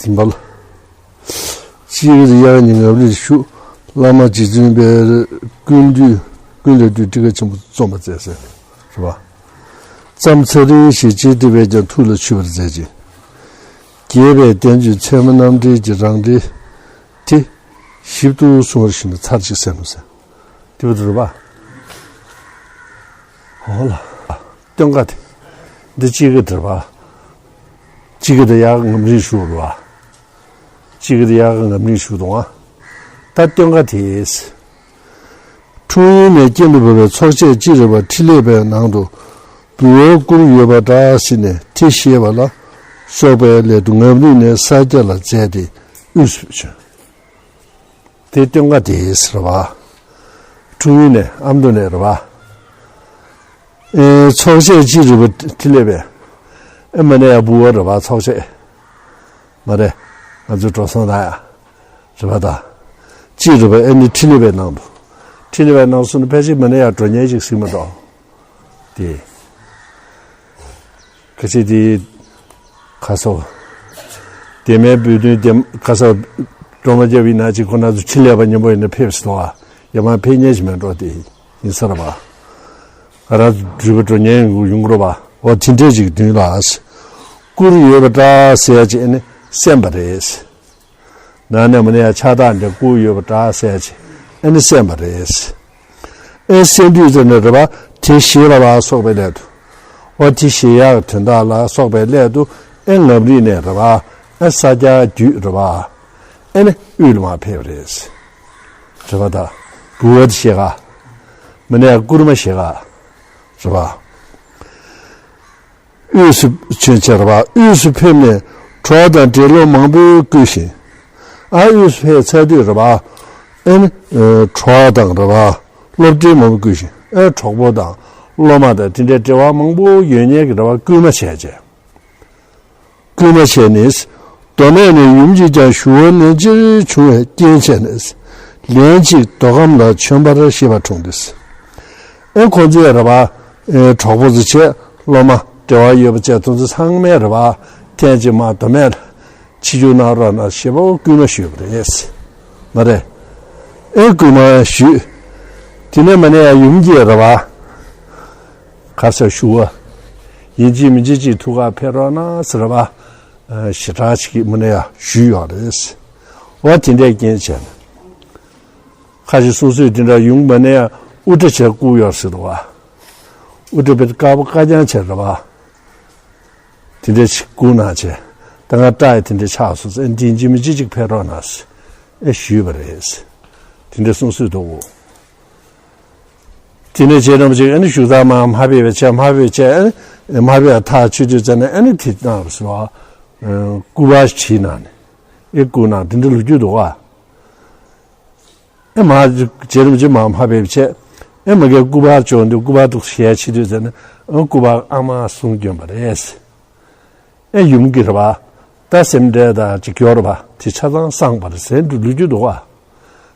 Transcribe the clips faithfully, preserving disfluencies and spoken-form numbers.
དགེ་འཕེལ། གཅིག་གིས་དབྱར་གཉིས་ངམ་རིང་བཞུགས། བླ་མ་རྗེ་བཙུན་པས་ཀུན་འདུས་ཀུན་ལས་བཏུས་ཊཱི་ཀ་ཆེན་པོ་རྩོམ་པར་མཛད་ཟེར། རེད་པ། ཙམ་ཚེ་རིང་ཞེས་བྱེད་དེ་བས་ཀྱང་ཐུགས་ལ་ཆུད་པར་མཛད་ཅིང་། རྒྱས་པའི་བསྟན་བཅོས་ཚད་མ་རྣམ་འགྲེལ་གྱི་རང་འགྲེལ་དེ་ཞིབ་ཏུ་གསུང་བར་ཞུས་ན་ཚར་གཅིག་ཟེར་ནོ་ཟེར། དེ་བ་རེད་པ། འོ་ལ། སྟོན་ཀ་དེ། འདི་གཅིག་གི་འདིར་པ། གཅིག་གི་འདི་ཡག་ངམ་རིང་ཞུ་རུ་བ། གཅིག་གི་འདི་ཡག་ངམ་རིང་ཞུ་དང་བ། ད་སྟོན་ཀ་དེས། འཁྲུངས་ཡུལ་ནས་སྐྱེ་འགྲོ་བའི་ཚོགས་བཅས་ཅི་རིགས་པ་ཊཱི་ལས་པའི་ནང་དུ། བུ་བའི་སྐུར་ཡོད་པ་འདྲ་ཟེར་ནས་དེ་བཞེས་པ་ལ་སོགས་པའི་སླད་དུ་ངམ་རིང་ནས་ས་སྐྱ་ལ་མཛད་དེ་དབུས་སུ་བྱོན། དེ་སྟོན་ཀ་དེ་ཟེར་བ། འཁྲུངས་ཡུལ་ནས་ཨ་མདོ་ནས་རེད་པ། ཨེ་ཚོགས་བཅས་ཅི་རིགས་པ་ཊཱི་ལས་པའི། ཨེ་མ་ནས་ཡ་བུ་བ་རེད་པ་ཚོགས་བཅས། མ་རེད། ང་ཚོའི་འགྲོ་སོང་ད་ཡ། རེད་པ་ད། ཅི་རིགས་པ་ཨེ་ནི་ཊཱི་ལས་པའི་ནང་དུ། ཊཱི་ལས་པའི་ནང་སོང་ནས་ཕལ་ཆེར་མ་ནས་ཡ་འགྲོ་ཉེན་ཅིག་སྲིད་མ་གཏོགས། དེ། ཁ་ཆེ་དེ། ཁ་སོ། དེ་མའི་བུ་དོན་དེ་ཁ་སོ། སྒྲོལ་མ་རྒྱལ་བའི་ན་ཅིག་ཁོ་ན་ཚོ་ཕྲིན་ལས་པ་མཉམ་པོ་ཡིན་ན་ཕེབས་སོང་ཨ། ཡ་མ་ཕེབས་ཉེན་ཞིག་མེད་འགྲོ་དེ་ཡིན་ས་རེད་པ། ང་རང་འགྲུལ་པ་འགྲོ་ཉེན་ཡོང་གི་རེད་པ། འོ་དེ་འདྲས་ཅིག་མདུན་ལ། སྐུར་ཡོད་པ་འདྲ་ཟེར་ཡ་ཅིག་ཨེ་ནི་གསན་པ་རེད། ན་ནས་མ་ནས་ཡ་ཕྱག་རྟགས་འདྲ་བསྐུར་ཡོད་པ་འདྲ་ཟེར་ཅིག་ཨེ་ནི་གསན་པ་རེད། ཨེ་གསན་དུས་ཙམ་ནས་རེད་པ། དེ་བཞེས་པ་ལ་སོགས་པའི་སླད་དུ། འོ་དེ་བཞེས་ཡག་དོན་དག་ལ་སོགས་པའི་སླད་དུ་ཨེ་ངམ་རིང་ནས་རེད་པ། ཨེ་ས་སྐྱ་བརྒྱུད་རེད་པ། ཨེ་ནི་དབུས་ལ་མར་ཕེབས་པ་རེད། རེད་པ་ད། བུ་བ་དེ་བཞེས་ག་མ་ནས་ཡ་སྐུར་མ་བཞེས་ག་རེད་པ། དབུས་སུ་བྱོན་བྱས་རེད་པ། དབུས་སུ་ཕེབས་ནས་གྲོགས་དང་འདྲེ་སློབ་མང་པོས་བསྐུལ་ཞིང་། ཨ་དབུས་སུ་ཕེབས་ཚར་དུས་རེད་པ། ཨེ་ནི་གྲོགས་དང་རེད་པ། སློབ་འབྲེལ་མང་པོ་བསྐུལ་ཞིང་ཨེ་གྲོགས་པོ་དང་སློབ་མ་དང་དེ་འདྲའི་འབྲེལ་བ་མང་པོ་ཡོད་མཁན་གྱི་རེད་པ་བསྐུལ་མ་བྱས་བྱས། བསྐུལ་མ་བྱས་ནས། མདོ་སྨད་ནས་ཡུམ་གྱིས་ཀྱང་ཞུ་བ་ནན་ཅིག་བྱུང་བའི་རྐྱེན་བྱས་ནས། ལན་གཅིག་མདོ་ཁམས་ལ་བྱོན་པར་ཤེས་པ་འཁྲུངས་ཏེ། ཨེ་ཁོང་ཚོས་རེད་པ། ཨེ་གྲོགས་པོ་ཚོ་བྱས་སློབ་མ་འབྲེལ་བ་ཡོད་པ་བཅས་དེ་ཚོ་ཚང་མས་རེད་པ། ཐེངས་གཅིག་མར་མདོ་སྨད་ལ་ཆིབས་བསྒྱུར་གནང་རོགས་གནང་ཞེས་པ་བསྐུལ་མ་ཞུས་པ་རེད། མ་རེད། ཨེ་བསྐུལ་མ་ཞུས། དེ་ནས་མ་ནས་ཡ་ཡུམ་གྱིས་རེད་པ། ག་རེ་ཟེར་ཞུ་བ། ཡིན་གཅིག་མིན་གཅིག་ཅིག་ཐུགས་ཁ་ཕེབས་རོགས་གནང་ཟེར་བ། ཞེ་དྲག་ཅིག་མ་ནས་ཡ་ཞུས་ཡོད་རེད། འོ་དེ་འདྲའི་རྐྱེན་བྱས་ནས། ཁ་ཅིག་གསུང་སྲོལ་དེ་འདྲ་ཡུམ་མ་ནས་ཡ་དབུ་སྐྲ་བྱས་བསྐུར་ཡོད་ཟེར་འདུག་བ། དབུ་སྐྲ་བེད་དཀར་པོ་དཀར་རྐྱང་བྱས་རེད་པ། དེ་འདྲ་ཅིག་བསྐུར་གནང་བྱས། ད་ང་སྐྲ་ཡི་དེ་འདྲ་ཆགས་སོང་ཟེར་འདི་ཡིན་གཅིག་མིན་གཅིག་ཅིག་ཕེབས་རོགས་གནང་ཟེར། ཨེ་ཞུས་པ་རེད། དེ་འདྲ་གསུང་སྲོལ་འདུག་དེ་ནས་རྗེ་རིན་པོ་ཆེ་ཨ་ནི་བཞུགས་ས་མར་མ་ཕེབས་པའི་ཆེད་མ་ཕེབས་པའི་ཆེད་ཨ་ནི་མ་ཕེབས་པའི་ཐག་ཆོད་དུས་ཙམ་ནས་ཨ་ནི་དེ་གནང་བ་སོ། སྐུ་པར་བྲིས་གནང་ནས་ཨེ་བསྐུར་གནང་དེ་འདྲ་ལོ་རྒྱུས་འདུག་ག་ཨེ་མ་རྗེ་རིན་པོ་ཆེ་མར་མ་ཕེབས་པའི་ཆེད་ཨེ་མ་གིར་སྐུ་པར་བྱུང་དུས་སྐུ་པར་དུ་ཞལ་ཕྱེ་དུས་ཙམ་ནས་ཨ་སྐུ་པར་ཨ་མ་གསུང་བསྐྱོན་པ་རེད། ཨེ་ཡུམ་གྱིས་རེད་པ། ད་སེམས་ཁྲལ་དང་ཅིག་སྐྱོ་རེད་པ། དེ་ཆ་ཚང་སངས་པ་རེད་ཟེར་འདུག་ལོ་རྒྱུས་འདུག་ག་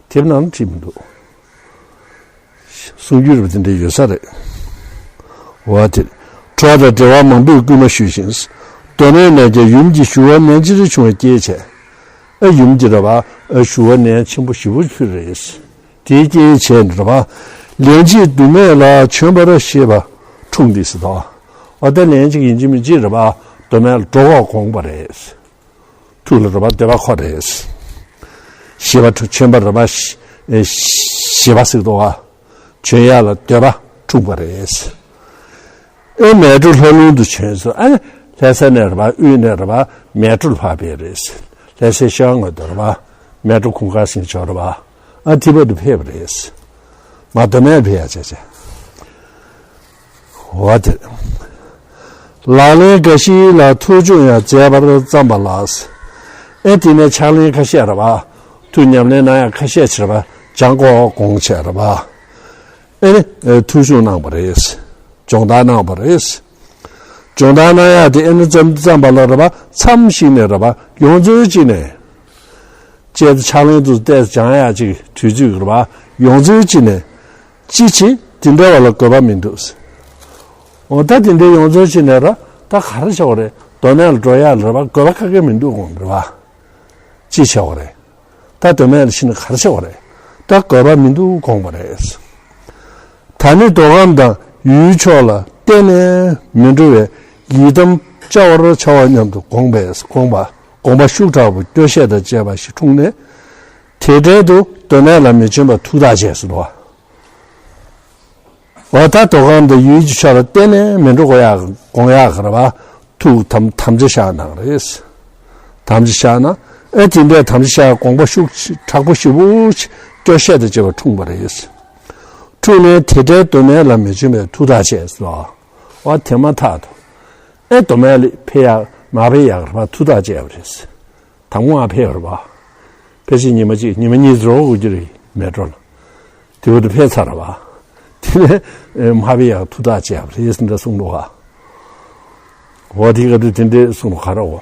དེབ་ནང་ལ་བྲིས་མི་འདུག་གསུང་རྒྱུན་རེད་པ་དེ་འདྲ་ཡོད་ས་རེད། འོ་དེ། གྲོགས་དང་འབྲེལ་བ་མང་པོས་སྐུལ་མ་ཞུས་ཤིང་། མདོ་སྨད་ནས་ཀྱང་ཡུམ་གྱི་ཞུ་བ་ནན་ཅིག་བྱུང་བའི་རྐྱེན་བྱས། ཨ་ཡུམ་གྱིས་རེད་པ། ཨ་ཞུ་བ་ནན་ཆེན་པོ་ཞེ་པོ་ཕུལ་རེད། དེའི་རྐྱེན་བྱས་ནས་རེད་པ། ལན་གཅིག་མདོ་སྨད་ལ་བྱོན་པར་ཤེས་པ་འཁྲུངས་ཏེ་ཟེར་དོ། འོ་ད་ལན་གཅིག་ཡིན་གཅིག་མིན་གཅིག་རེད་པ། མདོ་སྨད་ལ་འགྲོ་དགོས་དགོངས་པ་རེད། ཐུགས་ལ་རེད་པ་འདོད་པ་འཁོར་རེད། ཤེས་པ་འཁྲུངས་བྱོན་པར་རེད་པ། ཤེས་པ་ཟེར་དོ། བྱོན་ཡག་ལ་འདོད་པ་འཁྲུངས་པ་རེད། ཨེ་མལ་གྲོ་ལྷོ་ལུང་དུ་བྱོན་སོང་། ཨ་ནི་ལྷ་ས་ནས་རེད་པ། དབུས་ནས་རེད་པ། མལ་གྲོ་ལ་ཕར་ཕེབས་རེད། ལྷ་སའི་ཤར་ངོས་དུ་རེད་པ། མལ་གྲོ་གུང་དཀར་ཟིང་ཆོག་རེད་པ། ཨ་དེ་བར་དུ་ཕེབས་པ་རེད། མར་མདོ་སྨད་ཕེབས་ཡག་བྱས་བྱས། འོ་དེ། ལག་ལེན་འགའ་ཞིག་ལ་ཐུགས་སྦྱོང་ཡང་མཛད་པར་བརྩམས་པ་ལགས། ཨེ་དེ་ནས་ཕྱག་ལེན་ཁ་ཤས་རེད་པ། ཐུགས་ཉམས་ལེན་གནང་ཡག་ཁ་ཤས་བྱས་རེད་པ། བྱང་ཁོག་དགོངས་བྱས་རེད་པ། ཨེ་ནི་ཐུགས་སྦྱོང་གནང་བ་རེད། སྦྱོང་བརྡར་གནང་བ་རེད། སྦྱོང་བརྡར་གནང་ཡག་དེ་ཨེ་ནི་བརྩམས་བརྩམས་པ་ལ་རེད་པ། མཚམས་ཤིག་ནས་རེད་པ། ཡོངས་འཛིན་གཅིག་ནས། བཅས་ཏེ་ཕྱག་ལེན་དུ་བལྟས་སྦྱང་ཡག་ཅིག་དུས་ཚོད་རེད་པ། ཡོངས་འཛིན་གཅིག་ནས། ཅི་བྱེད་དེ་འདྲ་བ་ལ་དགོས་པ་མི་འདུག་འོ་ད་དེ་འདྲའི་ཡོངས་འཛིན་གཅིག་ནས་ར་ད་ག་རེ་བྱ་བ་རེད། མདོ་སྨད་ལ་འགྲོ་ཡག་ལ་རེད་པ། དགོས་པ་ག་གེ་མི་འདུག་དགོངས་རེད་པ། ཅི་བྱ་བ་རེད། ད་མདོ་སྨད་ལ་ཕྱིན་ན་ག་རེ་བྱ་བ་རེད། ད་དགོས་པ་མི་འདུག་དགོངས་པ་རེད། ད་ནི་མདོ་ཁམས་དང་ཡུལ་ཕྱོགས་ལ་གཏན་ནས་མི་འགྲོ་བའི་ཡི་དམ་བཅའ་བར་བྱ་བ་སྙམ་དུ་དགོངས་པས་དགོངས་པ་དགོངས་པ་ཤུགས་དྲག་པོ་སྐྱོ་ཤས་དང་བཅས་པ་ཞིག་འཁྲུངས་ནས། དེ་འཕྲལ་དུ་མདོ་སྨད་ལ་མི་བྱོན་པར་ཐུགས་ཐག་བཅད་ཟེར་བ། འོ་ད་མདོ་ཁམས་དང་ཡུལ་གྱི་ཕྱོགས་ལ་གཏན་ནས་མི་འགྲོ་དགོས་ཡག་དགོངས་ཡག་གི་རེད་བ། ཐུགས་དམ་དམ་བཅའ་བཞག་གནང་རེད། དམ་བཅའ་བཞག་ན། ཨེ་དེ་འདྲའི་དམ་བཅའ་བཞག་དགོངས་པ་ཤུགས་དྲག་པོ་ཞེ་པོ་སྐྱོ་ཤས་དང་བཅས་པ་འཁྲུངས་པ་རེད། འཁྲུངས་ནས་དེ་འཕྲལ་མདོ་སྨད་ལ་མི་བྱོན་པའི་ཐུགས་ཐག་བཅད་སོ། འོ་དེ་མ་ཐག་ཏུ། ཨེ་མདོ་སྨད་ལ་ཕེབས་ཡག་མ་ཕེབས་ཡག་རེད་བ། ཐུགས་ཐག་བཅད་པ་རེད། དང་པོ་ང་ཕེབས་རེད་བ། ཕལ་ཆེར་ཉི་མ་གཅིག་ཉི་མ་གཉིས་རོགས་དགོས་ཀྱི་རེད་མེ་ཊོ་ལ། དེ་བར་དུ་ཕེབས་ཚར་བ། དེ་ནས་མ་ཕེབས་ཡག་ཐུགས་ཐག་བཅད་པ་རེད་ཟེར་འདྲ་གསུངས་འདུག་ག་འོ་དེ་ག་དུས་དེ་འདྲས་གསུངས་འདུག་ག་ར་འོ།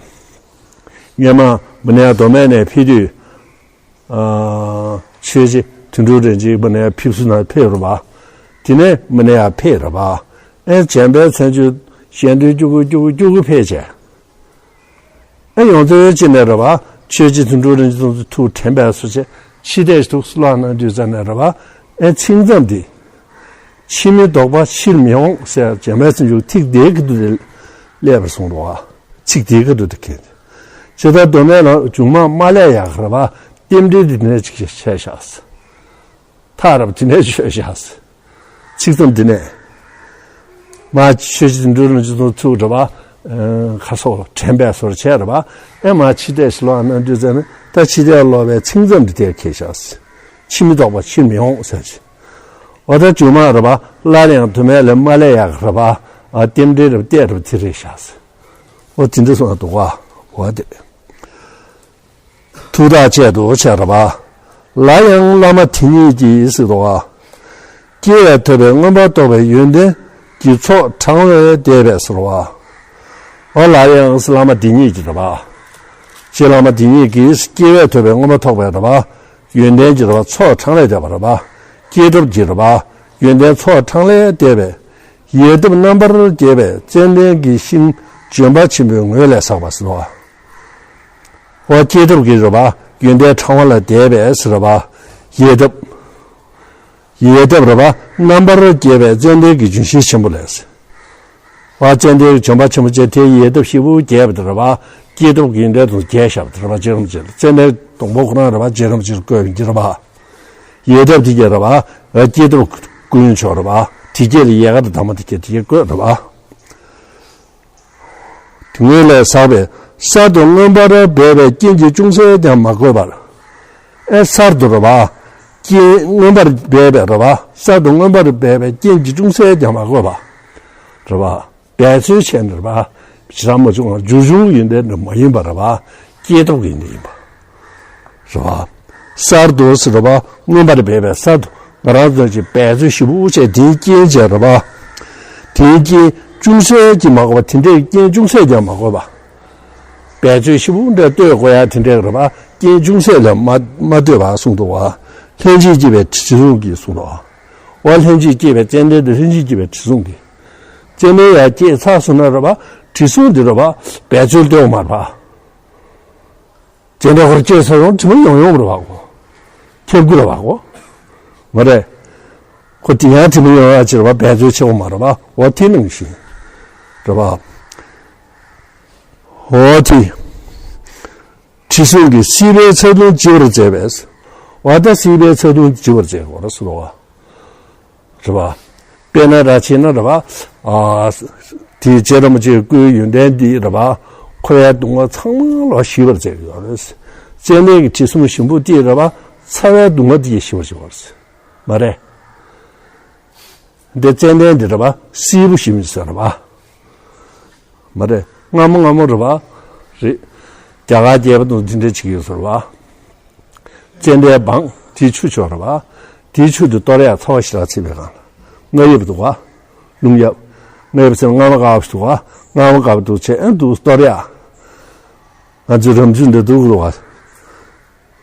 སྔོན་མ་མི་ནས་མདོ་སྨད་ནས་ཕེབས་དུས། ཆོས་རྗེ་དོན་གྲུབ་རིན་ཆེན་མི་ནས་ཕེབས་བསུ་ན་ཕེབས་རེད་བ། དེ་ནས་མི་ནས་ཡར་ཕེབས་རེད་བ། ཨེ་འཇམ་དཔལ་མཚན་བརྗོད་གཞན་དོན་སྐྱོ་གུ་སྐྱོ་གུ་སྐྱོ་གུ་ཕེབས་བྱས། ཨེ་ཡོང་ཚེ་ཡོད་ཅི་ནས་རེད་བ། ཆོས་རྗེ་དོན་གྲུབ་རིན་ཆེན་ཐུགས་དྲན་པས་སོ་ཆེ་ཕྱི་བལྟས་ཐུགས་སུ་ལོག་གནང་དུས་ཙམ་ནས་རེད་བ། ཨེ་ཚིག་མཚམས་འདི། ཕྱིར་མི་ལྡོག་པ་ཕྱིར་མི་འོང་ཟེར་འཇམ་དཔལ་མཚན་བརྗོད་ཐིག་དེའི་ཀ་དུ་དེ་སླེབས་པར་གསུངས་འདུག་བ། ཚིག་དེའི་ཀ་དུ་དེ་ཁེལ། ཇི་ལྟར་མདོ་སྨད་ལ་འབྱུང་མ་མ་ལས་ཡག་རེད་བ། རྟེན་འབྲེལ་འདི་ནས་ཅིག་བྱས་བཞག་ཐག་རབ་དེ་ནས་ཆོད་བཞག་ཚིག་མཚམས་འདི་ནས། མ་ཆོས་ཀྱི་འགྲོ་ལ་ཅི་ཐུག་ཐུག་རེད་བ། ཁ་སོགས་དྲན་པའི་སོར་བྱས་རེད་བ། ཨེ་མ་ཕྱི་བལྟས་ཤི་ལོག་གནང་དུས་ཙམ་ནས་ད་ཕྱི་བལྟས་ལོག་པའི་ཚིག་མཚམས་འདི་དེར་ཁེལ་བཞག་ཕྱིར་མི་ལྡོག་པ་ཕྱིར་མི་འོང་ཟེར་གྱི། འོ་ད་འབྱུང་མ་རེད་བ། སླར་ཡང་མདོ་སྨད་ལ་མ་སླེབས་ཡག་རེད་བ། རྟེན་འབྲེལ་རེད་བ། གཏད་རེད་བ། དེ་རེད་བཞག་འོ་དེ་འདྲ་སོང་ན་འདུག་བ། འོ་དེ། ཐུགས་ཐག་བཅད་དུ་བྱས་རེད་བ། ལ་ཡང་བླ་མ་དེ་ཉིད་ཀྱིས་ཟེར་དོ་བ། སྐྱེ་བས་ཐོབ་པའི་མངོན་པར་རྟོགས་པའི་ཡོན་ཏན་གྱི་ཚོགས་བགྲང་བས་འདས་པས་ཟེར་བ། འོ་ལ་ཡང་བླ་མ་དེ་ཉིད་ཀྱིས་རེད་བ། རྗེ་བླ་མ་དེ་ཉིད་ཀྱིས་སྐྱེ་བས་ཐོབ་པའི་མངོན་པར་རྟོགས་པའི་རེད་བ། ཡོན་ཏན་གྱི་རེད་བ། ཚོགས་བགྲང་བས་འདས་པ་རེད་བ། སྐྱེས་ཐོབ་ཀྱི་རེད་བ། ཡོན་ཏན་ཚོགས་བགྲང་ལས་འདས་པའི་ཡལ་འདབ་རྣམ་པར་རྒྱས་པའི་ཙན་དན་གྱི་ཤིང་ལྗོན་པ་ཆེན་པོའི་ངོས་ལས་ཟགས་པ་ཟེར་བ། འོ་སྐྱེས་ཐོབ་ཀྱི་རེད་བ། ཡོན་ཏན་བགྲང་བ་ལས་འདས་པས་ཟེར་བ། ཡལ་འདབ། ཡལ་འདབ་རེད་བ། རྣམ་པར་རྒྱས་པའི་ཙན་དན་གྱི་ལྗོན་ཤིང་ཆེན་པོ་ལས། བ་ཙན་དན་གྱི་ལྗོན་པ་ཆེན་པོ་བཅས་དེའི་ཡལ་འདབ་ཞིབ་པོ་རྒྱས་པ་དེ་རེད་བ། སྐྱེས་ཐོབ་ཀྱི་ཡོན་ཏན་དུ་རྒྱས་བཞག་པ་དེ་རེད་བ། རྗེ་རིན་པོ་ཆེ་ལ་ཙན་དན་སྡོང་པོ་ཁོ་རང་རེད་བ། རྗེ་རིན་པོ་ཆེར་བཀོད་པ་ཡིན་གྱི་རེད་བ། ཡལ་འདབ་དེ་གས་རེད་བ། སྐྱེས་ཐོབ་སྐུ་ཡོན་མཆོག་རེད་བ། དེ་གས་ལ་ཡལ་ག་དང་འདབ་མ་དེ་གས་དེ་གས་བཀོད་རེད་བ། དེ་ངོས་ལས་ཟགས་པས་གསར་དུ་མངོན་པར་སྦས་པའི་རྐྱེན་གྱིས་ཅུང་ཟད་ཀྱང་མ་གོས་པར། ཨེ་གསར་དུ་རེད་བ། རྐྱེན་མངོན་པར་སྦས་པའི་རེད་བ། གསར་དུ་མངོན་པར་སྦས་པའི་རྐྱེན་གྱིས་ཅུང་ཟད་ཀྱང་མ་གོས་པ། རེད་བ། འབད་རྩོལ་བྱས་ནས་རེད་བ། ཞེ་དྲག་མ་བྱུང་བར་འབྱུང་བའི་ཡོན་ཏན་འདྲ་མ་ཡིན་པ་རེད་བ། སྐྱེས་ཐོབ་ཀྱི་ཡོན་ཏན་ཡིན་པ། རེད་བ། གསར་དུ་ཟེར་རེད་བ། མངོན་པར་སྦས་པའི་གསར་དུ་ང་རང་ཚོ་ཅིག་འབད་རྩོལ་ཞིབ་པོ་བྱས་དེའི་རྐྱེན་བྱས་རེད་བ། དེའི་རྐྱེན་ཅུང་ཟད་ཀྱིས་མ་གོས་པ། དེ་འདྲའི་རྐྱེན་ཅུང་ཟད་ཀྱང་མ་གོས་པ། འབད་རྩོལ་ཞིབ་པོ་འདྲ་གཏོད་དགོས་ཡ་དེ་འདྲའི་རེད་བ། རྐྱེན་ཅུང་ཟད་ལས་མ་མ་གཏོད་པ་གསུངས་འདུག་བ། ལྷན་ཅིག་སྐྱེས་པའི་དྲི་བསུང་གིས་གསུངས་འདུག་བ། འོ་ལྷན་ཅིག་སྐྱེས་པའི་ཙན་དན་དེ་ལྷན་ཅིག་སྐྱེས་པའི་དྲི་བསུང་གིས། ཙན་དན་ཡར་སྐྱེས་ཚར་སོང་ན་རེད་བ། དྲི་བསུང་འདི་རེད་བ། འབད་རྩོལ་གཏོད་དགོས་མ་རེད་བ། ཙན་དན་ཁོ་རང་སྐྱེས་ཚར་སོང་དྲི་མ་ཡོང་ཡོང་རེད་བ་གོ། ཁྱབ་ཀྱི་རེད་བ་གོ། མ་རེད། ཁོ་དེ་ཡང་དྲི་མ་ཡོང་ཡ་ཅིག་རེད་བ། འབད་རྩོལ་ཆེ་བོ་མ་རེད་བ། འོ་དེ་ནང་བཞིན་རེད་བ། འོ་དེ། དྲི་བསུང་གིས་སྲིད་པའི་ཚ་གདུང་ལྗི་བར་མཛད་པས། འོ་ད་སྲིད་པའི་ཚ་གདུང་ལྗི་བར་མཛད་དགོས་རེད་ཟེར་བ། རེད་བ། དཔེར་ན་ར་བྱས་ན་རེད་བ། ཨ། དེའི་རྗེ་རིན་པོ་ཆེའི་སྐུའི་ཡོན་ཏན་འདི་རེད་བ། འཁོར་བའི་སྡུག་བསྔལ་ཚང་མ་ལ་ཞི་བར་མཛད་ཡོད་རེད། ཙན་དན་གྱི་དྲི་བསུང་ཞིམ་པོ་དེས་རེད་བ། ཚ་བའི་སྡུག་བསྔལ་དེ་ཡང་ཞི་བར་བྱེད་པ་རེད། མ་རེད། འདི་ཙན་དན་འདི་རེད་བ། སྲིད་པ་ཞིམ་ཟེར་རེད་བ། མ་རེད། མངར་མོ་མངར་མོ་རེད་བ། རེད། རྒྱ་གར་རྒྱལ་པོ་དང་འདི་འདྲ་ཅིག་ཡོད་ཟེར་བ། ཙན་དན་སྦང་། དེའི་ཆུ་ཆོག་རེད་བ། དེའི་ཆུ་དེ་གཏོར་ཡག་ཚ་བ་ཞེ་དྲག་ཚིག་པའི་སྒང་ལ། རྔ་ཡབ་འདུག་བ། རླུང་ཡབ། རྔ་ཡབ་ཟེར་ན་རྔ་མ་དཀར་པོ་ཞིག་འདུག་བ། རྔ་མ་དཀར་པོ་འདུག་བྱས་ཨེ་འདུག་གཏོར་ཡག་ང་ཚོའི་རབ་མཛོད་འདི་འདུག་རེད་བ།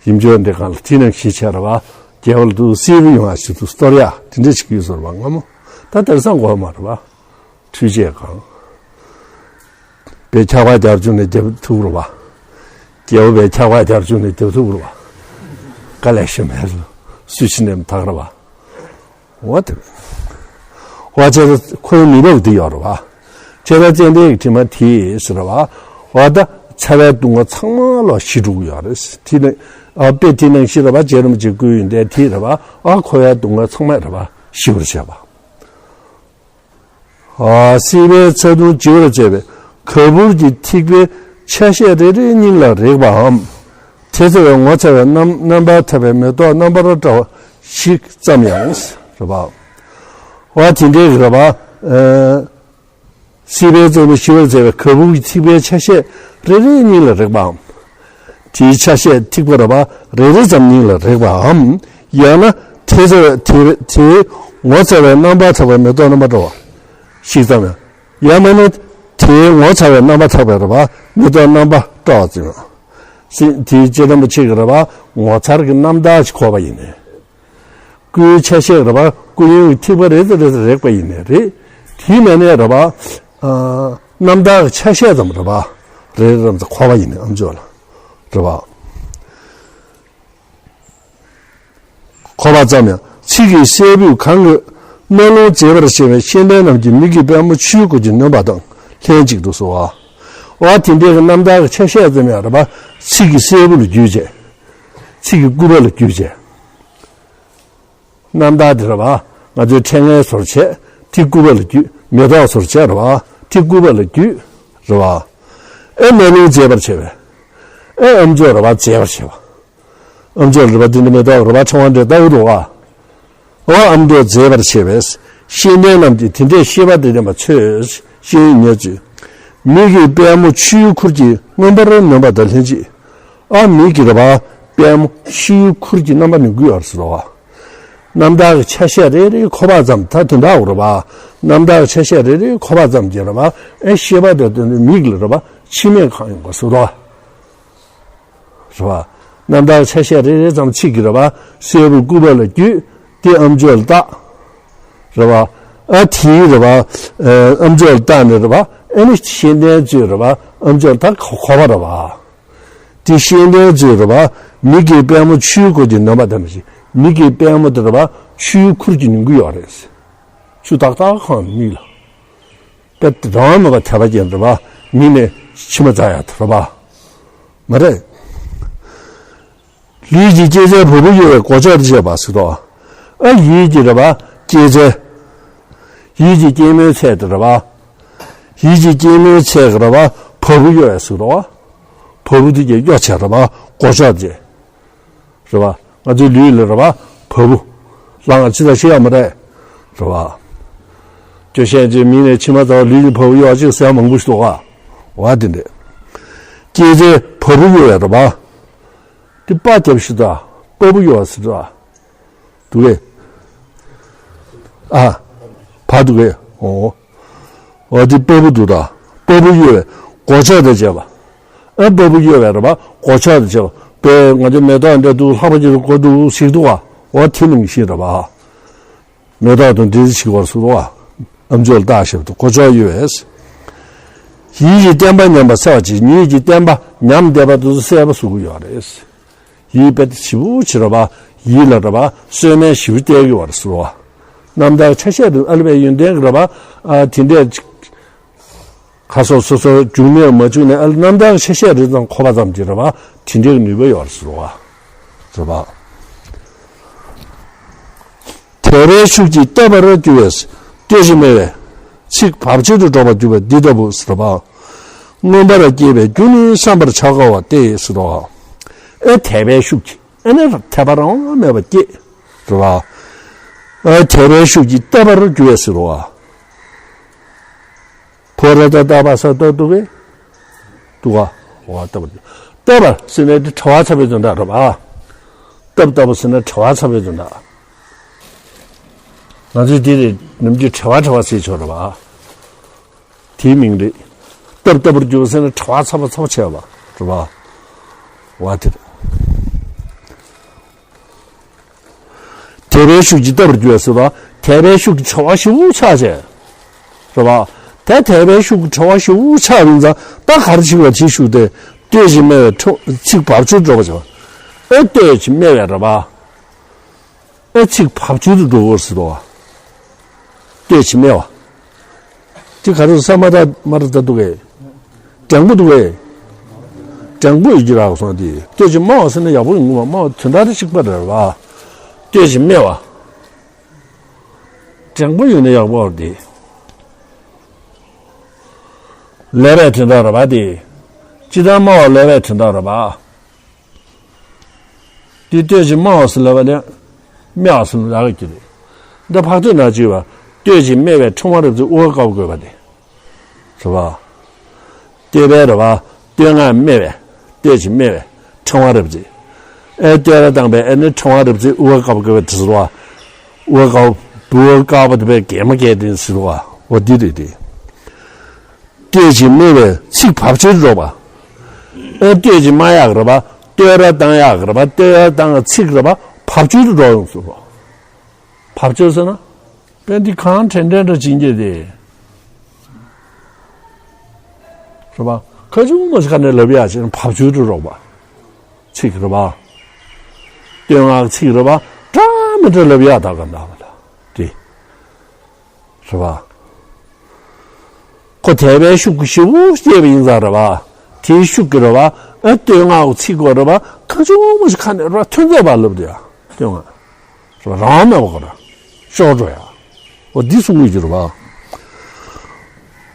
ཡིན་རྒྱུ་འདི་གང་ལ་དེ་ནང་བཞིན་བྱས་རེད་བ། རྒྱལ་བ་ལ་འདུག་སྲིད་པ་ཡོང་བ་ཞིག་འདུག་གཏོར་ཡག་དེ་འདྲ་ཞིག་ཡོད་ཟེར་བ། སྔ་མོ་ད་དེང་སང་དགོས་མ་རེད་བ། འཕྲུལ་ཆས་གང་། པའི་ཁྱབ་པ་རྒྱབ་བཅུག་ནས་རྒྱབ་ཐུབ་རེད་བ། རྒྱལ་པོ་བས་ཁྱབ་བ་རྒྱར་བཅུག་ནས་རྒྱབ་ཐུབ་རུ་བ། དཀའ་ལས་ཞེ་མེད་རུ་སུ་ཞིག་ནས་མཐའ་གར་བ། འོ་དེ། ཝ་ཆེ་ཁོའི་མི་འབབ་དེ་ཡོད་རུ་བ། ཁྱེད་རང་ཙན་དན་གྱི་དྲི་མ་དེ་ཟེར་བ། འོ་ད་ཚ་བའི་སྡུག་བསྔལ་ཚང་མ་ལོ་ཞི་འགྲོ་གི་ཡོད་རེད། དེ་ནི་ཨ་དཔེ་དེ་ནང་བཞིན་རུ་བ་རྗེ་རིན་པོ་ཆེ་སྐུའི་ཡོན་ཏན་དེ་རུ་བ། ཨ་ཁོ་བའི་སྡུག་བསྔལ་ཚང་མ་རུ་བ་ཞི་བར་བྱས་པ། ཨ་སྲིད་པའི་ཚ་གདུང་ཞི་བར་བྱེད་པའི་ག་བུར་གྱི་ཐིགས་པའི་ཆ་ཤས་རེ་རེ་སྙིང་ལ་རེག་པའམ། དེ་ཚ་བའི་ངོ་ཚ་བའི་རྣམ་རྣམ་པར་ཐར་པའི་མེ་ཏོག་རྣམ་པར་བཀྲ་བ་ཞིག་ཙམ་ཡང་། རེད་པ། བ་དེ་འདྲའི་རེད་པ། ཨ་སྲིད་པའི་ཚ་གདུང་ཞི་བར་བྱེད་པའི་ག་བུར་གྱི་ཐིགས་པའི་ཆ་ཤས་རེ་རེ་སྙིང་ལ་རེག་པའམ། དེའི་ཆ་ཤས་ཐིགས་པ་རེ་རེ་ཙམ་སྙིང་ལ་རེག་པའམ། ཡང་ན་དེ་ཚ་བའི་དེ་དེའི་ངོ་མཚར་བའི་རྣམ་པར་ཐར་པའི་མེ་ཏོག་རྣམ་པར་བཀྲ་བ་ཞིག་ཙམ་ཡང་། ཡང་མིན་ན་དེའི་ངོ་མཚར་བའི་རྣམ་པར་ཐར་པའི་རེད་པ། མེ་ཏོག་རྣམ་པར་བཀྲ་བ་ཙམ་ཡང་། སྲིད་དེའི་རྗེ་རིན་པོ་ཆེ་གི་རེད་པ། ངོ་མཚར་གྱི་རྣམ་ཐར་ཞིག་གོ་བ་ཡིན་ནས། སྐུའི་ཆ་ཤས་རེད་པ། སྐུ་ཡོན་གྱི་ཐིགས་པ་རེ་ཙམ་རེ་ཙམ་རེག་པ་ཡིན་ནའི་རེད། དེའི་མེད་ནའི་རེད་པ། ཨ་རྣམ་ཐར་གྱི་ཆ་ཤས་ཙམ་རེད་པ། རེ་རེ་ཙམ་གོ་བ་ཡིན་ནའི་ཨ་མཆོག་ལ་རེད་པ། གོ་བ་ཙམ་ཡང་ཚིག་གི་སྲད་བུས་གང་གི་གནས་ལུང་མཛེས་པར་བྱེད་པའི་ཤེས་ལྡན་རྣམས་ཀྱི་མིག་གི་པད་མོ་ཆུའི་གུར་གྱི་ནོན་པ་དང་ལྷན་ཅིག་ཏུ་གསོལ་བ། འོ་དེ་འདྲའི་གི་རྣམ་ཐར་གྱི་ཆ་ཤས་ཙམ་ཡང་རེད་པ། ཚིག་གི་སྲད་བུ་ལ་བརྒྱུས་བྱས། ཚིག་གི་སྐུད་པ་ལ་བརྒྱུས་བྱས། རྣམ་ཐར་དེ་རེད་པ། ང་ཚོའི་ཕྲེང་བའི་ཟུར་བྱས། དེ་སྐུད་པ་ལ་བརྒྱུས། མེ་ཏོག་ཟུར་བྱས་རེད་པ། དེ་སྐུད་པ་ལ་བརྒྱུས། རེད་པ། ཨེ་གནས་ལུང་མཛེས་པར་བྱེད་པས། ཨེ་ཨ་མཆོག་རེད་པ། མཛེས་པར་བྱེད་པ། ཨ་མཆོག་རེད་པ། དེ་འདྲ་མེ་ཏོག་རེད་པ། ཕྲེང་བ་འདྲ་ལྟ་བུ་འདུག་ག་འོ་ཨ་མཆོག་མཛེས་པར་བྱེད་པས། ཤེས་ལྡན་རྣམས་ཀྱིས་དེ་འདྲའི་ཤེས་པ་དང་ལྡན་པ་ཚོས་ཤེས་ཡོན་ཉེར་བཅུ། མིག་གི་པད་མོ་ཆུའི་ཁུར་གྱིས་མངོན་པར་ནོན་པ་དང་ལྷན་ཅིག་ཨ་མིག་གི་རེད་པ། པད་མོ་ཆུའི་ཁུར་གྱིས་རྣམ་པར་ནོན་གྱི་ཡོད་རེད་ཟེར་བ། རྣམ་ཐར་གྱི་ཆ་ཤས་རེ་རེ་གོ་བ་ཙམ། ད་དོན་དག་རེད་པ། རྣམ་ཐར་གྱི་ཆ་ཤས་རེ་རེ་གོ་བ་ཙམ་གྱིས་རེད་པ། ཨེ་ཤེས་པ་དང་ལྡན་པའི་མིག་ལ་རེད་པ། མཆི་མས་གང་ཡོང་ག་ཟེར་བ། རེད་པ། རྣམ་ཐར་ཆ་ཤས་རེ་རེ་ཙམ་ཚིག་གི་རེད་པ། སྲད་བུ་སྐུད་པ་ལ་བརྒྱུས། དེ་ཨ་མཆོག་ལ་བཏགས། རེད་པ། ཨ་དེའི་རེད་པ། ཨ་མཆོག་ལ་བཏགས་ནས་རེད་པ། ཨ་ནི་ཤེས་ལྡན་ཚོས་རེད་པ། ཨ་མཆོག་ལ་ད་གོ་བ་རེད་པ། དེ་ཤེས་ལྡན་ཚོས་རེད་པ། མིག་གི་པད་མོ་ཆུའི་ཁུར་གྱིས་ནོན་པ་དང་ལྡན་པ་ཞིག་མིག་གི་པད་མོ་དེ་རེད་པ། ཆུའི་ཁུར་གྱིས་ནོན་གྱི་ཡོད་རེད། ཆུ་ཏག་ཏག་གང་མིག་ལ། དཔེ་རང་མེད་པ་དད་པ་ཅན་རེད་པ། མིག་ནས་མཆི་མ་འཛག་ཡ་དེ་རེད་པ། མ་རེད། ལུས་ཀྱི་སྐྱེད་ཚལ་བ་སྤུ་གཡོ་བའི་སྒོ་ལྕགས་དང་བཅས་པ་ཟེར་དོ། ཨ་ཡིད་ཀྱི་རེད་པ། སྐྱེད་ཚལ། ཡིད་ཀྱི་སྐྱེད་མོས་ཚལ་དེ་རེད་པ། ཡིད་ཀྱི་སྐྱེད་མོས་ཚལ་གྱི་རེད་པ། བ་སྤུ་གཡོ་བའི་ཟེར་དོ། བ་སྤུ་དེ་གྱིས་གཡོ་བྱས་རེད་པ། སྒོ་ལྕགས་དེ། རེད་པ། ང་ཚོའི་ལུས་ལ་རེད་པ། བ་སྤུ། ལངས་ཅི་ལ་ཤི་ཡ་མ་རེད། རེད་པ། སྐྱོ་ཤས་ཀྱི་མིག་ནས་མཆི་མ་འཛག་པ། ལུས་ཀྱི་བ་སྤུ་གཡོ་བ་ཅིག་ཟེར་མང་པོ་ཞིག་འདུག་ག་འོ་དེ་འདྲས། སྐྱེད་ཚལ་བ་སྤུ་གཡོ་བའི་རེད་པ། དེ་པ་རྒྱབ་ཞིག་འདུག་ག་བ་སྤུ་གཡོ་བ་ཟེར་འདུག་ག་འདུག་གས། ཨ། བ་འདུག་གས། འོ། འོ་དེ་བ་སྤུ་འདུག་ག་བ་སྤུ་གཡོ་བའི་སྒོ་ལྕགས་དང་བཅས་པ། ཨ་བ་སྤུ་གཡོ་བའི་རེད་པ། སྒོ་ལྕགས་དང་བཅས་པ། དཔེ་ང་ཚོ་མེ་ཏོག་འདྲ་འདུག་ལྷག་པ་ཅིག་ཏུ་སྒོ་འདུག་ཞིག་འདུག་ག་འོ་དེ་ནང་བཞིན་རེད་པ། མེ་ཏོག་དང་འབྲེལ་ཏེ་ཞིག་བར་སུ་རོ། ཨ་མཆོག་ལ་བཏགས་ཞབས་ཏུ་སྒོ་ལྕགས་གཡོ་བས། ཡིད་ཀྱི་བརྟན་པ་ཉམས་པ་སེལ་བ་ཅིག་ཉིད་ཀྱི་བརྟན་པ་ཉམས་བསྡད་པ་དེ་ཚོ་གསལ་པོ་བཟོ་གི་ཡོད་རེད། ཡིད་དཔེ་ཞེ་པོ་ཅིག་རེད་པ། ཡིད་ལ་རེད་པ། གསོས་སྨན་ཞེ་པོ་བསྟེར་གི་ཡོད་རེད་ཟེར་བ། རྣམ་ཐར་ཆ་ཤས་དེ་ཨ་ལི་པའི་ཡོན་ཏན་གྱི་རེད་པ། ཨ་དེ་འདྲས་ཅིག་ཁ་སོ་སོ་སོ་འཇུག་ནས་མ་འཇུག་ནས་ཨ་ལི་རྣམ་ཐར་ཆ་ཤས་རེ་ཙམ་གོ་བ་ཙམ་གྱིས་རེད་པ། དེ་འདྲས་ནུས་པ་ཡོད་རེད་ཟེར་བ། རེད་པ། དད་པའི་ཤུགས་ཀྱིས་བརྟས་པར་འགྱུར་བས། ལྟོས་ཤིག་སྨྲས་པས། ཚིག་བབ་ཆེན་དུ་སྒྲོག་པར་འགྱུར་བ་འདི་ལྟ་བུ་ཟེར་བ། མངོན་པར་སྐྱེས་པའི་རྒྱུ་ནི་བསམ་པར་བྱ་དཀའ་བ་སྟེ་ཟེར་བ། ཨེ་དད་པའི་ཤུགས་ཀྱིས་ཨེ་ནས་དད་པ་རང་དབང་མེད་པ་སྐྱེས། རེད་པ། ཨེ་དད་པའི་ཤུགས་ཀྱིས་བརྟས་པར་འགྱུར་བས་ཟེར་བ། ཕོ་ར་ཏ་ཏ་བ་ས་ཏོ་ཏུ་གེ། ཏུ་ག་འོ་བརྟས་པར། བརྟས་པ་ཟེར་ན་དེ་བྲེལ་བ་ཚ་བའི་དོན་དག་རེད་པ། བརྟས་བརྟས་པ་ཟེར་ན་བྲེལ་བ་ཚ་བའི་དོན་དག་ང་ཚོས་འདི་རེད་ནམ་རྒྱུན་བྲེལ་བ་བྲེལ་བ་ཟེར་ཆོག་རེད་པ། དེའི་མིང་རེད། བརྟས་བརྟས་པར་འགྱུར་ཟེར་ན་བྲེལ་བ་ཚ་བ་ཚ་བ་བྱས་པ་རེད་པ། འོ་དེ་རེད། དད་པའི་ཤུགས་ཀྱིས་བརྟས་པར་འགྱུར་བས་ཟེར་བ། དད་པའི་ཤུགས་ཀྱིས་བྲེལ་བ་ཞེ་པོ་ཆགས་བྱས། རེད་པ། དེ་དད་པའི་ཤུགས་ཀྱིས་བྲེལ་བ་ཞེ་པོ་ཆགས་པ་ཡིན་ཙང་ད་ག་རེ་བྱེད་དགོས་དེའི་ཤུགས་དེ། ལྟོས་ཤིང་སྨྲས་པས་ཚིག་བབ་ཅོལ་དུ་འགྲོ་བར་བྱེད་པ། ཨེ་ལྟོས་ཤིང་སྨྲས་པས་རེད་པ། ཨེ་ཚིག་བབ་ཅོལ་དུ་འགྲོ་བར་ཟེར་དོ། ལྟོས་ཤིང་སྨྲས་པ། དེ་ག་རེ་ས་མ་ད་མ་ར་ད་འདུག་གས། དྲང་པོ་འདུག་གས། དྲང་པོ་ཡོད་ཀྱི་རག་སོང་དེ། ལྟོས་ཤིང་སྨྲས་པ་ཟེར་ན་ཡག་པོ་ཡོང་གི་མ། སྨྲས་པ་དོན་དག་དེ་གཅིག་པ་རེད་པ། ལྟོས་ཤིང་སྨྲས་པ། དྲང་པོ་ཡོད་ན་ཡག་པོ་རེད་དེ། ལབ་པའི་དོན་དག་རེད་པ་དེ། ཅི་ལྟར་སྨྲ་བ་ལབ་པའི་དོན་དག་རེད་པ། དེ་ལྟོས་ཤིང་སྨྲ་བ་ཟེར་ལབ་པ་ལས། སྨྲས་པ་ཟེར་ལབ་ཀྱི་རེད། འདི་ཕར་ཚུར་ན་བྱས་པ། ལྟོས་ཤིང་སྨྲས་པས་ཕྲེང་བ་རིབ་བརྩེགས་དབུ་བ་དཀར་པོ་བཀོད་པ་དེ། རེད་པ། ལྟོས་པས་རེད་པ། ལྟོས་ངག་སྨྲས་པས། ལྟོས་ཤིང་སྨྲས་པས་ཕྲེང་བ་རིབ་བརྩེགས། ཨེ་ལྟོས་ར་བཏང་པས་ཨེ་ནི་ཕྲེང་བ་རིབ་བརྩེགས་དབུ་བ་དཀར་པོ་བཀོད་པ་དེ་ཟེར་བ། དབུ་བ་དཀར་པོ་དབུ་བ་དཀར་པོ་དེ་བས་གད་མོ་བགད་དེ་ཟེར་བ། འོ་འདི་རེད་དེ། ལྟོས་ཤིང་སྨྲས་པས་ཚིག་བབ་ཅོལ་དུ་འགྲོ་བ། ཨེ་ལྟོས་ཤིང་སྨྲ་ཡག་རེད་པ། ལྟོས་ར་བཏང་ཡག་རེད་པ། ལྟོས་ར་བཏང་ཚིག་རེད་པ། བབ་ཅོལ་དུ་འགྲོ་ཡོང་ཟེར་བ། བབ་ཅོལ་ཟེར་ན། དཔེ་འདི་གང་དྲན་དྲན་འདྲ་བྱེད་ཀྱི་དེ། རེད་པ། ཁ་ཆུང་མ་ཞིག་ག་ནས་ལབ་ཡག་ཅིག་བབ་ཅོལ་དུ་འགྲོ་བ། ཚིག་རེད་པ། བསྟོད་བསྔགས་ཚིག་རེད་པ། འདྲ་མི་འདྲ་ལབ་ཡག་ད་ག་འདྲ་བ་ལ། དེ། རེད་པ། ཁོ་དད་པའི་ཤུགས་ཞེ་པོ་སྐྱེས་པ་ཡིན་ཙང་རེད་པ། དེའི་ཤུགས་ཀྱིས་རེད་པ། ཨ་བསྟོད་བསྔགས་ཚིག་གོ་རེད་པ། ཁ་ཆུང་མ་ཞིག་ཁ་ནས་ར་ཐོན་མཛད་པ་ལབ་དེ་ཡ། བསྟོད་བསྔགས། རང་མེད་པ་ཁོ་རང་ཤོར་འགྲོ་ཡ། འོ་འདི་གསུང་གི་ཡོད་རེད་པ།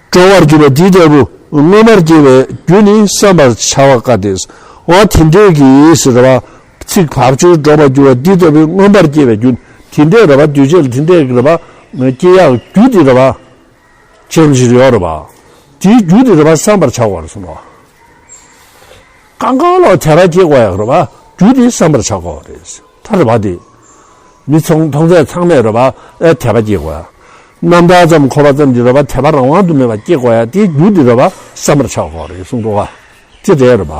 སྤྲོ་བར་གྱུར་པ་འདི་ལྟ་བུ་མངོན་པར་སྐྱེ་བའི་རྒྱུ་ནི་བསམ་པར་བྱ་བ་དཀའ་སྟེ། འོ་དེ་འདྲས་ཀྱིས་ཟེར་བ། ཚིག་བབ་ཅོལ་འགྲོ་བར་འགྱུར་བ་འདི་ལྟ་བུའི་མངོན་པར་སྐྱེ་བའི་རྒྱུ། དེ་འདྲས་རེད་པ། འདུས་བྱས་ལ་དེ་འདྲས་ཀྱི་རེད་པ། སྐྱེ་ཡག་རྒྱུ་དེ་རེད་པ། ཅེས་པ་ཞིག་ཡོད་རེད་པ། དེའི་རྒྱུ་དེ་རེད་པ། བསམ་པར་བྱ་དགོས་རེད་གསུངས་པ། གང་གང་ལ་དད་པ་སྐྱེ་དགོས་ཡག་རེད་པ། རྒྱུ་དེ་བསམ་པར་བྱ་དགོས་རེད། ད་རེད་པ་དེ། མི་ཚང་མཐོང་ཚད་ཚང་མས་རེད་པ། ཨེ་དད་པ་སྐྱེ་དགོས་ཡ། རྣམ་ཐར་ཙམ་གོ་བ་ཙམ་གྱིས་རེད་པ། དད་པ་རང་དབང་དུ་མེད་པ་སྐྱེ་དགོས་ཡ། དེའི་རྒྱུ་དེ་རེད་པ། བསམ་པར་བྱ་དགོས་རེད་གསུངས་འདུག་ག་དེ་རེད་རེད་པ།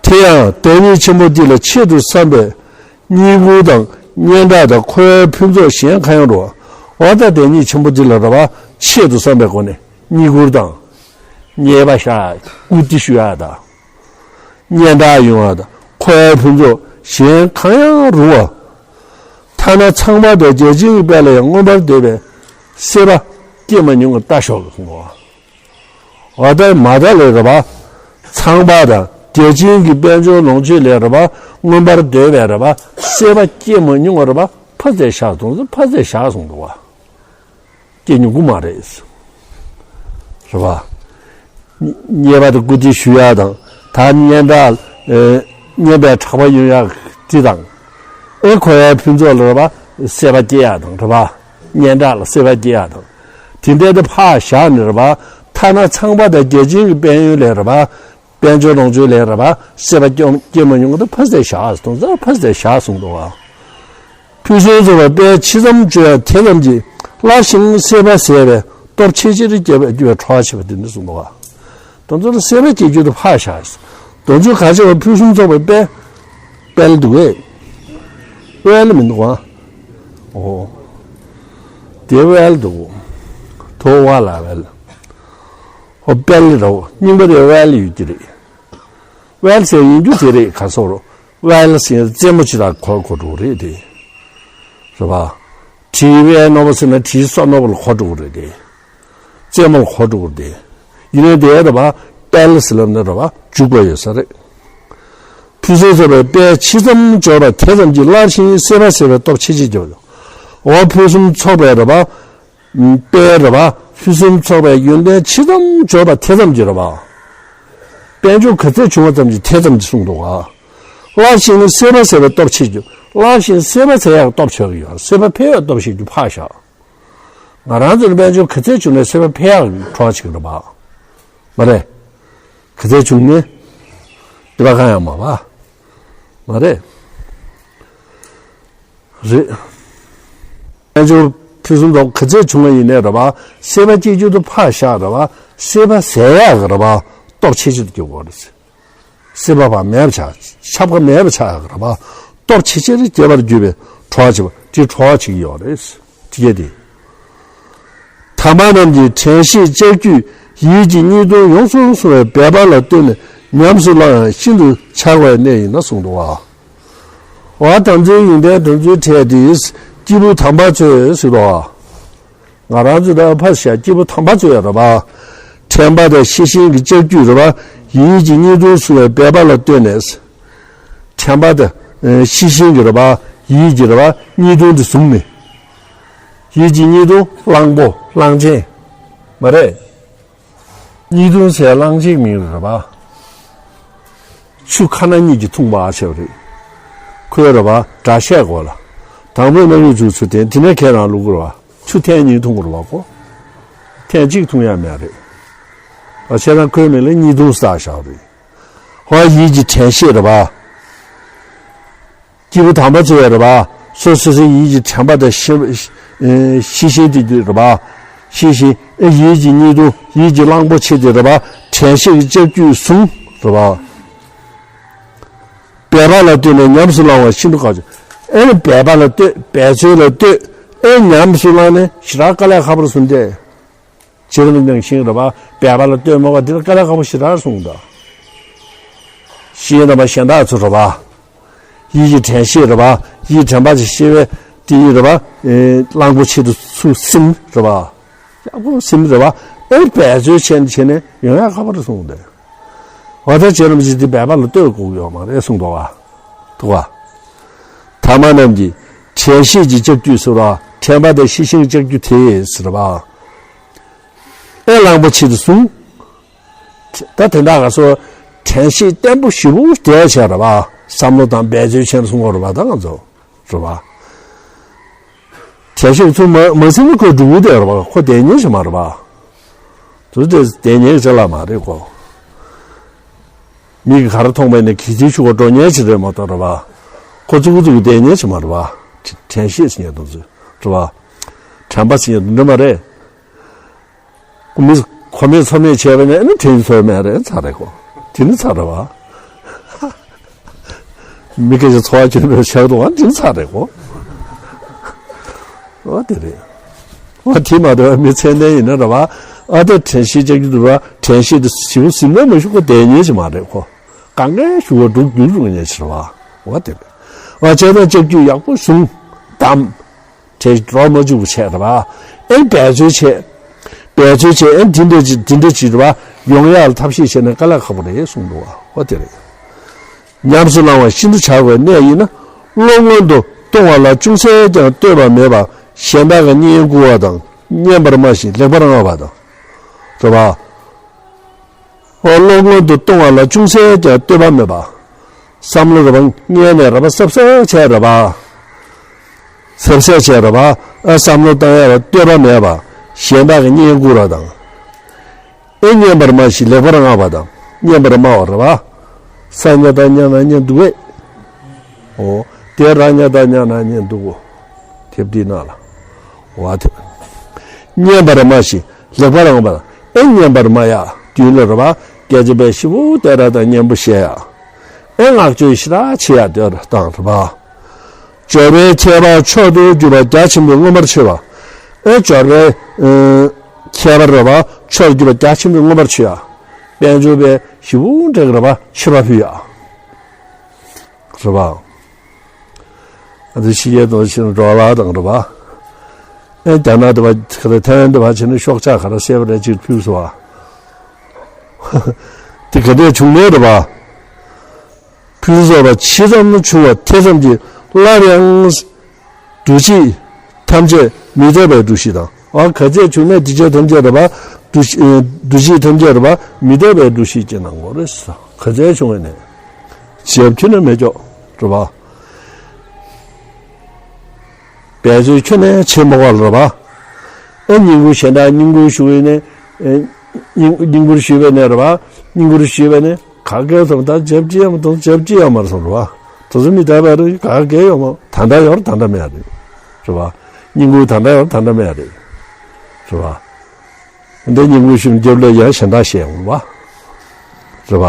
དེ་ཡང་བདག་ཉིད་ཆེན་པོ་འདི་ལ་ཆེད་དུ་བསམ་པའི་བསྙེན་བཀུར་དང་སྙན་གྲགས་དང་མཁས་པའི་ཕུན་ཚོགས་གཞན་གང་ཡང་རུང་བ། འོ་ད་བདག་ཉིད་ཆེན་པོ་འདི་ལ་རེད་པ། ཆེད་དུ་བསམ་པའི་སྒོ་ནས་བསྙེན་བཀུར་དང་། མཉེས་པ་བཞག་བཀུར་སྟི་ཞུ་ཡག་དང་། སྙན་གྲགས་ཡོང་བ་དང་མཁས་པའི་ཕུན་ཚོགས་གཞན་གང་ཡང་རུང་བ། ཐ་ན་ཚངས་པ་དང་བརྒྱ་བྱིན་གྱི་དཔལ་ལ་ཡང་མངོན་པར་འདོད་པའི་སྲེད་པ་སྐྱེ་མ་མྱོང་བར་ལྟ་ཞོག་གསུངས་པ། འོ་ད་མ་ད་ལས་རེད་པ། ཚངས་པ་དང་བརྒྱ་བྱིན་གྱི་དཔལ་འབྱོར་ལོངས་སྤྱོད་ལས་རེད་པ། མངོན་པར་འདོད་པའི་རེད་པ། སྲེད་པ་སྐྱེ་མ་མྱོང་བ་རེད་པ། ཕར་ཙམ་བཞག་གསུངས། ཕར་ཙམ་བཞག་གསུངས་འདུག་པ། སྐྱེ་མྱོང་གི་མ་རེད། རེད་པ། མཉེས་པ་དང་བཀུར་སྟི་ཞུ་ཡག་དང་། ད་སྙན་གྲགས། ཨེ། སྙན་པའི་གྲགས་པ་ཡོང་ཡག་དེ་དང་། ཨེ་མཁས་པའི་ཕུན་ཚོགས་ལ་རེད་པ། སྲེད་པ་སྐྱེ་ཡག་དང་རེད་པ། སྙན་གྲགས་ལ་སྲེད་པ་སྐྱེ་ཡག་དང་། དེ་འདྲ་དེ་ཕར་བཞག་ནས་རེད་པ། ཐ་ན་ཚངས་པ་དང་བརྒྱ་བྱིན་གྱི་དཔལ་ཡོན་ལས་རེད་པ། དཔལ་འབྱོར་ལོངས་སྤྱོད་ལས་རེད་པ། སྲེད་པ་སྐྱོ་སྐྱེ་མ་མྱོང་གི་ད་ཕར་ཙམ་བཞག་གསུངས་ཙང་ཕར་ཙམ་བཞག་གསུངས་འདུག་པ། ཕུན་སུམ་ཚོགས་པའི་དཔལ་ཇི་ཙམ་བྱུང་བ་དེ་ཙམ་གྱིས་སླར་ཞིང་སྲེད་པ་ཟད་པའི་སྟོབས་ཆེས་ཆེར་སྐྱེ་བར་འགྱུར་བའི་གྲོགས་བྱེད་པ་དེ་ནི་གསུངས་འདུག་པ། དེ་ཚོར་སྲེད་པ་སྐྱེ་རྒྱུ་དེ་ཕར་བཞག་དེ་ཚོ་ག་ཅེ་བ་ཕུན་སུམ་ཚོགས་པའི་དཔལ། དཔལ་འདུག་གས། དཔལ་མི་འདུག་པ། འོ། དེ་དཔལ་འདུག་དོ་བ་ལ་དཔལ། འོ་དཔལ་རོ། རྙིང་པ་དེ་དཔལ་ཡོད་ཀྱི་རེད། དཔལ་ཟེར་ཡིན་རྒྱུ་དེ་རེད། ག་སོགས་རོ། དཔལ་ཟེར་རྩེད་མོ་ཅི་ལ་གོ་གོ་འགྲོ་རེད་དེ། རེད་པ། བྲིས་པའི་ནོར་བུ་ཟེར་ན་བྲིས་སོ་ནོར་བུ་ལ་གོ་འགྲོ་རེད་དེ། རྩེད་མོ་ལ་གོ་འགྲོ་རེད་དེ། ཡིན་ནའི་དེ་རེད་པ། དཔལ་ཟེར་ལབ་ན་རེད་པ། འཇུག་པ་ཡོད་ས་རེད། ཕུན་སུམ་ཚོགས་པའི་དཔལ་ཇི་ཙམ་འབྱོར་པ་དེ་ཙམ་གྱིས་སླར་ཞིང་སྲེད་པ་ཟད་པའི་སྟོབས་ཆེས་ཆེར་སྐྱེ་བ། འོ་ཕུན་སུམ་ཚོགས་པའི་རེད་པ། དཔལ་རེད་པ། ཕུན་སུམ་ཚོགས་པའི་ཡོན་ཏན་ཇི་ཙམ་འབྱོར་པ་དེ་ཙམ་གྱིས་རེད་པ། དཔལ་འབྱོར་ག་ཚད་བྱུང་བ་ཙམ་གྱིས་དེ་ཙམ་གྱིས་གསུངས་འདུག་ག་སླར་ཞིང་སྲེད་པ་ཟད་པའི་སྟོབས་ཆེས་ཆེར། སླར་ཞིང་སྲེད་པ་ཟད་ཡག་སྟོབས་ཆགས་ཀྱི་ཡོད། སྲེད་པ་འཕེལ་བའི་སྟོབས་ཆེས་ཆེར་ཕར་བཞག་ང་རང་ཚོ་ནི་དཔལ་འབྱོར་ག་ཚད་བྱུང་ནའི་སྲེད་པ་འཕེལ་ཡག་གི་གྲོགས་ཆེས་རེད་པ། མ་རེད། ག་ཚད་བྱུང་ནའི་སྲེད་པ་གང་ཡང་མ་པ། མ་རེད། རེད། དཔལ་འབྱོར་ཕུན་སུམ་ཚོགས་ག་ཚད་བྱུང་བ་ཡིན་ནའི་རེད་པ། སྲེད་པ་སྐྱེ་རྒྱུ་དེ་ཕར་བཞག་རེད་པ། སྲེད་པ་ཟད་ཡག་གི་རེད་པ། སྟོབས་ཆེས་ཆེར་སྐྱེ་དགོས་རེད། སྲེད་པ་བ་མེད་པ་ཆགས། ཆགས་པ་མེད་པ་ཆགས་ཡག་གི་རེད་པ། སྟོབས་ཆེས་ཆེར་སྐྱེ་བར་འགྱུར་བའི་གྲོགས་བྱེད་པ་དེ་གྲོགས་བྱེད་ཀྱི་ཡོད་རེད། དེ་གས་དེ། དམ་པ་རྣམས་ཀྱི་དྲན་ཤེས་ལྕགས་ཀྱུས་ ཡིད་ཀྱི་གཉིས་སྟོང་ཡོངས་སུ་བཟུང་བའི་འབད་པ་ལ་ལྟོས་ནས་ཉམས་སུ་བླང་ཡང་ཤིན་ཏུ་ཆགས་པའི་གནས་ཡིན་ན་གསུངས་འདུག་བ། འོ་དམ་ཚིག་ཡོན་ཏན་དམ་ཚིག་ཕྲད་དེ་སྐྱེས་བུ་དམ་པ་ཚོས་ཟེར་བ། ང་རང་ཚོ་ད་ཕར་བཞག་སྐྱེས་བུ་དམ་པ་ཚོ་ཡོད་རེད་པ། དྲན་པ་དང་ཤེས་བཞིན་གྱི་ལྕགས་ཀྱུས་རེད་པ། ཡིད་ཀྱི་གཉིས་སྟོང་བཟུང་བའི་འབད་པ་ལ་ལྟོས་ནས། དྲན་པ་དང་ཤེས་བཞིན་གྱི་རེད་པ། ཡིད་ཀྱི་རེད་པ། གཉིས་སྟོང་དེ་བཟུང་ནས། ཡིད་ཀྱི་གཉིས་སྟོང་གླང་པོ་གླང་ཆེན། མ་རེད། གཉིས་སྟོང་ཟེར་གླང་ཆེན་མིང་རེད་པ། ཆུ་ཁ་ན་གཉིས་ཀྱིས་འཐུང་བ་བྱས་པ་རེད། ཁོའི་རེད་པ་སྒྲ་བཤད་སྐོར་ལ། དང་པོའི་རྣམ་དབྱེ་བཅུ་ཚུལ་དེ་དེ་ནས་ཁྱེད་རང་ལུག་རེད་པ། ཆུ་ཐེངས་གཉིས་འཐུང་དགོས་རེད་པ་ཁོ། ཐེངས་གཅིག་འཐུང་ཡ་མེད་རེད། བྱས་ཙང་ཁོའི་མིང་ལ་གཉིས་སྟོང་བཏགས་བཞག་རེད། ཧོ་ཡིད་ཀྱི་དྲན་ཤེས་རེད་པ། སྐྱེས་བུ་དམ་པ་ཚོ་ཡོད་རེད་པ། སོ་སོ་སོའི་ཡིད་ཀྱི་དྲན་པ་དང་ཤེས་ཤེས་བཞིན་དེ་རེད་པ། ཤེས་བཞིན་ཡིད་ཀྱི་གཉིས་སྟོང་ཡིད་ཀྱི་གླང་པོ་ཆེ་དེ་རེད་པ། དྲན་ཤེས་ཀྱི་ལྕགས་ཀྱུས་བཟུང་རེད་པ། འབད་པ་ལ་ལྟོས་ནས་ཉམས་སུ་བླང་བ་ཤིན་ཏུ་དཀའ་བ། ཨེ་ནི་འབད་པ་ལ་ལྟོས། འབད་རྩོལ་ལ་ལྟོས། ཨེ་ཉམས་སུ་བླང་ནས་ཞེ་དྲག་དཀའ་ལས་ཁག་པོ་རེད་གསུངས་ཏེ། བྱེད་རིམ་ནང་བཞིན་རེད་པ། འབད་པ་ལ་ལྟོས་མོ་བ་འདི་ལ་དཀའ་ལས་ཁག་པོ་ཞེ་དྲག་གསུངས་འདུག་ཤེས་ཡོན་རྣམ་པ་གཞན་དག་ཚོ་རེད་པ། ཡིད་ཀྱི་དྲན་ཤེས་རེད་པ། ཡིད་དྲན་པ་ཅིག་ཤེས་པས་དེ་ཡིད་རེད་པ། ཨེ་གླང་པོ་ཆེ་དུ་ཚུར་སིམ་རེད་པ། ཡག་པོ་སིམ་རེད་པ། ཨེ་འབད་རྩོལ་བྱས་ནས་བྱས་ནས་ཡོང་ཡག་ཁག་པོ་རེད་གསུངས་འདུག་འོ་ད་བྱེད་རིམ་ཅིག་དེ་འབད་པ་ལ་ལྟོས་དགོས་ཀྱི་ཡོད་མ་རེད་གསུངས་འདུག་བ། འདུག་བ། ཐ་མ་རྣམས་ཀྱིས་དྲན་ཤེས་ཀྱི་ལྕགས་ཀྱུས་ཟེར་བ། དྲན་པ་དང་ཤེས་བཞིན་གྱི་ལྕགས་ཀྱུ་དེས་ཟེར་བ། ཨེ་གླང་པོ་ཆེ་དུ་བཟུང་། ད་དེ་འདྲ་ག་སོ། དྲན་ཤེས་བརྟན་པོ་ཞེ་པོ་བསྡད་བྱས་རེད་པ། བསམ་བློ་དང་འབད་རྩོལ་བྱས་ནས་གསུང་བ་རེད་པ། ད་ང་ཚོ་རེད་པ། དྲན་ཤེས་ཚུར་མ་མ་ཟིན་ན་ཁོ་འགྲོ་གི་བསྡད་རེད་པ། ཁོ་བསྡད་ཉན་ཞིག་མ་རེད་པ། དུ་དེ་བསྡད་ཉན་ཅ་ལག་མ་རེད་ཁོ། མིག་གིས་ག་རེ་མཐོང་པ་ཡིན་ན་གི་དེའི་ཤུགས་ཀྱིས་འགྲོ་ཉན་ཞིག་རེད་མ་གཏོགས་རེད་པ། ཁོ་ཙུག་ཙུག་བསྡད་ཉན་ཞིག་མ་རེད་པ། དྲན་ཤེས་ཟེར་ཉན་དུ་ཚུལ་རེད་པ། དྲན་པ་ཟེར་ཉན་དུ་འདྲ་མ་རེད། མི་གོ་མེད་ཚོར་མེད་བྱས་པ་ནས་ཨ་ནི་དྲན་ཚོར་མེད་རེད་ཚར་རེད་ཁོ། དེ་ནི་ཚར་རེད་བ། མི་སྐད་ཆ་ཚོར་བ་སྐྱོན་པའི་ཆགས་འདུག་བ་དེ་ནི་ཚར་རེད་ཁོ། འོ་དེ་རེད། འོ་དེ་མ་གཏོགས་མི་ཚད་ལྡན་ཡིན་ན་རེད་བ། ཨ་ད་དྲན་ཤེས་ལྕགས་ཀྱུ་འདུག་བ། དྲན་ཤེས་དེ་ཞིབ་ཟིན་ན་མ་ཞུགས་པ་བསྡད་ཉན་ཞིག་མ་རེད་ཁོ། གང་གའི་ཞུ་བ་འགྲུབ་འགྱུར་རུང་ཉན་ཞིག་རེད་བ། འོ་དེ་རེད། འོ་བྱས་ན་ལྕགས་ཀྱུ་ཡག་པོ་བཟུང་། བསྡམས། དེ་རོ་མ་འཇུག་པ་བྱས་རེད་པ། ཨེ་འབད་རྩོལ་བྱས། འབད་རྩོལ་བྱས་ཨེ་འདི་འདྲ་ཅིག་འདི་འདྲ་ཅིག་རེད་པ། ཡོང་ཡག་ལ་ཐབས་ཤེས་བྱས་ན་དཀའ་ལས་ཁག་པོ་རེད་གསུངས་འདུག་བ། འོ་དེ་རེད། ཉམས་སུ་བླང་བ་ཤིན་ཏུ་ཆགས་པའི་གནས་ཡིན་ན། བློ་སྔོན་དུ་གཏོང་བ་ལ་ཅུང་ཟད་ཀྱང་ལྟོས་པ་མེད་པ། གཞན་དག་གི་བསྙེན་བཀུར་བ་དང་བསྙེན་པར་སྨྲ་ཞིང་ལེགས་པར་བསྔགས་པ་དང་། རེད་པ། འོ་བློ་སྔོན་དུ་གཏོང་བ་ལ་ཅུང་ཟད་ཀྱང་ལྟོས་པ་མེད་པ། བསམ་བློ་རེད་པ་སྔོན་ནས་རེད་པ་གསལ་གསལ་བྱས་རེད་པ། གསལ་གསལ་བྱས་རེད་པ། ཨ་བསམ་བློ་བཏང་ཡ་ལ་ལྟོས་པ་མེད་པ། གཞན་དག་གི་བསྙེན་བཀུར་བ་དང་། ཨེ་བསྙེན་པར་སྨྲ་ཞིང་ལེགས་པར་བསྔགས་པ་དང་། བསྙེན་པར་སྨྲ་བ་རེད་པ། ས་ཉ་ད་ཉ་ན་ཉན་འདུག་གས། འོ། དེ་ར་ཉ་ད་ཉ་ན་ཉན་འདུག་གོ། དེབ་འདི་ནང་ལ། འོ་དེ། བསྙེན་པར་སྨྲ་ཞིང་ལེགས་པར་བསྔགས་པ། ཨེ་བསྙེན་པར་སྨྲ་ཡ། དུས་ལ་རེད་པ། སྐད་ཆ་དཔེ་ཞིབ་པོ་དེ་ར་དང་སྙན་པོ་བཤད་ཡ། ཨེ་བསྔགས་བརྗོད་ཞེ་དྲག་བྱེད་ཡ་དེ་ར་དང་རེད་པ། སྦྱོར་བའི་ཁྱད་པར་མཆོག་ཏུ་གྱུར་པ་རྒྱ་ཆེན་པོས་མངོན་པར་མཆོད་པ། ཨེ་སྦྱོར་བའི་ཨེ་ཁྱད་པར་རེད་པ། མཆོག་ཏུ་གྱུར་པ་རྒྱ་ཆེན་པོས་མངོན་པར་མཆོད་ཡ། དཔལ་འབྱོར་པའི་ཞིབ་པོ་འདྲ་གི་རེད་པ། མཆོད་པ་ཕུལ་ཡ། རེད་པ། ཨ་ཙི་ཕྱི་རྒྱལ་དུ་ཕྱིན་འགྲོ་བ་དང་རེད་པ། ཨེ་རྒྱ་ནག་དུ་བ་ག་རེ་ཐའེ་ཝན་དུ་བ་ཕྱིན་ན་ཤོག་ཆག་ག་རེ་གསལ་བ་རེ་གཅིག་ཕུལ་སོང་བ། དེ་ག་འདྲས་བྱུང་ནས་རེད་པ། ཕུན་སུམ་ཚོགས་པ་ཇི་ཙམ་བྱུང་བ་དེ་ཙམ་གྱིས་སླར་ཡང་འདུ་ཤེས་ཐམས་ཅད་མི་ལྡོག་པའི་འདུ་ཤེས་དང་། ཨ་ག་ཚད་བྱུང་ནས་འདུ་བྱེད་ཐམས་ཅད་རེད་པ། འདུ་ཤེས་འདུ་བྱེད་ཐམས་ཅད་རེད་པ། མི་ལྡོག་པའི་འདུ་ཤེས་ཀྱི་སྣང་ངོ་རེད། ག་ཚད་བྱུང་བ་ནས་ཞབས་ཁྱོན་ནས་མེད་ཀྱོག་རེད་པ། འབད་རྩོལ་ཁྱོན་ནས་བྱེད་མ་དགོས་རེད་པ། ཨེ་བསྙེན་བཀུར་གཞན་དག་བསྙེན་བཀུར་ཞུ་གི་ནས་ཨེ་བསྙེན་བསྙེན་བཀུར་ཞུས་པ་ནས་རེད་པ། བསྙེན་བཀུར་ཞུས་པ་ནས་ག་གེ་སོང་ད་ཇབ་ཅི་ཡང་མ་གཏོང་ཇབ་ཅི་ཡང་མ་སོང་རེད་པ། དེ་ཚོ་མི་ལྟ་བ་རེད། ག་གེ་ཡོང་མ་ད་ལྟ་ཡོད་རེད། ད་ལྟ་མེད་རེད། རེད་པ། བསྙེན་བཀུར་ད་ལྟ་ཡོད་རེད། ད་ལྟ་མེད་རེད། རེད་པ། འདི་བསྙེན་བཀུར་ཞུས་རྒྱབ་ལ་ཡང་གཞན་དག་བཤད་ཡོང་རེད་པ། རེད་པ།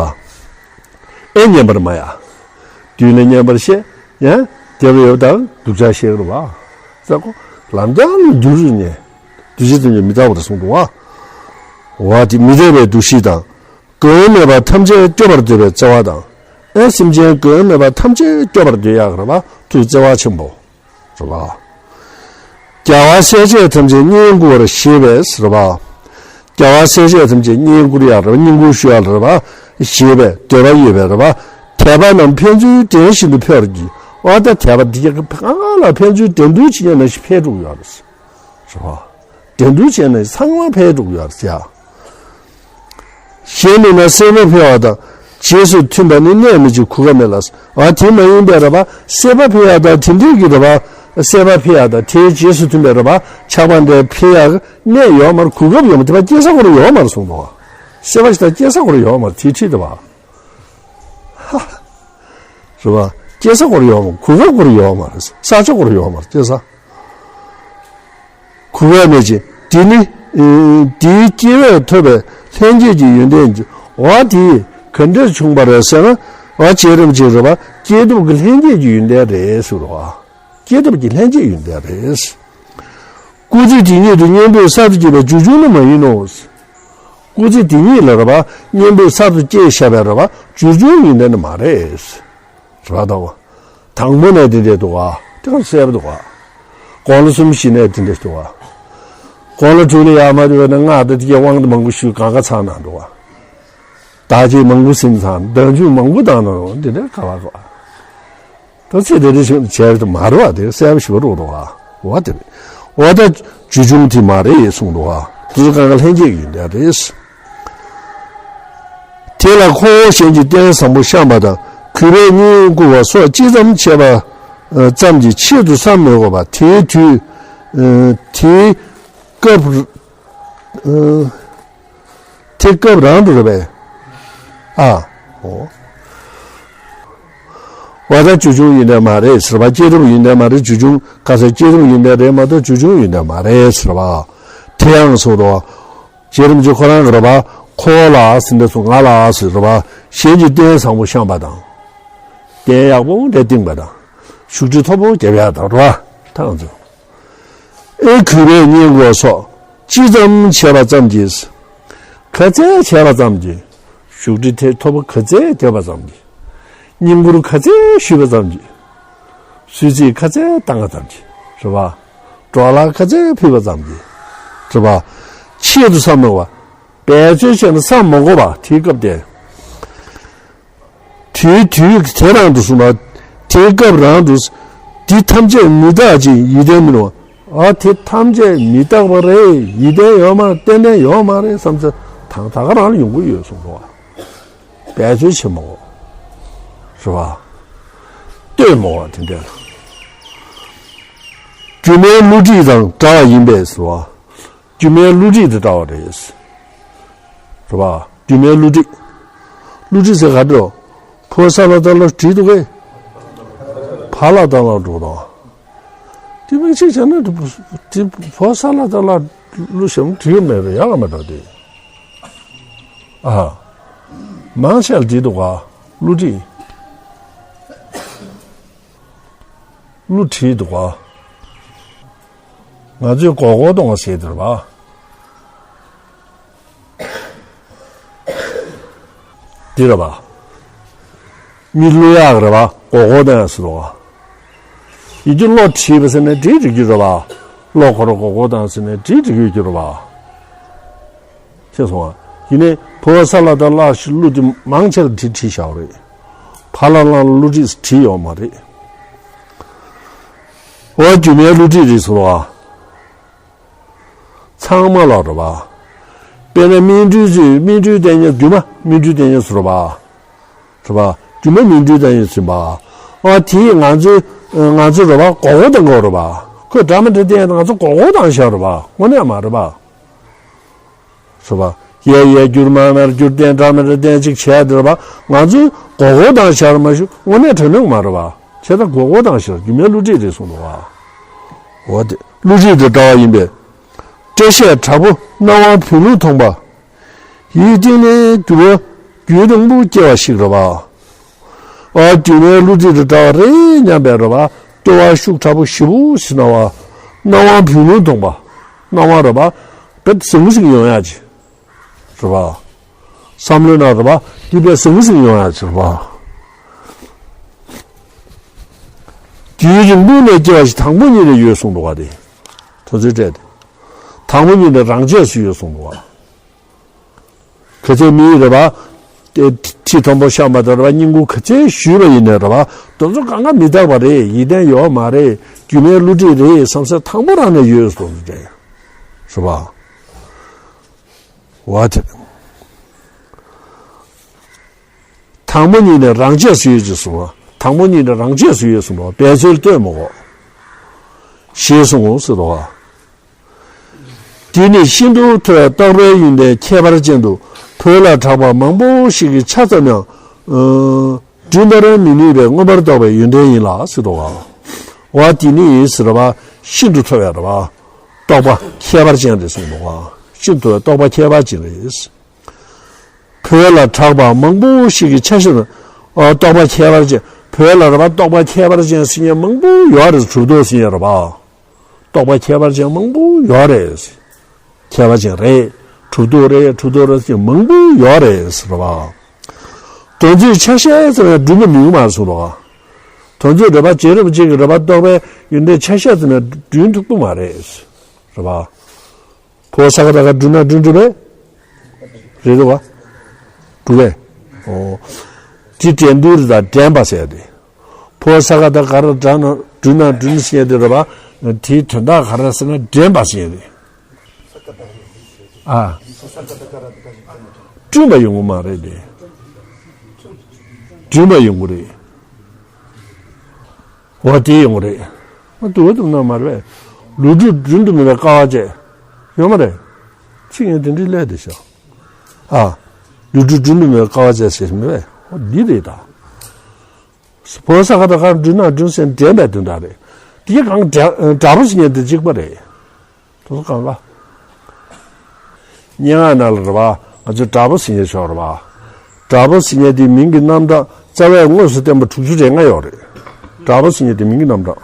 ཨེ་བསྙེན་པར་སྨྲ་ཡ། དུས་ལ་བསྙེན་པར་བཤད། ཡང་རྒྱབ་ལ་ཡོད་དང་སྡུག་ཅག་བཤད་རེད་པ། ས་ཀོ་ལམ་སྦྱང་ལ་འགྱུར་ནས་འདུ་བྱེད་ཐམས་ཅད་མི་རྟག་པར་གསུངས་འདུག་པ། བ་དེ་མི་བདེ་བའི་འདུ་ཤེས་དང་། མགོན་མེད་པ་ཐམས་ཅད་སྐྱོབ་པར་འདོད་པའི་བརྩེ་བ་དང་། ཨེ་སེམས་ཅན་མགོན་མེད་པ་ཐམས་ཅད་སྐྱོབ་པར་འདོད་ཡག་རེད་བ། ཐུགས་བརྩེ་བ་ཆེན་པོ་རེད་བ། རྒྱལ་བ་སྲས་བཅས་ཐམས་ཅད་བསྙེན་བཀུར་བར་ཞེས་པས་རེད་བ། རྒྱལ་བ་སྲས་བཅས་ཐམས་ཅད་བསྙེན་བཀུར་ཡག་རེད་བ། བསྙེན་བཀུར་ཞུ་ཡག་རེད་བ། ཞེས་པའི་འདོད་པ་ཡོད་པས་རེད་བ། དད་པ་རྣམས་ཕན་ཚུན་འགྲན་བཞིན་དུ་འཕེལ་བར་བགྱི། འོ་ད་དད་པ་འདི་ག་ལ་ཕན་ཚུན་འགྲན་བསྡུར་བྱེད་ཉན་ན་ཞིག་འཕེལ་འགྲོ་གི་ཡོད་རེད། རེད་བ། འགྲན་བསྡུར་བྱས་ནས་ཚང་མ་འཕེལ་འགྲོ་གི་ཡོད་རེད་ཟེར། གཞན་མིན་ན་སྲེད་པ་འཕེལ་བ་དང་། རྗེས་སུ་མཐུན་པ་ནི་གནས་མི་བྱེད་གོ་སྐབས་མེད་ལ། ཨ་དེ་མ་ཡིན་པའི་རེད་བ། སྲེད་པ་འཕེལ་ཡག་དང་དེ་འདྲའི་གི་རེད་བ། སྲེད་པ་འཕེལ་ཡག་དང་དེའི་རྗེས་སུ་མཐུན་པའི་རེད་བ། ཆགས་པ་འདྲ་འཕེལ་ཡག་གནས་ཡོད་མ་རེད། གོ་སྐབས་ཡོད་མ་རེད། དེ་བ་སྐྱེ་ས་ཁོ་རང་ཡོད་མ་རེད་གསུངས་འདུག་བ། སྲེད་པ་ཞིག་དང་སྐྱེ་ས་ཁོ་རང་ཡོད་མ་རེད། དེ་ཁྲིད་དེ་བ། རེད་བ། སྐྱེ་ས་ཁོ་རང་ཡོད་མ་རེད། གོ་སྐབས་ཁོ་རང་ཡོད་མ་རེད། ས་ཆ་ཁོ་རང་ཡོད་མ་རེད། སྐྱེ་ས། གོ་སྐབས་མེད་ཅིང་། དེ་ནི་ཨེ་དེའི་སྐྱེ་བས་ཐོབ་པའི་ལྷན་སྐྱེས་ཀྱི་ཡོན་ཏན་གྱི། འོ་དེ་ག་འདྲས་བྱུང་བ་རེད་ཟེར་ན། འོ་རྗེ་རིན་པོ་ཆེས་རེད་བ། སྐྱེས་ཐོབ་ཀྱི་ལྷན་སྐྱེས་ཀྱི་ཡོན་ཏན་རེད་ཟེར་བ། སྐྱེས་ཐོབ་ཀྱི་ལྷན་སྐྱེས་ཡོན་ཏན་རེད། སྐུལ་ཚིག་དེ་ཉིད་དུ་གཉེན་པོས་གསར་དུ་སྐྱེས་པའི་རྒྱུ་བྱུང་ནི་མ་ཡིན་ནོ། སྐུལ་ཚིག་དེ་ཉིད་ལ་རེད་བ། གཉེན་པོས་གསར་དུ་སྐྱེས་བཞག་པའི་རེད་བ། རྒྱུ་བྱུང་ཡོན་ཏན་ནི་མ་རེད། རེད་བ། དང་པོ་ནས་དེ་འདྲས་འདུག་བ། དེ་ག་གསལ་པོ་འདུག་བ། དགུང་ལོ་གསུམ་བཞི་ནས་དེ་འདྲས་འདུག་བ། དགུང་ལོ་དྲུག་ལ་ཡར་མར་ཡོད་ན་སྔགས་དང་དེ་གའི་དབང་དུ་མང་པོ་ཞུས་གང་ག་ཚང་ན་འདུག་བ། བདག་གཅེས་མང་པོ་ཟིན་ཚང་། བདག་འཇུག་མང་པོ་བཏང་ན་འདི་འདྲས་ག་བ་ག་བ། ད་ཚེ་འདི་འདྲས་བྱས་ཏེ་མ་རེད་བ། དེ་གསལ་པོ་ཞིག་རུ་འདུག་བ། འོ་དེ་རེད། འོ་ད་རྒྱུ་བྱུང་དེ་མ་རེད་གསུངས་འདུག་བ། དེ་ཚོ་གང་ག་ལྷན་སྐྱེས་ཡོན་ཏན་རེད། དེ་ལ་ཁོ་བོ་གཞན་གྱི་རྟེན་བཟང་པོ་བཤམས་པ་དང་། གུས་པས་བསྙེན་བཀུར་བ་སོགས་ཅི་ཙམ་བྱས་པ་ཙམ་གྱིས་ཆེད་དུ་བསམ་མི་དགོས་པ། དེའི་དུས་དེའི་སྐབས་དེ་སྐབས་རང་དུ་རེད་པས། ཨ། འོ། འོ་ད་རྒྱུ་བྱུང་ཡོན་ཏན་མ་རེད་ཟེར་བ། སྐྱེས་ཐོབ་ཡོན་ཏན་མ་རེད། རྒྱུ་བྱུང་ཁ་སང་སྐྱེས་ཐོབ་ཡོན་ཏན་རེད་མ་གཏོགས་རྒྱུ་བྱུང་ཡོན་ཏན་མ་རེད་ཟེར་བ། དེ་ཡང་གསུངས་རོ། རྗེ་རིན་པོ་ཆེ་ཁོ་རང་གི་རེད་བ། ཁོ་བོ་ལ་ཟེར་འདི་ཚོ་ང་ལ་ཟེར་རེད་བ། གཞན་གྱི་རྟེན་བཟང་པོ་བཤམས་པ་དང་། རྟེན་ཡག་པོ་འདྲ་བཏིང་པ་དང་། བཞུགས་ཁྲི་མཐོ་པོ་རྒྱབ་ཡག་དང་རེད་བ། ཐང་ཚོ། ཨེ་གུས་པས་བསྙེན་བཀུར་བ་སོགས་ཅི་ཙམ་བྱས་པ་ཙམ་གྱིས། ག་ཚད་བྱས་པ་ཙམ་གྱིས། བཞུགས་ཁྲི་ཐེ་མཐོ་པོ་ག་ཚད་བརྒྱབ་པ་ཙམ་གྱིས། བསྙེན་བཀུར་ག་ཚད་ཞུས་པ་ཙམ་གྱིས། གསོལ་ཚིགས་ག་ཚད་བཏང་བ་ཙམ་གྱིས། རེད་བ། འགྲོ་ལ་ག་ཚད་ཕུལ་བ་ཙམ་གྱིས། རེད་བ། ཆེད་དུ་བསམ་མི་དགོས་པ། འབད་རྩོལ་བྱས་ནས་བསམ་མ་དགོས་པ་དེའི་སྐབས་དེ། དུས་དུས་དེ་རང་དུ་གསུངས་པ། དེའི་སྐབས་རང་དུ། འདི་ཐམས་ཅད་མི་རྟག་ཅིང་ཡིད་བརྟན་མིན་ནོ། ཨ་དེ་ཐམས་ཅད་མི་རྟག་པ་རེད། ཡིད་བརྟན་ཡོད་མ་རེད། ཏན་ཏན་ཡོད་མ་རེད་བསམ་ཚེ་དང་ད་ག་རང་ལ་ཡོང་གི་ཡོད་གསུངས་འདུག་བ། འབད་རྩོལ་བྱེད་མ་དགོས། རེད་བ། ལྟོས་མ་དགོས་དེ་འདྲ་ལ། སྒྱུ་མའི་བསླུ་བྲིད་དང་འདྲ་བ་ཡིན་པས་ཟེར་བ། སྒྱུ་མའི་བསླུ་བྲིད་དང་འདྲ་བ་རེད། རེད་བ། སྒྱུ་མའི་བསླུ་བྲིད། བསླུ་བྲིད་ཟེར་ག་འདྲ། ཕོ་ས་ལ་ད་ལ་བྲིས་འདུག་གས། ཕ་ལ་ད་ལ་འགྲོ་དང་། དེ་མིན་ཅིག་བྱས་ན་དེ་ཕོ་ས་ལ་ད་ལ་བསླུ་ཞིམ་བྲིས་མེད་པའི་ཡག་མེད་འགྲོ་དེ། ཨ། མང་ཆེ་ལ་བྲིས་འདུག་ག། བསླུ་བྲིད། བསླུ་བྲིད་འདུག་ག། ང་ཚོས་མགོ་སྐོར་གཏོང་བ་ཟེར་དེ་རེད་པ། འདི་རེད་པ། མི་བསླུ་ཡག་རེད་པ། མགོ་སྐོར་གཏོང་ཡག་ཟེར་འདུག་ག། ཡིན་རྒྱུ་བློ་བྲིས་པ་ཟེར་ནས་བྲིས་འགྲིག་རྒྱུ་རེད་པ། བློ་ཁོ་རང་མགོ་སྐོར་བཏང་ཟེར་ནས་བྲིས་འགྲིག་ཡོད་རྒྱུ་རེད་པ། ཤེས་སོང་ང་། ཡིན་ནའི་ཕོ་བ་ས་ལ་ད་ལ་ཞིག་བསླུ་དེ་མང་ཆེ་ལ་བྲིས་བྲིས་བཞག་པ་རེད། ཕ་ལ་ལ་བསླུ་བྲིས་བྲིས་ཡོད་མ་རེད། འོ་སྒྱུ་མའི་བསླུ་བྲིད་རེད་ཟེར་བ། ཚང་མ་ལ་རེད་པ། དཔེར་ན་སྨིན་གྲོལ་ཚོས་སྨིན་གྲོལ་བསྟན་ཉན། སྒྱུ་མ་སྨིན་གྲོལ་བསྟན་ཉན་ཟེར་བ། རེད་པ། སྒྱུ་མ་སྨིན་གྲོལ་བསྟན་ཉན་ཟེར་བ། ཨ་དེས་ང་ཚོའི་ང་ཚོ་རེད་པ། མགོ་སྐོར་བཏང་གི་རེད་པ། ཁོས་འདྲ་མི་འདྲ་བསྟན་ཡང་ང་ཚོ་མགོ་སྐོར་བཏང་བཞག་རེད་པ། དངོས་གནས་མ་རེད་པ། རེད་པ། ཡས་ཡས་བསྒྱུར་མས་མས་བསྒྱུར་བསྟན་འདྲ་མི་འདྲ་བསྟན་ཅིག་བྱས་དེ་རེད་པ། ང་ཚོས་མགོ་སྐོར་བཏང་བཞག་རེད་མ་གཞི་དངོས་གནས་དྲང་གནས་མ་རེད་པ། བྱས་ཙང་མགོ་སྐོར་བཏང་བཞག་སྒྱུ་མའི་བསླུ་བྲིད་རེད་གསུངས་འདུག་ག། འོ་དེ་བསླུ་བྲིད་དང་འདྲ་བ་ཡིན་པས། སྐྲ་ཤད་དྲག་པོ་སྣང་བ་བུན་ལུང་མཐོང་པ། ཡིད་གཏིང་ནས་འགྱུར་བ་རྒྱུན་རིང་པོ་སྐྱེ་བ་ཞིག་རེད་པ། ཨ་སྒྱུ་མའི་བསླུ་བྲིད་དང་འདྲ་བ་རེད་སྙམ་པའི་རེད་པ། ལྟོ་བ་ཤུགས་དྲག་པོ་ཞེ་པོ་ཞིག་སྣང་བ། སྣང་བ་བུན་ལུང་མཐོང་པ། སྣང་བ་རེད་པ། དཔེ་ཟང་ཟིང་ཡོང་ཡག་ཅིག་རེད་པ། བསམ་བློའི་ནང་རེད་པ། འདི་དཔེ་ཟང་ཟིང་ཡོང་ཡ་ཅིག་རེད་པ། རྒྱུན་རིང་པོ་ནས་སྐྱེ་བ་ཞིག་དང་པོ་ཉིད་ནས་ཡོད་གསུངས་འདུག་ག་དེ། དོན་ཚན་སྤྲད་དེ། དང་པོ་ཉིད་ནས་རང་ཆས་སུ་ཡོད་གསུངས་འདུག་ག་ག་ཚོད་མི་ཡི་རེད་པ། ཁྲི་མཐོན་པོ་བཤམས་པ་དང་རེད་པ། བསྙེན་བཀུར་ག་ཚོད་ཞུས་པ་ཡིན་ནའི་རེད་པ། དེ་ཚོ་གང་ག་མི་རྟག་པ་རེད། ཡིད་བརྟན་ཡོད་མ་རེད། སྒྱུ་མའི་བསླུ་བྲིད་རེད་བསམ་སའི་དང་པོ་རང་ནས་ཡོད་གསུངས་འདུག་ག་རེད་པ། འོ་དེ། དང་པོ་ཉིད་ནས་རང་ཆས་སུ་ཡོད་ཅེས་གསུངས་པ། དང་པོ་ཉིད་ནས་རང་ཆས་སུ་ཡོད་གསུངས་པ། འབད་རྩོལ་ལྟོས་མི་དགོས། ཞེས་གསུངས་འོང་ཟེར་དོ། དེ་ནི་ཤིན་ཏུ་མཐོ་བའི་རྟོགས་པའི་ཡོན་ཏན་ཁྱད་པར་ཅན་དུ་བོད་ལ་གྲགས་པ་མང་པོ་ཞིག་གི་ཆ་ཙམ་ཡང་། ཨ། བསྒྲུན་པར་མི་ནུས་པའི་མངོན་པར་རྟོགས་པའི་ཡོན་ཏན་ཡིན་ལ་ཟེར་དོ། འོ་དེ་ནི་ཟེར་བ་ཤིན་ཏུ་མཐོ་བའི་རེད་པ། རྟོགས་པ་ཁྱད་པར་ཅན་རེད་གསུངས་འདུག་ག་ཤིན་ཏུ་མཐོ་བའི་རྟོགས་པ་ཁྱད་པར་ཅན་རེད། བོད་ལ་གྲགས་པ་མང་པོ་ཞིག་གི་ཆ་ཤས། ཨ། རྟོགས་པ་ཁྱད་པར་ཅན། བོད་ལ་རེད་པ། རྟོགས་པ་ཁྱད་པར་ཅན་ཟེར་མཁན་མང་པོ་ཡོད་རེད། གྲུབ་རྟོག་ཟེར་མཁན་རེད་པ། རྟོགས་པ་ཁྱད་པར་ཅན་མང་པོ་ཡོད་རེད། ཁྱད་པར་ཅན་རེད། གྲུབ་རྟོག་རེད། གྲུབ་རྟོག་རེད་ཟེར་མཁན་མང་པོ་ཡོད་རེད་ཟེར་བ། དོན་ཚན་ཆ་ཤས་ཙམ་ཡང་བསྒྲུན་དུ་མི་འོང་མ་གསུངས་རོགས། དོན་ཚན་རེད་པ། རྗེ་རིན་པོ་ཆེ་གིས་རེད་པ། རྟོགས་པའི་ཡོན་ཏན་ཆ་ཤས་ཙམ་ཡང་བསྒྲུན་ཐུབ་ཀྱི་མ་རེད། རེད་པ། ཕོ་ས་ག་ད་ག་བསྒྲུན་ན་བསྒྲུན་གྲུབ་པས། རེད་དོ་བ། གྲུབ་པས། ཨོ། དེ་འགྲན་བསྡུར་དང་འགྲན་པ་ཟེར་ཏེ། ཕོ་ས་ག་ད་ག་ར་འདྲ་ན་བསྒྲུན་ན་བསྒྲུན་ཟེར་ཏེ་རེད་པ། དེའི་དོན་དག་ག་རེ་ཟེར་ན་འགྲན་པ་ཟེར་ཏེ། ཨ། བསྒྲུན་པ་ཡོང་གི་མ་རེད་དེ། བསྒྲུན་པ་ཡོང་གི་རེད། འོ་དེ་ཡོང་རེད། མ་དུ་བ་དུ་ན་མ་རེད། ལུས་གྲུབ་བསྒྲུན་དུ་མེད་པའི་དཀའ་བ་སྤྱད། ཡོད་མ་རེད། ཚིག་ངན་དེ་འདྲའི་ལས་དེ་ཤོག་ཨ། ལུས་གྲུབ་བསྒྲུན་དུ་མེད་པའི་དཀའ་བ་སྤྱད་ཟེར་མེད་པས། འོ་འདི་རེད་ད། ཕོ་ས་ག་ད་ག་བསྒྲུན་ན་བསྒྲུན་ཟེར་འགྲན་པའི་དོན་དག་རེད། དེ་གང་དྲག་པོ་ཟེར་མཁན་དེ་གཅིག་པ་རེད། དེ་ཚོ་གང་ལ། སྙན་ངག་ནང་ལ་རེད་པ། ང་ཚོས་དྲག་པོ་ཟེར་མཁན་ཤོག་རེད་པ། དྲག་པོ་ཟེར་མཁན་དེའི་མིང་གི་རྣམ་གྲངས་རྩ་བས་དངོས་སུ་བསྟན་པ་དྲུག་ཅུ་རེ་ལྔ་ཡོད་རེད། དྲག་པོ་ཟེར་མཁན་དེའི་མིང་གི་རྣམ་གྲངས།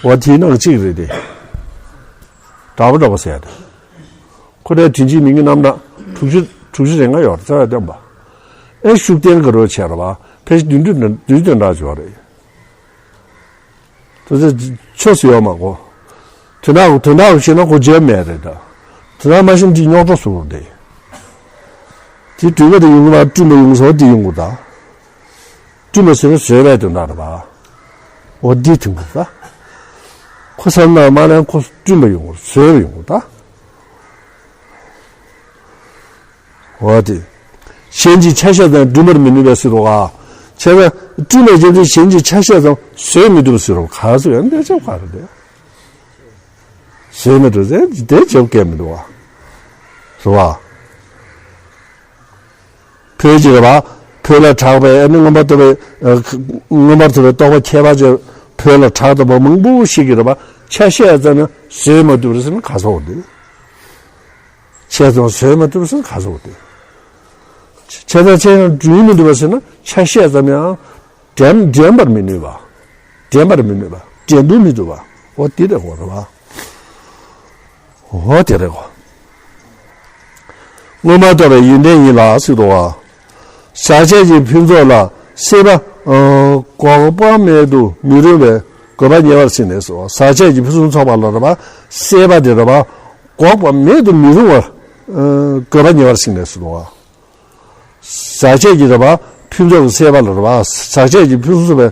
འོ་དེའི་ནང་གཅིག་རེད་དེ། དྲག་པོ་དྲག་པོ་ཟེར་ཡ་དེ། ཁོ་རའི་དྲིན་ཅན་མིང་གི་རྣམ་གྲངས་དྲུག་ཅུ་དྲུག་ཅུ་རེ་ལྔ་ཡོད་རེད། རྩ་བས་བསྟན་པ། ཨེ་ཤུགས་ལྡན་ག་རོ་ཆེ་རེད་པ། ཕལ་ཆེར་བདུན་ཅུ་བདུན་ཅུ་དོན་དག་ཅིག་ཡོད་རེད། དེ་ཚོ་ཆོས་སུ་ཡོད་མ་གོ། དོན་དག་དོན་དག་ཤེས་ན་གོ་བརྗེད་མེད་རེད་ད། དོན་དག་མ་ཤེས་ན་དེ་རྙོག་དྲ་བཟོ་བར་འདུག་དེ་དྲུག་པ་དེ་ཡོང་གི་མ། བསྒྲུན་པ་ཡོང་གི་ཟེར་བ་དེ་ཡོང་གི་ད། བསྒྲུན་པ་ཟེར་ན་བཟོས་པའི་དོན་དག་རེད་པ། འོ་འདི་དེ་གོ་ད། ཁོ་བསམ་ན་མ་ལན་ཁོ་བསྒྲུན་པ་ཡོང་གི་རེད། བཟོས་པ་ཡོང་གི་ད། འོ་དེ། གཞན་གྱི་ཆ་ཤས་ཙམ་བསྒྲུན་པར་མི་ནུས་པས་ཟེར་རོ་ག་བྱས་ཙང་བསྒྲུན་པའི་རྒྱུ་མཚན་གཞན་གྱི་ཆ་ཤས་ཙམ་བཟོད་མི་ཐུབ་ཟེར་རོ། ག་ཟེར་ཡང་འདོད་ཆགས་ག་རེ་རེད། བཟོད་མི་ཐུབ་ཟེར་དེ་བྱེད་སྐལ་མི་འདུག་བ། རེད་བ། བོད་ཀྱི་རེད་བ། བོད་ལ་གྲགས་པའི་ཨ་ནི་མངོན་པར་རྟོགས་པའི་ཨ་མངོན་པར་རྟོགས་པའི་རྟོགས་པ་ཁྱད་པར་ཅན་བོད་ལ་གྲགས་བསྡད་པ་མང་པོ་ཞིག་གི་རེད་བ། ཆ་ཤས་ཙམ་ཡང་བཟོད་མ་ཐུབ་རེད་ཟེར་ན་ག་ཟེར་འདུག་ཆ་ཤས་ཙམ་བཟོད་མ་ཐུབ་ཟེར་ན་ག་ཟེར་འདུག་ཆ་ཤས་ཙམ་ཡང་བསྒྲུན་མི་ཐུབ་པ་ཟེར་ན་ཆ་ཤས་ཙམ་ཡང་འགྲན་འགྲན་པར་མི་ནུས་པ། འགྲན་པར་མི་ནུས་པ། འགྲན་བསྡུར་མི་ཐུབ་པ། འོ་དེ་རེད་གོ། རེད་བ། འོ་དེ་རེད་གོ། མངོན་པར་རྟོགས་པའི་ཡོན་ཏན་ཡིན་ལ་ཟེར་འདུག་བ། ཟག་བཅས་ཀྱི་ཕུན་ཚོགས་ལ་སྲེད་པ་འགོག་པ་མེད་དུ་མི་རུང་བའི་དགོས་པ་ཉེ་བར་ཟིན་ནས་སོ། ཟག་བཅས་ཀྱི་ཕུན་སུམ་ཚོགས་པ་ལ་རེད་བ། སྲེད་པ་དེ་རེད་བ། འགོག་པ་མེད་དུ་མི་རུང་བ། དགོས་པ་ཉེ་བར་ཟིན་ནས་སོ། ཟག་བཅས་ཀྱི་རེད་བ། ཕུན་ཚོགས་ཀྱི་སྲེད་པ་ལ་རེད་བ། ཟག་བཅས་ཀྱི་ཕུན་སུམ་ཚོགས་པའི་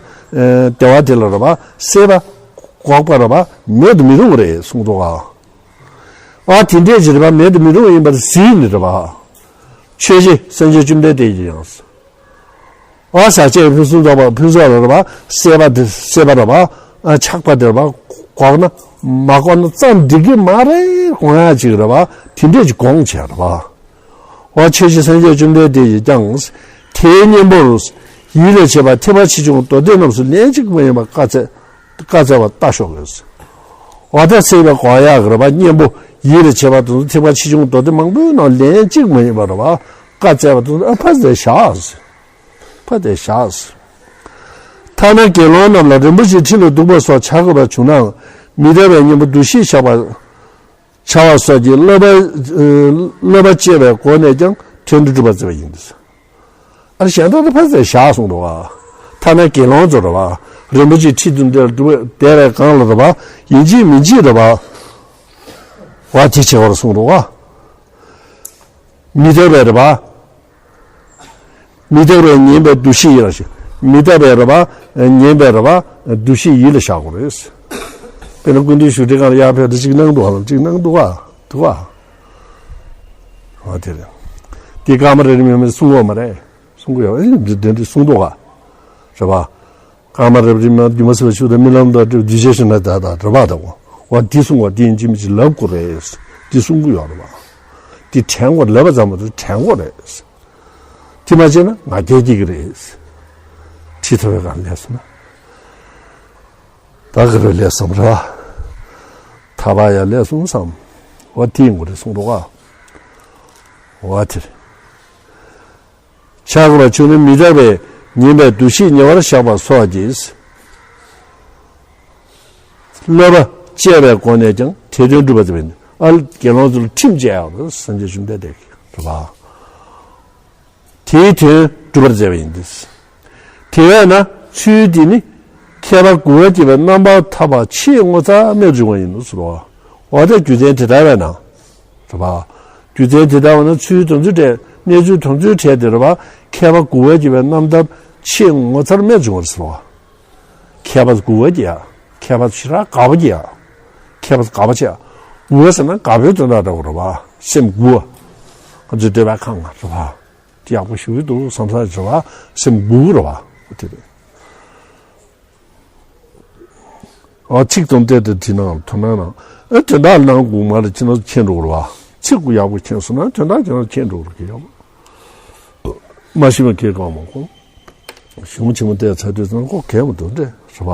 བདེ་བ་དེ་ལ་རེད་བ། སྲེད་པ་འགོག་པ་རེད་བ། མེད་དུ་མི་རུང་བ་རེད་གསུངས་འདུག་ག་ཨ་དེ་འདྲས་ཀྱི་རེད་བ། མེད་དུ་མི་རུང་བ་ཡིན་པར་གཟིགས་ནས་རེད་བ། ཆོས་རྗེ་སངས་རྒྱས་བཅོམ་ལྡན་འདས་ཀྱིས་ཡང་། ཨ་ཟག་བཅས་ཕུན་སུམ་ཚོགས་པ། ཕུན་ཚོགས་ལ་རེད་བ། སྲེད་པ་དེ་སྲེད་པ་རེད་བ། ཨ་ཆགས་པ་དེ་རེད་བ། འགོག་ན་མ་འགོག་ན་ཙམ་འགྲིག་གི་མ་རེད། འགོག་ཡ་ཅིག་རེད་བ། དེ་འདྲས་ཀྱི་དགོངས་བྱས་རེད་བ། ཨ་ཆོས་རྗེ་སངས་རྒྱས་བཅོམ་ལྡན་འདས་ཀྱིས་ཀྱང་། དེའི་གཉེན་པོར་ཡིད་ལས་བྱེད་པ་ཐེག་པ་ཆེ་ཆུང་མདོ་སྡེ་རྣམས་སུ་ལན་གཅིག་མ་ཡིན་པར་བཀའ་སྩལ། བཀའ་སྩལ་བ་ལྟ་ཞོག་ལས། འོ་ད་སྲེད་པ་འགོག་ཡག་གི་རེད་བ། གཉེན་པོ་ཡིད་ལ་བྱེད་པ་དེ་ཚོ་ཐེག་པ་ཆེ་ཆུང་མདོ་སྡེ་མང་པོའི་ནང་ལན་གཅིག་མ་ཡིན་པ་རེད་བ། བཀའ་སྩལ་བ་དེ་ཚོ་ཨ་ཕ་དེ་བཞག་ཕ་དེ་བཞག་ཐ་ན་དགེ་སློང་རྣམས་ལ་རིན་པོ་ཆེའི་ཁྲི་ལ་འདུག་པ་སོགས་བྱ་དགོས་པ་བྱུང་ནའང་མི་འདའ་བའི་གཉེན་པོ་འདུ་ཤེས་བཞག་པ། བྱ་བ་སོགས་ཀྱི་བསླབ་པ་བསླབ་པ་བཅས་པའི་སྒོ་ནས་ཀྱང་ཐོས་གྲོལ་སྒྲུབ་པར་མཛད་པ་ཡིན། ཨ་གཞན་དག་ཏུ་ཕར་ཚད་བཞག་གསུངས་འདུག་བ། ཐ་ན་དགེ་སློང་ཚོ་རེད་བ། རིན་པོ་ཆེའི་ཁྲི་དང་འདྲ་འདུག་བསྡད་པའི་སྒང་ལ་རེད་བ། ཡིན་གཅིག་མིན་གཅིག་རེད་བ། བ་དེ་བྱེད་པར་གསུངས་འདུག་བ། མི་རྟག་པའི་རེད་བ། མི་རྟག་པའི་ཉན་པའི་འདུ་ཤེས་ཡིད་ལ་བཞག་མི་རྟག་པའི་རེད་བ། ཉན་པའི་རེད་བ། འདུ་ཤེས་ཡིད་ལ་བཞག་དགོས་རེད། དཔེར་ན་སྐུ་མདུན་བཞུགས་ཁྲིའི་སྒང་ལ་ཡར་ཕེབས་ཏེ་གཅིག་གནང་འདུག་བ་ལ་གཅིག་གནང་འདུག་བ། འདུག་བ། བ་དེ་རེད། དེ་ཀ་མ་རེ་རེ་མི་མི་གསུང་གོ་མ་རེད། གསུང་གི་ཡོད། ཨེ་འདི་འདི་འདི་གསུང་འདུག་ག་རེད་པ། ཀ་མ་རབ་རིབ་མ་སྒྱུ་མ་ཟད་པའི་ཆོས་དང་རྨི་ལམ་དང་འདུས་བྱས་ཤིང་ན་ད་ད་རེད་པ། ད་གོ་བ་འདི་གསུང་བ་འདི་ཡིན་གཅིག་མིན་གཅིག་ལབ་དགོས་རེད། འདི་གསུང་གི་ཡོད་རེད་པ། འདི་དྲན་དགོས་ལབ་པ་ཙམ་མ་གཏོགས་དྲན་དགོས་རེད། དེ་མ་བྱས་ན་ང་རྒྱལ་སྐྱེ་གི་རེད། ཁྲི་ཐོབ་པའི་སྒང་སླེབས་སོང་ན། ད་ག་རེ་སླེབས་སོང་ར། ཐར་པ་ཡར་སླེབས་སོང་བསམ། འོ་དེ་ཡིན་དགོས་རེད་གསུངས་འདུག་ག་འོ་དེ་རེད། བྱ་དགོས་པ་བྱུང་ན་མི་རྟག་པས་ཉན་པའི་འདུ་ཤེས་ཉེ་བར་བཞག་པ་སོགས་ཀྱིས། བསླབ་པ་བཅས་པའི་སྒོ་ནས་ཀྱང་དེ་དོན་སྒྲུབ་པ་ཟེར་བ་ཡིན། ཨ་དགེ་སློང་ཚོ་ལ་ཁྲིམས་བཅས་ཡག་རེད། སངས་རྒྱས་བཅོམ་ལྡན་འདས་ཀྱིས་རེད་པ། དེའི་དོན་སྒྲུབ་པར་མཛད་པ་ཡིན་ཏེ། དེ་བས་ན་ཚུལ་འདི་ནི་མཁས་པ་མགུ་བ་སྐྱེས་པའི་རྣམ་པར་ཐར་པ་ཆེས་ངོ་མཚར་རྨད་དུ་བྱུང་བ་ཡིན་ནོ་ཟེར་བ། འོ་ད་རྒྱུ་མཚན་དེ་ལྟར་བས་ན། རེད་པ། རྒྱུ་མཚན་དེ་ལྟར་བས་ན་ཚུལ་དོན་ཚུལ་བྲལ་གནས་ཚུལ་དོན་ཚུལ་བྲལ་ཏེ་རེད་པ། མཁས་པ་མགུ་བ་སྐྱེས་པའི་རྣམ་ཐར་ཆེས་ངོ་མཚར་རྨད་དུ་བྱུང་བ་ཟེར་བ། མཁས་པ་མགུ་བ་སྐྱེས་ཡ། མཁས་པ་ཞེ་དྲག་དགའ་པོ་སྐྱེས་ཡ། མཁས་པ་དགའ་པོ་སྐྱེས་ཡ། མགུ་བ་ཟེར་ན་དགའ་པོའི་དོན་དག་འདྲ་བོ་རེད་པ། སེམས་མགུ་བ། ང་ཚོའི་འདོད་པ་ཁེངས་པ་རེད་པ། དེ་ཡག་པོ་ཞེ་པོ་འདུག་བསམ་ས་ཞིག་རེད་པ། སེམས་མགུ་རེད་པ། དེ་རེད། ཨ་ཚིག་དང་བཅས་ཏེ་དེ་ནང་དོན་དག་ནང་ཨ་དོན་དག་ནང་དགོས་མ་རེད། ཁྱེད་རང་མཁྱེན་འགྲོ་རེད་པ། ཚིག་གུ་ཡག་པོ་མཁྱེན་སོང་ན་དོན་དག་ཁྱེད་རང་མཁྱེན་འགྲོ་རེད། ཀྱི་ཡག་པོ་མ་ཤེས་པ་ཁྱེད་གང་མ་གོ། གཞུང་ཆེན་མོ་བལྟས་ཚར་དུས་ཙང་ཁོ་གལ་མི་འདུག་འདྲ་རེད་པ།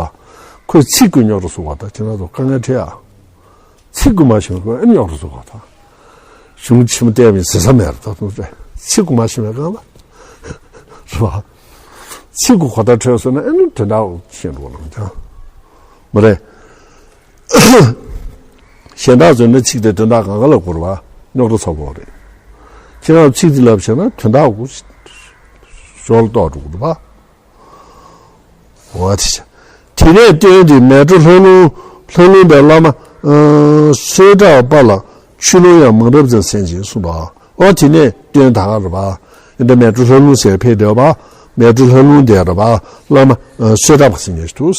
ཁོས་ཚིག་གུ་རྙོག་དྲ་བཟོ་བ་དང་ཁྱེད་རང་ཚོ་དཀའ་ངལ་འཕྲད་ཨ། ཚིག་གུ་མ་ཤེས་པ་ཁོས་ཨ་རྙོག་དྲ་བཟོ་བ་དང་། གཞུང་ཆེན་མོ་བལྟས་པའི་ཟེར་ས་མེད་རེད་ད་དུང་རེད། ཚིག་གུ་མ་ཤེས་པའི་སྒང་ལ་རེད་པ། ཚིག་གུ་གོ་བརྡ་འཕྲོད་སོང་ན་ཨ་ནི་དོན་དག་ཤེས་འགྲོ་ལང་ཀྱང་མ་རེད། གཞན་དག་ཚོས་ནི་ཚིག་དེ་དོན་དག་གང་ག་ལ་གོ་རེད་པ། རྙོག་དྲ་ཚ་པོ་རེད། ཁྱེད་རང་ཚིག་དེ་ལབ་བྱས་ན་དོན་དག་གུ་ཞོར་ལ་རྟོགས་འགྲོ་གི་རེད་པ། འོ་དེ་བྱས། དེ་ནས་སྟོན་ཏེ་མལ་གྲོ་ལྷ་ལུང་ལྷ་ལུང་པའི་བླ་མ་ཨ་སོས་དྲག་པ་ལ་ཆོས་ལུང་ཡང་མང་རབ་ཙམ་གསན་ཅིང་གསུངས་པ། འོ་དེ་ནས་སྟོན་ད་ག་རེད་པ། འདི་མལ་གྲོ་ལྷ་ལུང་ཟེར་ཕེབས་བསྡད་པ། མལ་གྲོ་ལྷ་ལུང་དེ་རེད་པ། བླ་མ་ཨ་སོས་དྲག་པ་ཟེར་མཁན་ཞིག་འདུག་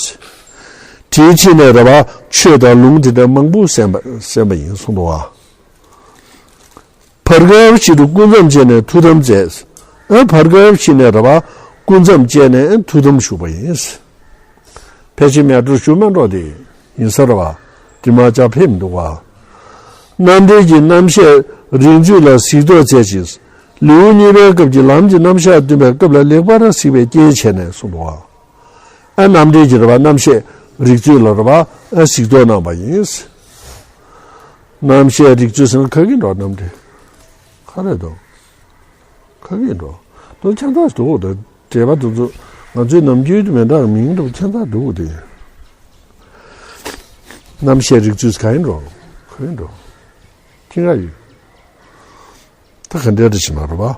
དེའི་ཕྱི་ནས་རེད་པ། ཆོས་དང་ལུང་དེ་འདྲ་མང་པོ་གསན་པ་གསན་པ་ཡིན་གསུངས་འདུག་བ། བར་སྐབས་ཤིག་ཏུ་སྐུ་མཚམས་བཅད་ནས་ཐུགས་དམ་མཛད། ཨ་བར་སྐབས་ཤིག་ནས་རེད་པ། སྐུ་མཚམས་བཅད་ནས་ཐུགས་དམ་བཞུགས་པ་ཡིན། ཕལ་ཆེར་མལ་གྲོ་བཞུགས་མེད་འགྲོ་དེ་ཡིན་ས་རེད་པ། དེ་མ་ཅག་ཕེབས་མི་འདུག་པ། རྣམ་འགྲེལ་གྱི་རྣམ་བཤད་རིགས་འཛུགས་ལ་གཟིགས་རྟོག་མཛད་ཅིང་། ལེའུ་གཉིས་པའི་སྐབས་ཀྱི་ལམ་གྱི་རྣམ་གཞག་སྟོན་པའི་སྐབས་ལ་ལེགས་པར་གཟིགས་པའི་རྐྱེན་བྱས་ནས་གསུངས་པ། ཨ་རྣམ་འགྲེལ་གྱི་རེད་པ། རྣམ་བཤད་རིགས་འཛུགས་ལ་རེད་པ། ཨ་གཟིགས་རྟོག་གནང་བ་ཡིན། རྣམ་བཤད་རིགས་འཛུགས་ཟེར་ན་ག་གི་འགྲོ། རྣམ་འགྲེལ་ག་རེ་འདུག་ག་གི་འགྲོ། དོན་ཆ་ཚང་འདུག་དེ་འགྲེལ་པ་དེ་ཚོ་ང་ཚོའི་ནམ་རྒྱུན་དུ་མི་འདྲ་བའི་མིང་འདྲ་པོ་ཆ་ཚང་འདུག་དེ་རྣམ་བཤད་རིགས་འཛུགས་ག་ཡིན་འགྲོ། ག་ཡིན་འགྲོ། ཁྱི་ང་ཡིན། ད་ག་འདྲ་འདྲ་ཞིག་མ་རེད་པ།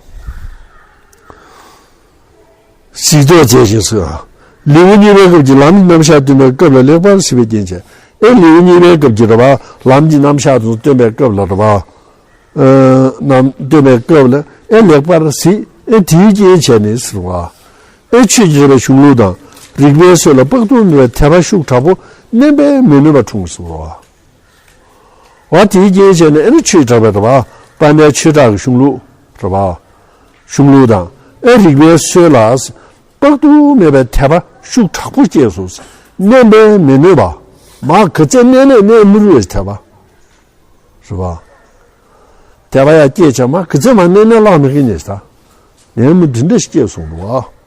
གཟིགས་རྟོག་མཛད་ཅིང་གསུངས། ལེའུ་གཉིས་པའི་སྐབས་ཀྱི་ལམ་གྱི་རྣམ་གཞག་སྟོན་པའི་སྐབས་ལ་ལེགས་པར་གཟིགས་པའི་རྐྱེན་བྱས། ཨེ་ལེའུ་གཉིས་པའི་སྐབས་ཀྱི་རེད་པ། ལམ་གྱི་རྣམ་གཞག་དེ་ཚོ་སྟོན་པའི་སྐབས་ལ་རེད་པ། ཨ་རྣམ་སྟོན་པའི་སྐབས་ལ་ཨེ་ལེགས་པར་གཟིགས། ཨེ་དེའི་རྐྱེན་བྱས་ནས་ཟེར་བ། ཨེ་ཆོས་ཀྱི་རིག་པའི་གཞུང་ལུགས་དང་རིགས་པའི་སྲོལ་ལ་དཔག་ཏུ་མེད་པའི་དད་པ་ཤུགས་དྲག་པོ་བསྣན་པས་མི་ནུས་པ་འཁྲུངས་ཟེར་བ། འོ་དེའི་རྐྱེན་བྱས་ནས་ཨེ་ནི་ཆོས་གྲགས་པའི་རེད་པ། དཔལ་ལྡན་ཆོས་གྲགས་ཀྱི་གཞུང་ལུགས་རེད་པ། གཞུང་ལུགས་དང་ཨེ་རིགས་པའི་སྲོལ་ལ་དཔག་ཏུ་མེད་པའི་དད་པ་ཤུགས་དྲག་པོ་སྐྱེས་སོང་། བསྣན་པས་མི་ནུས་པ། མ་ག་ཚད་བསྣན་ནས་བསྣན་མི་རུང་བའི་དད་པ་རེད་པ། དད་པ་ཡང་སྐྱེས་བྱས་མ་ག་ཚད་མ་བསྣན་ནས་བརླག་མི་ཁེ་ཉེས་ད། ནས་མི་འདི་འདྲ་ཞིག་སྐྱེས་སོང་འདུག་བ།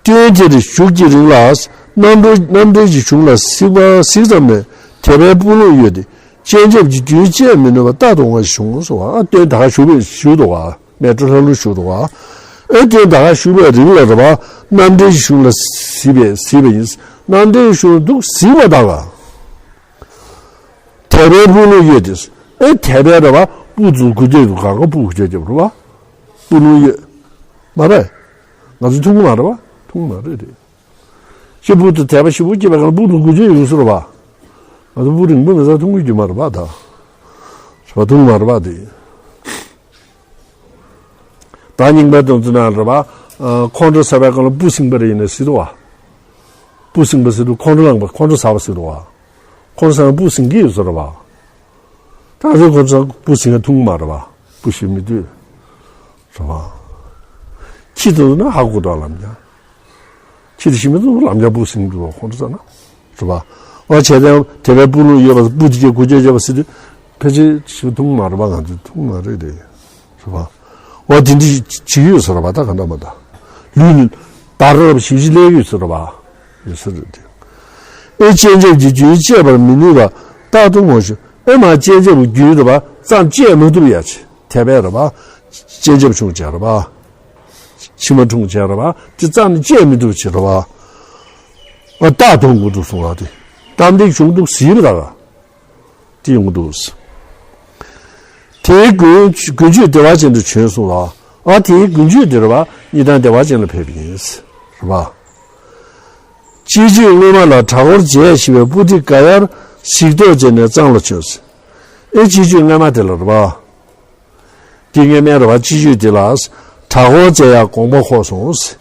སྟོན་དེར་བཞུགས་ཀྱི་རིང་ལ་རྣམ་གྲོལ་རྣམ་འགྲེལ་གྱི་གཞུང་ལ་གཟིགས་པ་གཟིགས་ཙམ་ནས་དད་པའི་སྤུ་ལོང་གཡོས་ཏེ་སྤྱན་ཆབ་ཀྱིས་མདུན་བཅས་མི་ནུས་པ་རྟག་ཏུ་འོང་བ་ཞིག་བྱུང་སོང་བ། སྟོན་ད་ག་བཞུགས་པའི་བཞུགས་འདུག་བ། མལ་གྲོ་ལྷ་ལུང་བཞུགས་འདུག་བ། ཨེ་སྟོན་ད་ག་བཞུགས་པའི་རིང་ལ་རེད་པ། རྣམ་འགྲེལ་གྱི་གཞུང་ལ་གཟིགས་པས་གཟིགས་པ་ཡིན། རྣམ་འགྲེལ་གྱི་གཞུང་འདུག་གཟིགས་པ་དང་། དད་ དད་པས་སྤུ་ལོང་གཡོས་ཏེ། ཨེ་དད་པས་རེད་བ། སྤུ་ཚུར་འགུལ་སྐྱོད་དུ་གང་ག་སྤུ་འགུལ་སྐྱོད་རྒྱབ་རེད་བ། སྤུ་ལོང་གཡོས། མ་རེད། ང་ཚོ་མཐོང་གི་མ་རེད་བ། མཐོང་གི་མ་རེད་དེ། ཤི་བུ་དུ་དད་པ་ཤི་བུ་སྐྱེས་པའི་སྒང་ལ་སྤུ་དུ་འགུལ་སྐྱོད་ཡོང་ཟེར་བ། ང་ཚོ་སྤུ་རིང་པོ་མེད་ས་མཐོང་གི་རྒྱུ་མ་རེད་བ་ད། ཞོ་མཐོང་གི་མ་རེད་བ་དེ། ད་རྙིང་པའི་དོན་ཚུལ་ན་རེད་བ། ཁོང་ཁྲོ་ཟ་བའི་སྒང་ལ་སྤུ་སྲིང་པ་རེད་ཡིན་ན་སྲིད་དོ་བ། སྤུ་སྲིང་པ་ཟེར་དུས་ཁོང་ཁྲོ་ལངས་པ་ཁོང་ཁྲོ་ཟ་བ་ཟེར་དོ་བ། ཁོང་ཁྲོ་ཟ་བ་སྤུ་སྲིང་གི་ཡོད་ཟེར་བ། ད་རེས་ཁོ་ཚོ་སྤུ་སྲིང་ཡ་མཐོང་གི་མ་རེད་བ། སྤུ་ཤི་མི་འདུག་རེད་བ། ཁྱི་དེ་ཚོ་ན་ཧ་གོ་འགྲོ་ལམ་ཀྱང་། ཁྱི་དེ་ཤི་མི་འདུག་ལམ་ཀྱང་སྤུ་སྲིང་འདུག་ཁོང་ཚོ་ན། རེད་བ། ཨོ་བྱས་ཙང་དེ་བས་སྤུ་ལོང་གཡོས་པ་སྤུ་དེ་གས་འགུལ་སྐྱོད་བྱས་པ་ཟེར་དུས་ཕལ་ཆེར་ཤི་མཐོང་གི་མ་རེད་བ། ང་ཚོ་མཐོང་གི་མ་རེད་དེ། རེད་བ། ཨོ་དེ་འདྲ་བྱེད་ཀྱི་ཡོད་ཟེར་བ་ད་ག་འདྲ་མ་ད། ལུས་ནི་དར་རབ་ཞིབ་ཞིབ་ལས་ཡོད་ཟེར་བ། ཡོད་ཟེར་དེ། ཨེ་སྤྱན་ཆབ་ཀྱི་རྒྱུན་བཅད་པར་མི་ནུས་པ་རྟག་ཏུ་ངོ་ཤེས། ཨེ་མ་སྤྱན་ཆབ་ཀྱི་རྒྱུན་རེད་བ་ཙམ་བཅད་མི་ཐུབ་ཡ་ཆེ་དེ་བས་རེད་བ། སྤྱན་ཆབ་ཆུང་བྱས་རེད་བ། མཆིལ་མ་འཁྲུངས་བྱས་རེད་བ་དེ་ཙམ་ནི་བཅད་མི་ཐུབ་ཆེ་རེད་བ། ཨ་རྟག་ཏུ་ངོ་ཐུབ་སོང་བ་དེ། གཏམ་འདི་གཞུང་དུ་གཟིགས་པ་དང་། དེ་ཡོང་གི་འདུག་དེའི་རྒྱུན་རྒྱུན་ཆོད་བདེ་བ་ཅན་དུ་བྱོན་སོང་ལ། ཨ་དེའི་རྒྱུན་ཆོད་དེ་རེད་བ་གཉིས་དང་བདེ་བ་ཅན་ལ་ཕེབས་པ་ཡིན། རེད་བ། སྤྱི་རྒྱུད་སྔོན་མ་ལ་གྲྭ་སྐོར་མཛད་ཞེས་པའི་པོ་ཏི་ག་ཡར་གཟིགས་རྟོག་བྱས་ནས་གཙང་ལ་བྱོན། ཨེ་སྤྱི་རྒྱུད་སྔོན་མ་དེ་ལ་རེད་བ། དེ་སྔོན་མའི་རེད་བ་སྤྱི་རྒྱུད་དེ་ལ་གྲྭ་སྐོར་མཛད་ཡག་དགོངས་པ་འཁོར་སོང་།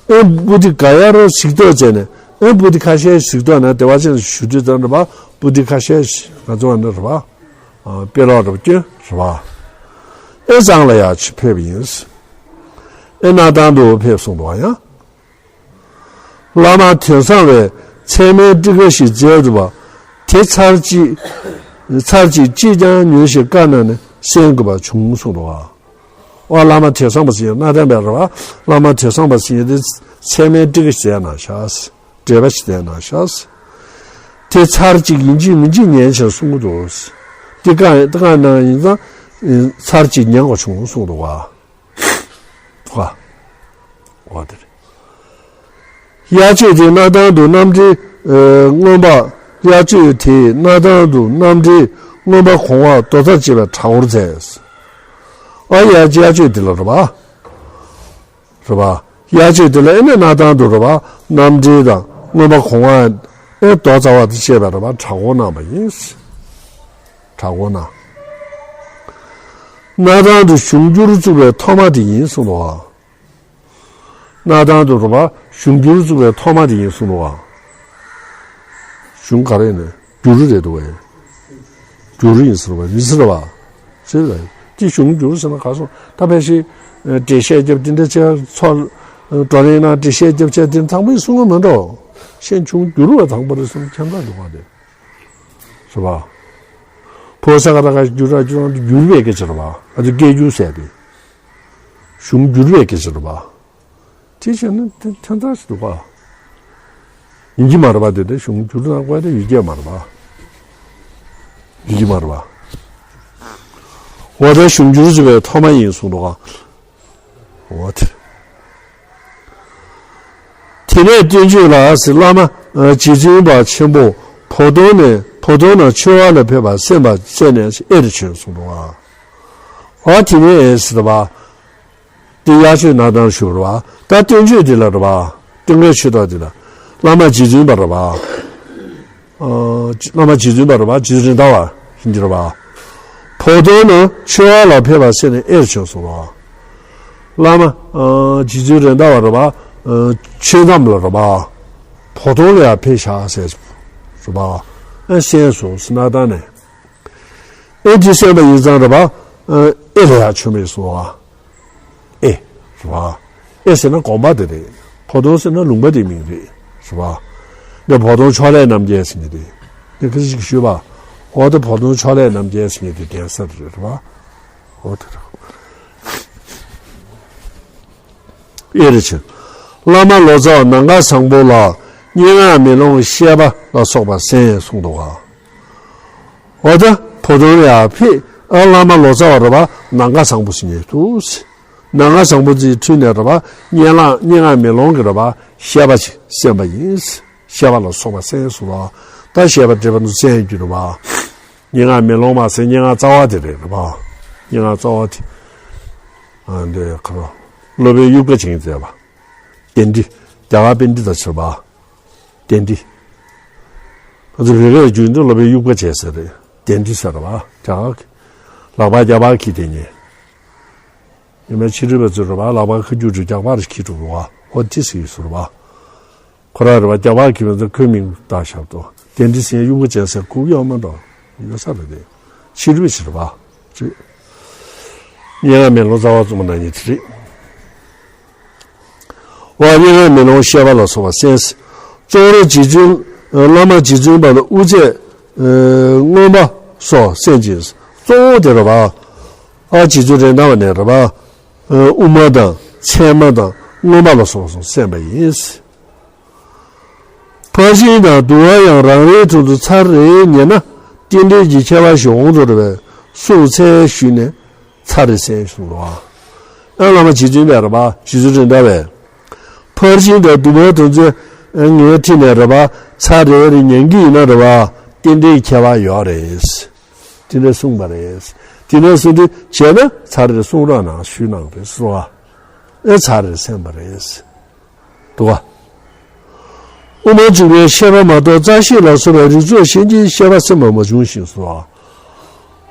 ཨེ་པོ་ཏི་ག་ཡར་གཟིགས་རྟོག་བྱས་ནས་ཨེ་པོ་ཏི་ཁ་ཤས་གཟིགས་རྟོག་ནས་བདེ་བ་ཅན་ཞུ་དུས་ཙམ་རེད་བ། པོ་ཏི་ཁ་ཤས་ང་ཚོ་བ་འདི་རེད་བ། དཔེ་ཀློག་རབ་སྐྱོན་རེད་བ། ཨེ་གཙང་ལ་ཡར་ཕེབས་ཡིན། ཨེ་སྣར་ཐང་དུ་ཕེབས་སོང་འདུག་བ་ཡང་། བླ་མ་དོན་བཟང་བས་ཚད་མའི་ཊཱི་ཀ་ཞིག་མཛད་འདུག་པ། དེ་ཚར་གཅིག་ཚར་གཅིག་ཅིས་ཀྱང་ཉོན་ཞིང་བཀའ་གནང་ནས་གསན་དགོས་པ་བྱུང་གསུངས་འདུག་བ། ཨོ་བླ་མ་དོན་བཟང་བ་ཟེར་ཡ་སྣར་ཐང་པའི་རེད་བ། བླ་མ་དོན་བཟང་བ་ཟེར་ཡ་དེ་ཚད་མའི་ཊཱི་ཀ་ཞིག་མཛད་གནང་ཤག་འགྲེལ་པ་ཞིག་བསྟན་གནང་ཤག་དེ་ཚར་གཅིག་ཡིན་གཅིག་མིན་གཅིག་ཉན་ཞེས་གསུང་གི་འདུག་དེ་བཀའ་བཀའ་གནང་ཡིན་ཙང་ཚར་གཅིག་ཉན་དགོས་བྱུང་གསུངས་འདུག་བ། བ། བ་དེ་རེད། དབྱར་ཆོས་དེ་སྣར་ཐང་དུ་རྣམ་འགྲེལ། ཨེ། མངོན་པ། དབྱར་ཆོས་དེ་སྣར་ཐང་དུ་རྣམ་འགྲེལ་མངོན་པ་གོང་འོག་མདོ་རྩ་བཅས་པའི་གྲྭ་སྐོར་མཛད། ཨ་ཡ་དབྱར་ཆོས་དེ་ལ་རེད་བ། རེད་བ། དབྱར་ཆོས་དེ་ལ་ཨེ་ནས་སྣར་ཐང་དུ་རེད་བ། རྣམ་འགྲེལ་དང་མངོན་པ་གོང་འོག་ཨེ་མདོ་རྩ་བ་དེ་བཤད་པ་རེད་བ། གྲྭ་སྐོར་གནང་བ་ཡིན། གྲྭ་སྐོར་གནང་། སྣར་ཐང་དུ་གཞུང་འགྱུར་བཙུགས་པའི་ཐོག་མ་དེ་ཡིན་གསུངས་འདུག་བ། སྣར་ཐང་དུ་རེད་བ། གཞུང་འགྱུར་བཙུགས་པའི་ཐོག་མ་དེ་ཡིན་གསུངས་འདུག་བ། གཞུང་ག་རེ་ནས་འགྱུར་རེད་འདུག་བས། འགྱུར་ཡིན་ཟེར་བ་མི་ཟེར་བ། ཟེར་བ། དེ་གཞུང་འགྱུར་ཟེར་ན་ག་སོང་ད་ཕལ་ཆེར་འགྲེལ་བཤད་རྒྱབ་དེ་འདྲ་བྱས་ཚོ། བགྲོ་གླེང་ནང་འགྲེལ་བཤད་རྒྱབ་བྱས་དེ་ཚང་མས་གསུང་གི་མི་འགྲོ། ཤེས་བྱུང་འགྱུར་བ་དང་པོ་རེད་གསུང་ཁྱད་མཚར་འདུག་བ་དེ། རེད་བ། ཕོ་ས་ག་ད་ག་འགྱུར་ར་འགྱུར་ར་འགྱུར་བའི་སྐད་ཆ་རེད་བ། ང་ཚོ་སྐད་འགྱུར་ཟེར་དེ། གཞུང་འགྱུར་བའི་སྐད་ཆ་རེད་བ། དེ་བྱས་ན་དེ་ཐན་ཚ་ཞིག་འདུག་ག་ཡིན་གྱི་མ་རེད་པ། དེ་དེ་གཞུང་འགྱུར་དང་བཀའ་དེ་ཡུལ་སྐད་མ་རེད་པ། ཡིན་གྱི་མ་རེད་པ། འོ་ད་གཞུང་འགྱུར་ཟེར་བའི་ཐོག་མ་ཡིན་གསུངས་འདུག་ག་འོ་དེ། དེ་ནས་བསྟན་བཅོས་ལ་ཟེར་བླ་མ་རྗེ་བཙུན་པ་ཆེན་པོ་བོ་དོང་ནས་བོ་དོང་ན་ཆོས་བར་ལ་ཕེབས་པ་གསན་པ་གསན་ནས་ཨེ་རུ་བྱོན་གསུངས་འདུག་ག་འོ་དེ་ནས་ཟེར་བ། དེ་དབྱར་ཆོས་སྣར་ཐང་བཞུགས་རེད་བ། ད་བསྟན་བཅོས་འདི་ལ་རེད་བ། སྟོན་ཁའི་ཆོས་ཐོག་འདི་ལ། བླ་མ་རྗེ་བཙུན་པ་རེད་བ། ཨ། བླ་མ་རྗེ་བཙུན་པ་རེད་བ། རྗེ་བཙུན་རེད་མདའ་བ་ཡིན་གྱི་རེད་བ། བོ་དོང་ན་ཆོས་བར་ལ་ཕེབས་པ་གསན་ནས་ཨེ་རུ་བྱོན་སོང་བ། བླ་མ། ཨ། རྗེ་བཙུན་རེད་མདའ་བ་རེད་བ། ཨ། ཆོས་མཚམས་ལ་རེད་བ། བོ་དོང་ལ་ཡང་ཕེབས་ཤག་ཟེར་རེད་བ། ཨ། གསན་སོང་སྣར་ཐང་ནས། ཨེ་དེ་གསན་པ་ཡིན་ཙང་རེད་པ། ཨེ་ལ་ཡང་ཆོས་མེད་གསུང་བ། ཨེ། རེད་པ། ཨེ་ཟེར་ན་དགོན་པ་དེ་རེད། བོ་དོང་ཟེར་ན་ལུང་པ་དེའི་མིང་རེད། རེད་པ། འདི་བོ་དོང་ཕྱོགས་ལས་རྣམ་རྒྱལ་ཟེར་མཁན་དེ། འདི་ཁ་ཅིག་ཞུས་པ། འོ་དེ་བོ་དོང་ཕྱོགས་ལས་རྣམ་རྒྱལ་ཟེར་མཁན་དེ་གདན་ས་རེད། རེད་པ། འོ་དེ་རེད། ཨེ་རེད་ཆེ། བླ་མ་ལོ་ཙཱ་བ་ནམ་མཁའ་བཟང་པོ་ལ་སྙན་ངག་མེ་ལོང་བཤད་པ་ལ་སོགས་པ་གསན་གསུངས་འདུག་ག་འོ་ད་བོ་དོང་ལ་ཡར་ཕེབས། ཨ། བླ་མ་ལོ་ཙཱ་བ་རེད་པ། ནམ་མཁའ་བཟང་པོ་ཟེར་མཁན་འདུག་ནམ་མཁའ་བཟང་པོ་ཚོའི་ཁྲོད་ནས་རེད་པ། སྙན་ངག་སྙན་ངག་མེ་ལོང་གི་རེད་པ། བཤད་པ་ཅིག་གསན་པ་ཡིན། བཤད་པ་ལ་སོགས་པ་གསན་གསུངས་པ། ད་བཤད་པ་འགྲེལ་པ་ནི་གསན་རྒྱུ་རེད་པ། སྙན་ངག་མེ་ལོང་མ་ཟེར་སྙན་ངག་རྩ་བ་དེ་རེད་རེད་པ། སྙན་ངག་རྩ་བ་དེ། ཨ་འདི་ཁ་རོ། སློབ་དཔོན་དབྱུག་པ་ཅན་གྱིས་མཛད་པ། གདན་འདྲེན། རྒྱ་གར་པཎྜི་ཏ་ཆེ་བ། གདན་འདྲེན། ང་ཚོ་བོད་སྐད་བསྒྱུར་དུས་སློབ་དཔོན་དབྱུག་པ་ཅན་ཟེར་རེད། གདན་འདྲེན་ཟེར་བ། རྒྱ་གར་གྱི། ལག་པ་རྒྱ་གར་གྱི་དེ་ཉིད། ཉི་མ་ཕྱི་རོལ་པ་ཚོས་རེད་པ། ལག་པ་ཁ་རྒྱུག་རྒྱུ་རྒྱག་པར་གྱིས་འགྲོ་བ། འོ་དེ་ཟེར་གྱི་ཟེར་བ། ཁོ་རང་རེད་པ། རྒྱ་གར་གྱི་མི་ཚོ་ཁོའི་མིང་བཏགས་བཞག་ཏོ། གདན་འདྲེན་ཟེར་དབྱུག་པ་ཅན་ཟེར་གོ་གི་ཡོད་མ་གཏོགས། ཡོད་ས་རེད་དེ། ཕྱི་རོལ་པ་ཞིག་རེད་པ། རེད། སྙན་ངག་མེ་ལོང་རྩ་བ་རྩོམ་པ་ནང་ཉིད་དེ་རེད། འོ་སྙན་ངག་མེ་ལོང་བཤད་པ་ལ་སོགས་པ་གསན། གཙོ་བོར་རྗེ་བཙུན། བླ་མ་རྗེ་བཙུན་པ་ལ་དབུ་མཛད། མངོན་པ་སོགས་གསན་ཅིང་། གཙོ་བོ་དེ་རེད་པ། ཨ་རྗེ་བཙུན་རེད་མདའ་བ་ནས་རེད་པ། དབུ་མ་དང་ཚད་མ་དང་མངོན་པ་ལ་སོགས་པ་གསན་པ་ཡིན། ཕར་ཕྱིན་དང་བསྡུ་བ་ཡང་རང་རེའི་དོན་དུ་ཚར་རེ་ཉན་ན་རྟེན་འབྲེལ་གྱི་ཁྱད་པར་ཞིག་འོང་དུ་རེད་པས་སུ་འཚལ་ཞུས་ནས་ཚར་རེ་གསན་གསུངས་པ། ཨ་བླ་མ་རྗེ་བཙུན་པས་རེད་པ། རྗེ་བཙུན་རེད་མདའ་བས། ཕར་ཕྱིན་དང་བསྡུ་བ་དོན་ཚན་ངའི་ཁྲིད་ནས་རེད་པ། ཚར་རེ་རེ་ཉན་གྱི་ཡིན་ན་རེད་པ། རྟེན་འབྲེལ་གྱི་ཁྱད་པར་ཡོད་རེད། དེ་འདྲ་གསུངས་པ་རེད། དེ་འདྲ་གསུངས་དུས་བྱས་ན་ཚར་རེ་གསུང་རོགས་གནང་ཞུས་གནང་རེད་གསུངས་པ། ཨེ་ཚར་རེ་གསན་པ་རེད། འདུག་ག་དབུ་མ་འཇུག་པའི་བཤད་པ་མ་གཏོགས་རྩ་ཤེ་ལ་སོགས་པའི་རིགས་ཚོགས་གཞན་གྱི་བཤད་པ་གསན་པ་མ་བྱུང་ཞིང་སོ།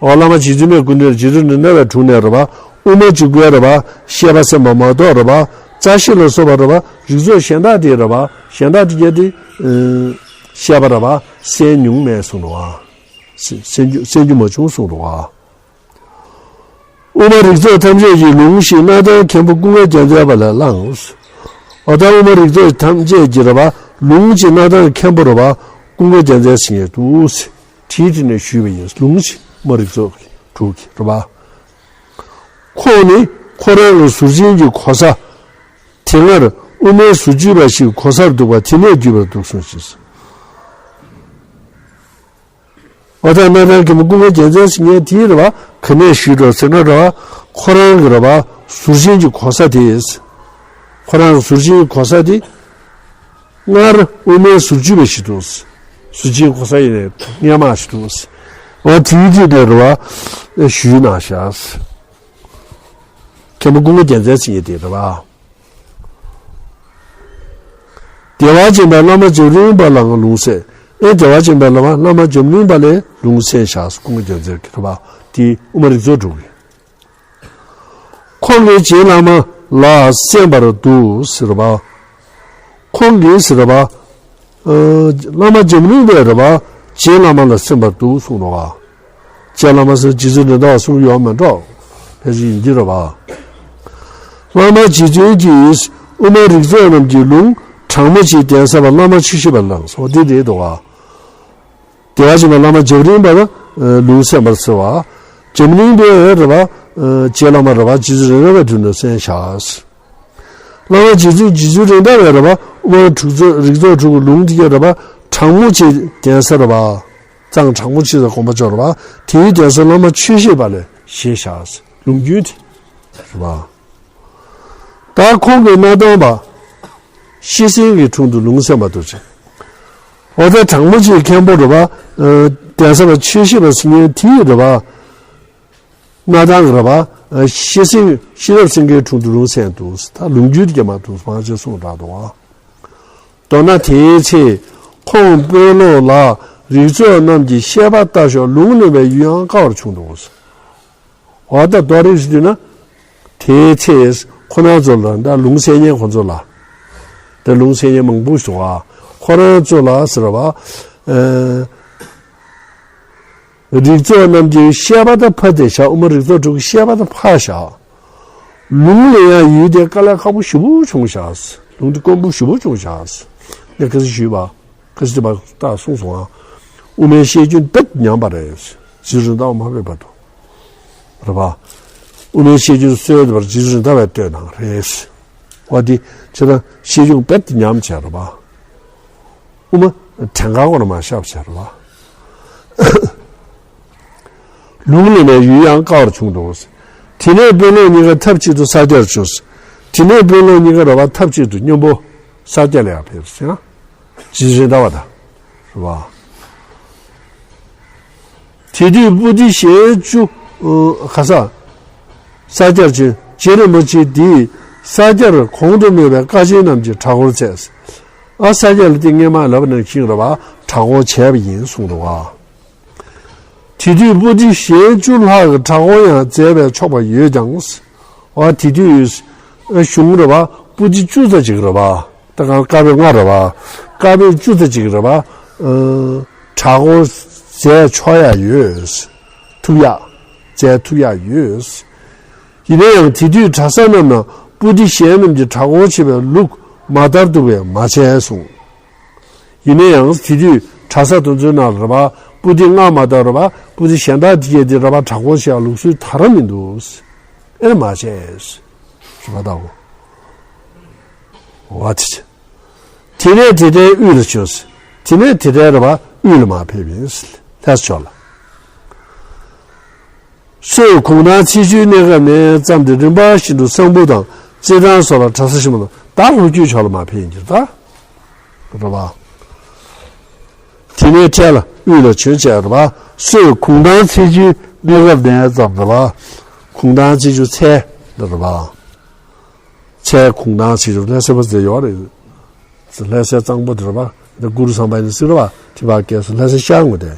འོ་བླ་མ་རྗེ་བཙུན་མའི་སྐུ་མདུན་རྗེ་བཙུན་རེད་མདའ་བའི་དྲུང་ནས་རེད་པ། དབུ་མ་འཇུག་པའི་རེད་པ། བཤད་པ་གསན་པ་མ་གཏོགས་རེད་པ། རྩ་ཤེ་ལ་སོགས་པ་རེད་པ། རིགས་ཚོགས་གཞན་དག་དེ་རེད་པ། གཞན་དག་དེ་གྱད་དེ། བཤད་པ་རེད་པ། གསན་མྱོང་མེད་གསུངས་འདུག་ག་གསན་རྒྱུ་གསན་རྒྱུ་མ་བྱུང་གསུངས་འདུག་ག་དབུ་མ་རིགས་ཚོགས་ཐམས་ཅད་ཀྱི་ལུང་ཞིག་སྣར་ཐང་མཁན་པོ་ཀུན་དགའ་རྒྱལ་མཚན་པ་ལས་བླངས། འོ་ད་དབུ་མ་རིགས་ཚོགས་ཐམས་ཅད་ཀྱི་རེད་པ། ལུང་ཞིག་སྣར་ཐང་མཁན་པོ་རེད་པ། ཀུན་དགའ་རྒྱལ་མཚན་ཟེར་མཁན་འདུག་དྲིས་དེ་ནས་ཞུས་པ་ཡིན། ལུང་ཞིག་དབུ་མ་རིགས་ཚོགས་ཀྱི་དྲུག་གི་རེད་པ། ཁོང་ནི་ཁོ་རང་གི་ཟུར་ཆེན་གྱི་གོ་ས་དེ་སྔར་དབུ་མའི་ཟུར་ཆེན་པ་ཞིག་གོ་སར་འདུག་པ་དེ་ནས་བརྒྱུད་པར་འདུག་གསུངས་ཤིང་། འོ་ད་སྣར་ཐང་མཁན་པོ་ཀུན་དགའ་རྒྱལ་མཚན་ཟེར་མཁན་དེའི་རེད་པ། ག་ནས་ཞུས་འགྲོ་ཟེར་ན་རེད་པ། ཁོ་རང་གི་རེད་པ། ཟུར་ཆེན་གྱི་གོ་ས་དེ། ཁོ་རང་གི་ཟུར་ཆེན་གྱི་གོ་ས་དེ། སྔར་དབུ་མའི་ཟུར་ཆེན་པ་ཞིག་འདུག་ཟུར་ཆེན་གྱི་གོ་ས་ཡིན་ནའི་སྔོན་མ་ཞིག་འདུག་འོ་དེའི་དུས་དེ་རེད་པ། ཞུས་གནང་ཤག་མཁན་པོ་ཀུན་དགའ་རྒྱལ་མཚན་ཟེར་མཁན་དེ་རེད་པ། བདེ་བ་ཅན་པའི་བླ་མ་འཇམ་རིང་པ་ལའང་ལུང་གསན། ཨེ་བདེ་བ་ཅན་པའི་བླ་མ་བླ་མ་འཇམ་རིང་པ་ལས་ལུང་གསན་ཤག་ཀུན་དགའ་རྒྱལ་མཚན་གྱིས་རེད་པ། དེ་དབུ་མ་རིགས་ཚོགས་དྲུག་གི། ཁོང་གིས་རྗེ་བླ་མ་ལ་གསན་པར་འདུག་ཟེར་བ། ཁོང་གིས་ཟེར་བ། ཨ་བླ་མ་འཇམ་རིང་པས་རེད་པ། རྗེ་བླ་མ་ལ་གསན་པར་འདུག་གསུངས་འདུག་ག་རྗེ་བླ་མ་ཟེར་རྗེ་བཙུན་རེད་མདའ་བ་གསུངས་ཡོད་མ་འགྲོ། ཕལ་ཆེར་ཡིན་གྱི་རེད་པ། བླ་མ་རྗེ་བཙུན་གྱིས་དབུ་མ་རིགས་ཚོགས་རྣམས་ཀྱི་ལུང་དྲང་མོ་ཅིག་གདན་ས་པ་བླ་མ་ཆོས་བཤད་པ་ལ་གནང་སོང་། འདི་རེད་འདུག་ག་བདེ་བ་ཅན་པ་བླ་མ་འཇམ་རིང་པ་ལ་ལུང་གསན་པར་གསོལ་བ། འཇམ་རིང་པས་རེད་པ། རྗེ་བླ་མ་རེད་པ། རྗེ་བཙུན་རེད་མདའ་བའི་དྲུང་ནས་གསན་ཤག་བླ་མ་རྗེ་བཙུན་རྗེ་བཙུན་རེད་མདའ་བས་རེད་པ། དབུ་མ་དྲུག་ཚོགས་རིགས་ཚོགས་དྲུག་གི་ལུང་འདི་ག་རེད་པ། དྲང་མོ་ཅིག་གདན་ས་རེད་པ། གཙང་དྲང་མོ་ཅིག་ལ་དགོངས་པ་འཇོག་རེད་པ། དེའི་གདན་ས་བླ་མ་ཆོས་བཤད་པ་ལས་བཞེས་ཤག་ལུང་རྒྱུན་དེ་རེད་པ། ད་ཁོང་གིས་སྣར་ཐང་པ་ཤེར་སེང་གི་དྲུང་དུ་ལུང་གསན་པ་འདུག་ཅེས། འོ་ད་དྲང་མོ་ཅིག་མཁན་པོ་རེད་པ། གདན་ས་པ་ཆོས་བཤད་པ་ཟེར་མཁན་དེ་རེད་པ། སྣར་ཐང་གི་རེད་པ། ཤེར་སེང་ཤེས་རབ་སེང་གེའི་དྲུང་དུ་ལུང་གསན་འདུག་ད་ལུང་རྒྱུན་དེ་མ་འདུག་མང་ཆེ་གསུངས་དྲགས་འདུག་ག་མདོར་ན་དེའི་ཚེ་ཁོང་དཔོན་སློབ་ལ་རིགས་ཚོགས་རྣམས་ཀྱི་བཤད་པ་ལྟ་ཞོག་ལུང་ལེན་པའི་ཡུལ་ཡང་དཀའ་བར་བྱུང་འདུག་འོ་ད་རྡོ་རིང་ཞིག་དུས་ན། དེའི་ཚེ་ཁོ་རང་ཚོ་ལ་ད་ལུང་གསན་མཁན་ཁོ་ཚོ་ལ། ད་ལུང་གསན་མཁན་མང་པོ་ཞིག་འདུག་ག་ཁོ་རང་ཚོ་ལ་ཟེར་བ། ཨ་རིགས་ཚོགས་རྣམས་ཀྱི་བཤད་པ་ད་ཕར་དེ་བཞག་དབུ་མ་རིགས་ཚོགས་དྲུག་གི་བཤད་པ་ད་ཕར་བཞག་ལུང་ལེན་ཡག་ཡུལ་དེ་དཀའ་ལས་ཁག་པོ་ཞེ་པོ་བྱུང་བཞག་ལུང་དེ་དཀོན་པོ་ཞེ་པོ་བྱུང་བཞག་ངས་ཁ་སང་ཞུས་པ། ཁ་སང་དེ་བ་ད་གསུངས་སོང་ཨ། དབུ་མའི་བཤད་རྒྱུན་རྦད་ཉམས་པ་རེད། རྗེ་བཙུན་རེད་མདའ་བ་མ་ཕེབས་བར་དུ། རེད་པ། དབུ་མའི་བཤད་རྒྱུན་སྲོལ་དེ་བར་རྗེ་བཙུན་རེད་མདའ་བས་བཏོད་གནང་རེད། བ་འདི་ཁྱེད་རང་བཤད་རྒྱུན་རྦད་ཉམས་བྱས་རེད་པ། དབུ་མ་བྲན་ཁ་ཁོ་ན་མ་བཞག་བྱས་རེད་པ། ལུང་ལེན་པའི་ཡུལ་ཡང་དཀའ་བར་བྱུང་འདུག་དེ་ནས་དཔོན་སློབ་གཉིས་ཀ་ཐབས་གཅིག་ཏུ་ས་སྐྱར་བྱུང་། དེ་ནས་དཔོན་སློབ་གཉིས་ཀ་རེད་པ་ཐབས་གཅིག་ཏུ་མཉམ་པོ་ས་སྐྱ་ལ་ཡང་ཕེབས་ཟེར་ན། རྗེ་བཙུན་རེད་མདའ་བ་དང་། རེད་པ། དེ་དུས་པུ་ཏི་གཞན་བཅུ། ཨ། ག་ས། ས་སྐྱར་བྱོན། རྗེ་རིན་པོ་ཆེ་འདིས་ས་སྐྱར་གོང་དུ་སྨོས་པའི་བཀའ་ཆེན་རྣམས་ཀྱི་གྲྭ་སྐོར་མཛད། ཨ། ས་སྐྱར་ལ་དེ་སྔས་མ་ལབ་པ་ནང་བཞིན་རེད་པ། གྲྭ་སྐོར་བྱས་པ་ཡིན་གསུངས་འདུག་ག། དེ་དུས་པུ་ཏི་གཞན་བཅུ་ལྷག་གི་གྲྭ་སྐོར་ཡང་མཛད་པས་ཆོག་པ་ཡོད་ཀྱང་། ཨ། དེ་དུས་གཞུང་རེད་པ། པུ་ཏི་བཅུ་ཙམ་ཅིག་རེད་པ། ད་ག་བཀའ་པོད་ལྔ་རེད་པ། བཀའ་པོད་བཅུ་ཙམ་ཅིག་རེད་པ། ཨ། གྲྭ་སྐོར་མཛད་ཆོག་ཡ་ཡོད། ཐུབ་ཡ། མཛད་ཐུབ་ཡ་ཡོད། ཡིན་ན་ཡང་དེ་དུས་གྲྭ་ས་རྣམས་ན་པུ་ཏི་གཞན་རྣམས་ཀྱིས་གྲྭ་སྐོར་བྱེད་པའི་ལུགས་མ་དར་འདུག་པས་མ་བྱས་གསུངས། ཡིན་ན་ཡང་དེ་དུས་གྲྭ་ས་དེ་ཚོའི་ནང་ལ་རེད་པ། པུ་ཏི་ལྔ་མ་དར་རེད་པ། པུ་ཏི་གཞན་དག་དེ་གས་དེ་རེད་པ། གྲྭ་སྐོར་བྱེད་ཡ་ལུགས་སྲོལ་དར་མི་འདུག། ཨེ་མ་བྱས། རེད་པ། ད་འོ། འོ་དེ་བྱས། དེ་ནས་དེ་ལྟའི་དབུས་ལ་བྱོན། དེ་ནས་དེ་ལྟའི་རེད་པ། དབུས་ལ་མར་ཕེབས་ཡིན། ལྷ་ས་ཕྱོགས་ལ། སོས་གུང་ཐང་ཚེས་བཅུའི་གནས་སྐབས་ནས་བརྩམས་ཏེ་རིམ་པ་བཞིན་དུ་གསང་ཕུ་དང་རྩེད་ཐང་སོགས་ལ་གྲྭ་ས་ཆེན་མོ་དང་། ད་ལྷོ་རྒྱུད་ཕྱོགས་ལ་མར་ཕེབས་ཡིན་གྱི་རེད་ད། རེད་པ། དེ་ནས་འཕྲལ་ལ་དབུས་ལ་བྱོན་བྱས་རེད་པ། སོས་གུང་ཐང་ཚེས་བཅུའི་གནས་སྐབས་ནས་བརྩམས་རེད་པ། གུང་ཐང་ཚེས་བཅུ་ཚེས་འདི་རེད་པ། ཚེས་གུང་ཐང་ཚེས་བཅུ། ལྷ་སའི་པ་ཟེར་ཡོད་རེད། ལྷ་སའི་གཙང་པོ་དེ་རེད་པ། འདི་གུ་རུ་བསམ་འཕེལ་ནས་ཟེར་རེད་པ། དེ་ཕར་བཀལ་སོང་། ལྷ་སའི་ཤར་ངོས་དེ།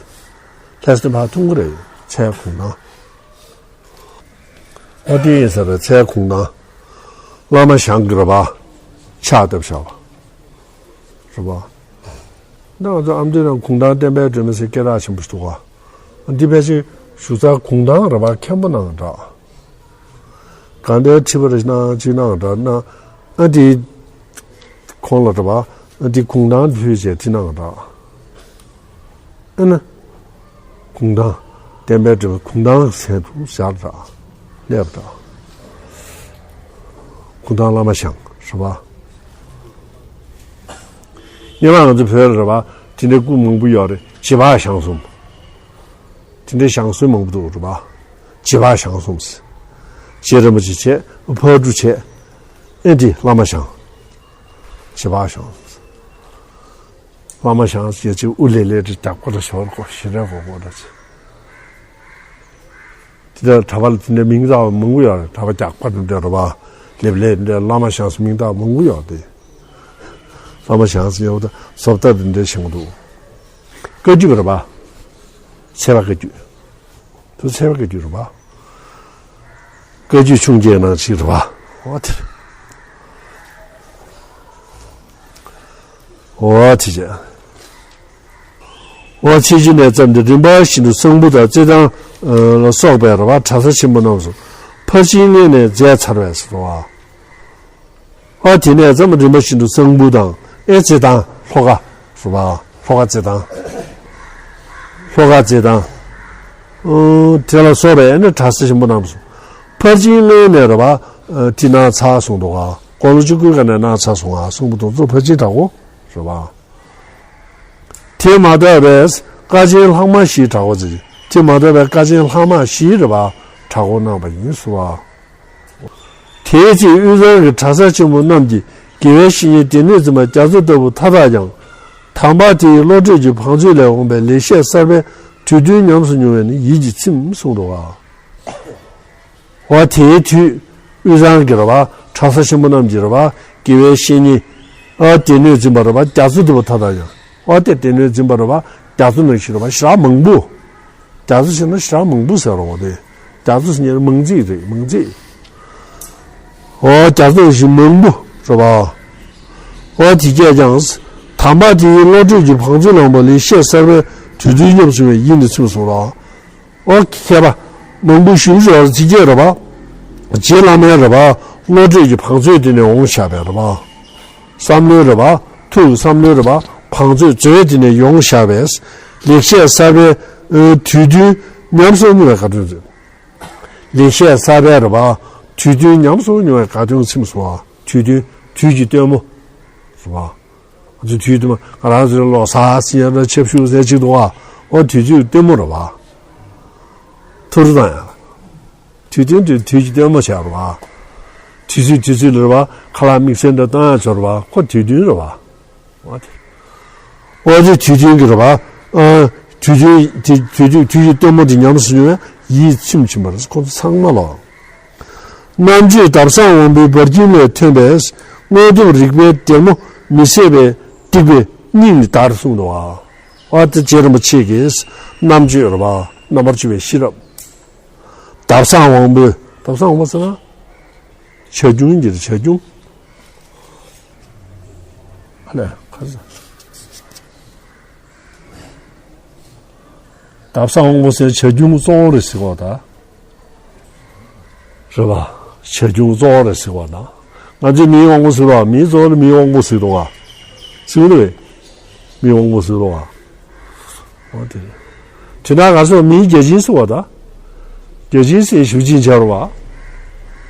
ལྷ་སའི་དེ་ཕར་ཐུང་གི་རེད། ཚེས་གུང་ཐང་། ཨ། དེ་ཡིན་ས་རེད། ཚེས་གུང་ཐང་། བླ་མ་ཞང་གི་རེད་པ། ཕྱག་བཏབ་བཞག་པ་རེད་པ། ད་ང་ཚོ་ཨ་མདོའི་ནང་གུང་ཐང་བསྟན་པའི་སྒྲོན་མེ་ཟེར་སྐད་གྲགས་ཆེན་པོ་ཞིག་འདུག་ག། འདི་ཕལ་ཆེར་བཞུགས་ས་གུང་ཐང་རེད་པ། མཁན་པོ་ནང་འདྲ། གང་ལྟར་ཁྲི་པ་རེ་གནང་གཅིག་གནང་འདྲ་གནང་། ཨ། དེ་ཁོང་ལ་འདྲ་པ། ཨ། དེ་གུང་ཐང་ཕུལ་བྱས་དེ་གནང་འདྲ། ཨ་ནི་གུང་ཐང་བསྟན་པའི་སྒྲོན་མེ་གུང་ཐང་ཟེར་དུ་བཞག་འདྲ། སླེབས་འདྲ། གུང་ཐང་བླ་མ་ཞང་རེད་པ། སྔོན་མ་ང་ཚོ་བོད་ལ་རེད་པ། དེ་འདྲའི་སྐུ་མང་པོ་ཡོད་རེད། རྗེ་འབངས་ཞང་གསུམ། དེ་འདྲའི་ཞང་གསུམ་མང་པོ་འདུག་རེད་པ། རྗེ་འབངས་ཞང་གསུམ། རྗེ་རིན་པོ་ཆེ་བྱས། ཕག་གྲུ་བྱས། ཨེ། འདི་བླ་མ་ཞང་། རྗེ་འབངས་ཞང་། བླ་མ་ཞང་ཞེས་ཅིག་དབུ་ལེ་ལེ་འདྲ་རྒྱག་པ་འདྲ། ཞོར་ཀོ་ཞེ་རེ་གོ་གོ་འདྲ་ཅིག། དེ་འདྲ་གྲྭ་པ་ལ་དེ་འདྲའི་མིང་བཏགས་པ་མང་པོ་ཡོད་རེད། གྲྭ་པ་རྒྱག་པ་འདྲ་འདྲ་རེད་པ། ལེབ་ལེ་འདྲ། བླ་མ་ཞང་ཟེར་མིང་བཏགས་མང་པོ་ཡོད་དེ། བླ་མ་ཞང་ཟེར་ཡོད་པ་དང་། བཟོ་ལྟ་འདི་འདྲའི་བཞེངས་འདུག། བཀའ་བརྒྱུད་པ་རེད་པ། ཚལ་པ་བཀའ་བརྒྱུད། དུ་ཚལ་པ་བཀའ་བརྒྱུད་རེད་པ། བཀའ་བརྒྱུད་ཆུང་བརྒྱད་ནང་གཅིག་རེད་པ། འོ་དེ་རེད། འོ་དེ་བྱས། འོ། ཚེས་བཅུ་ནས་བརྩམས་ཏེ་རིམ་པ་བཞིན་དུ་གསང་ཕུ་དང་རྩེད་ཐང་ལ་སོགས་པའི་རེད་པ། གྲྭ་ས་ཆེན་པོ་རྣམས་སུ་ཕར་ཕྱིན་སྔོན་ནས་མཛད་ཚར་བས་སོ། ཨ། དེ་ནས་བརྩམས་རིམ་པ་བཞིན་དུ་གསང་ཕུ་དང་། ཨེ། རྩེད་ཐང་། ལྷོ་ཁ་རེད་པ། ལྷོ་ཁ་རྩེད་ཐང་། ལྷོ་ཁ་རྩེད་ཐང་། ཨ། དེ་ལ་སོགས་པའི་ཨ་ནི་གྲྭ་ས་ཆེན་པོ་རྣམས་སུ་ཕར་ཕྱིན་སྔོན་ནས་རེད་པ། ཨ། དེ་གནང་ཚར་སོང་འདུག་ག། དགུང་ལོ་བཅུ་དགུའི་སྒང་ནས་གནང་ཚར་སོང་ང་། གསང་ཕུ་དང་གཙོ་ཕར་ཕྱིན་གྲྭ་སྐོར་རེད་པ། དེ་མ་དག་པས་ཀ་ཆེན་ལྷག་མ་བཞིའི་གྲྭ་སྐོར་མཛད། དེ་མ་དག་པས་ཀ་ཆེན་ལྷག་མ་བཞིའི་རེད་པ། གྲྭ་སྐོར་གནང་བ་ཡིན་སོ། དེའི་ཚེ་དབུས་གཙང་གི་གྲྭ་ས་ཆེན་པོ་རྣམས་ཀྱིས་དགེ་བའི་བཤེས་གཉེན་སྡེ་སྣོད་འཛིན་པ་རྒྱ་མཚོ་ལྟ་བུ་མཐའ་དག་ཀྱང་། དམ་པ་དེ་ཡི་བློ་གྲོས་ཀྱི་བང་མཛོད་ལས་འོངས་པའི་ལེགས་བཤད་གསར་པའི་དུས་སྟོན་ཉམས་སུ་མྱོང་བས་ནི་ཡིད་ཀྱིས་ཚིམ་གསུངས་འདུག་ག། འོ། དེའི་དུས་དབུས་གཙང་གི་རེད་པ། གྲྭ་ས་ཆེན་པོ་རྣམས་ཀྱི་རེད་པ། དགེ་བའི་བཤེས་གཉེན། ཨ། སྡེ་སྣོད་འཛིན་པ་རེད་པ། རྒྱ་མཚོ་ལྟ་བུ་མཐའ་དག་ཀྱང་། འོ། དེ་སྡེ་སྣོད་འཛིན་པ་རེད་པ། རྒྱ་མཚོ་ནང་བཞིན་རེད་པ། ཞེ་དྲག་མང་པོ། རྒྱ་མཚོ་ཟེར་ན་ཞེ་དྲག་མང་པོ་ཟེར་རོ། དེ་རྒྱ་མཚོ་ཟེར་ན་མང་ཚིག་རེད། མང་ཚིག། འོ། རྒྱ་མཚོ་ནང་བཞིན་མང་པོ་རེད་པ། འོ། དེ་སྐད་ཀྱང་། དམ་པ་དེ་ཡི་བློ་གྲོས་ཀྱི་བང་མཛོད་ལས་འོངས་པའི་ལེགས་བཤད་གསར་པའི་དུས་སྟོན་ཉམས་སུ་མྱོང་བས་ཡིད་ནི་ཚིམ་གསུངས་རོ། འོ། མཁས་པ་མང་པོ་ཞིག་ཡོད་རེད། དེ་སྐད་རེད་པ། རྗེ་བླ་མའི་རེད་པ། བློ་གྲོས་ཀྱི་བང་མཛོད་དེ་ནས་འོང་བཞག་པའི་རེད་པ། བསམ་བློའི་རེད་པ། ཐུགས་བསམ་བློའི་རེད་པ། བང་མཛོད་མཛོད་དེ་ནས་ཡོང་བཞག་པས། ལེགས་བཤད་གསར་པའི་དུས་སྟོན་ཉམས་སུ་མྱོང་བའི་དགའ་སྟོན་ཚིམ། ལེགས་བཤད་གསར་པའི་རེད་པ། དུས་སྟོན་ཉམས་སུ་མྱོང་བའི་དགའ་སྟོན་ཚིམ་སོང་བ། དུས་སྟོན། དུས་ཀྱི་སྟོན་མོ་རེད་པ། ང་ཚོ་དུས་དུ་མ་ང་རང་ཚོའི་ལོ་གསར་ཟེར་ཡ་འདྲ། ཆབ་གཞུག་ཟེར་གཅིག་འདུག་ག། འོ། དུས་ཚོད་སྟོན་མོ་རེད་པ། ཐུར་དང་ཡང་། དུས་སྟོན་དུས། དུས་ཀྱི་སྟོན་མོ་བྱས་རེད་པ། དུས་ཚོད་དུས་ཚོད་ལ་རེད་པ། ཁ་ལག་དམིགས་བསལ་འདྲ་བཏང་ཡ་ཆོག་རེད་པ། ཁོ་དུས་སྟོན་རེད་པ། འོ་དེ། འོ་དེ་དུས་སྟོན་གྱི་རེད་པ། ཨ། དུས་དུས་དུས་དུས་དུས་ཀྱི་སྟོན་མོ་དེ་ཉམས་སུ་མྱོང་བས་ཡིད་ཚིམ་ཕྱིན་པ་རེད། ཁོང་ཚོ་ཚང་མ་ལ། རྣམ་དཔྱོད་དར་ཟབ་དབང་པོའི་འབར་ཁྱིམ་ལས་ཐོན་པས་དངོས་སྟོབས་རིག་པའི་སྡེར་མོ་མི་ཟད་པའི་ཏིག་པའི་སྙིང་ནི་འདར་གསུངས་འདུག་བ། ཨ་ཏི་རྗེ་རིན་པོ་ཆེ་གིས་རྣམ་དཔྱོད་རེད་བ། རྣམ་པར་དཔྱོད་པའི་ཤེས་རབ། དར་ཟབ་དབང་པོའི་དར་ཟབ་དབང་པོ་ཟེར་ན། བྱ་ཁྱུང་གི་བྱ་ཁྱུང་། ཨ་ལས་ཁ་ཟ། དར་ཟབ་དབང་པོ་ཟེར་བྱ་ཁྱུང་གཙོ་བོ་རེད་ཟེར་བ་དང་། རེད་པ། བྱ་ཁྱུང་གཙོ་བོ་རེད་ཟེར་བ་དང་། ང་ཚོས་མིའི་དབང་པོ་ཟེར་བ། མིའི་གཙོ་བོ་ལ་མིའི་དབང་པོ་ཟེར་འདུག་ག་ཟེར་གི་འདུག་པས། མིའི་དབང་པོ་ཟེར་འདུག་ག་འོ་དེ་རེད། དེ་ན་ང་ཚོ་མིའི་བརྒྱ་བྱིན་ཟེར་བ་དང་། བརྒྱ་བྱིན་ཟེར་ཞུ་ཅིང་བྱ་རུ་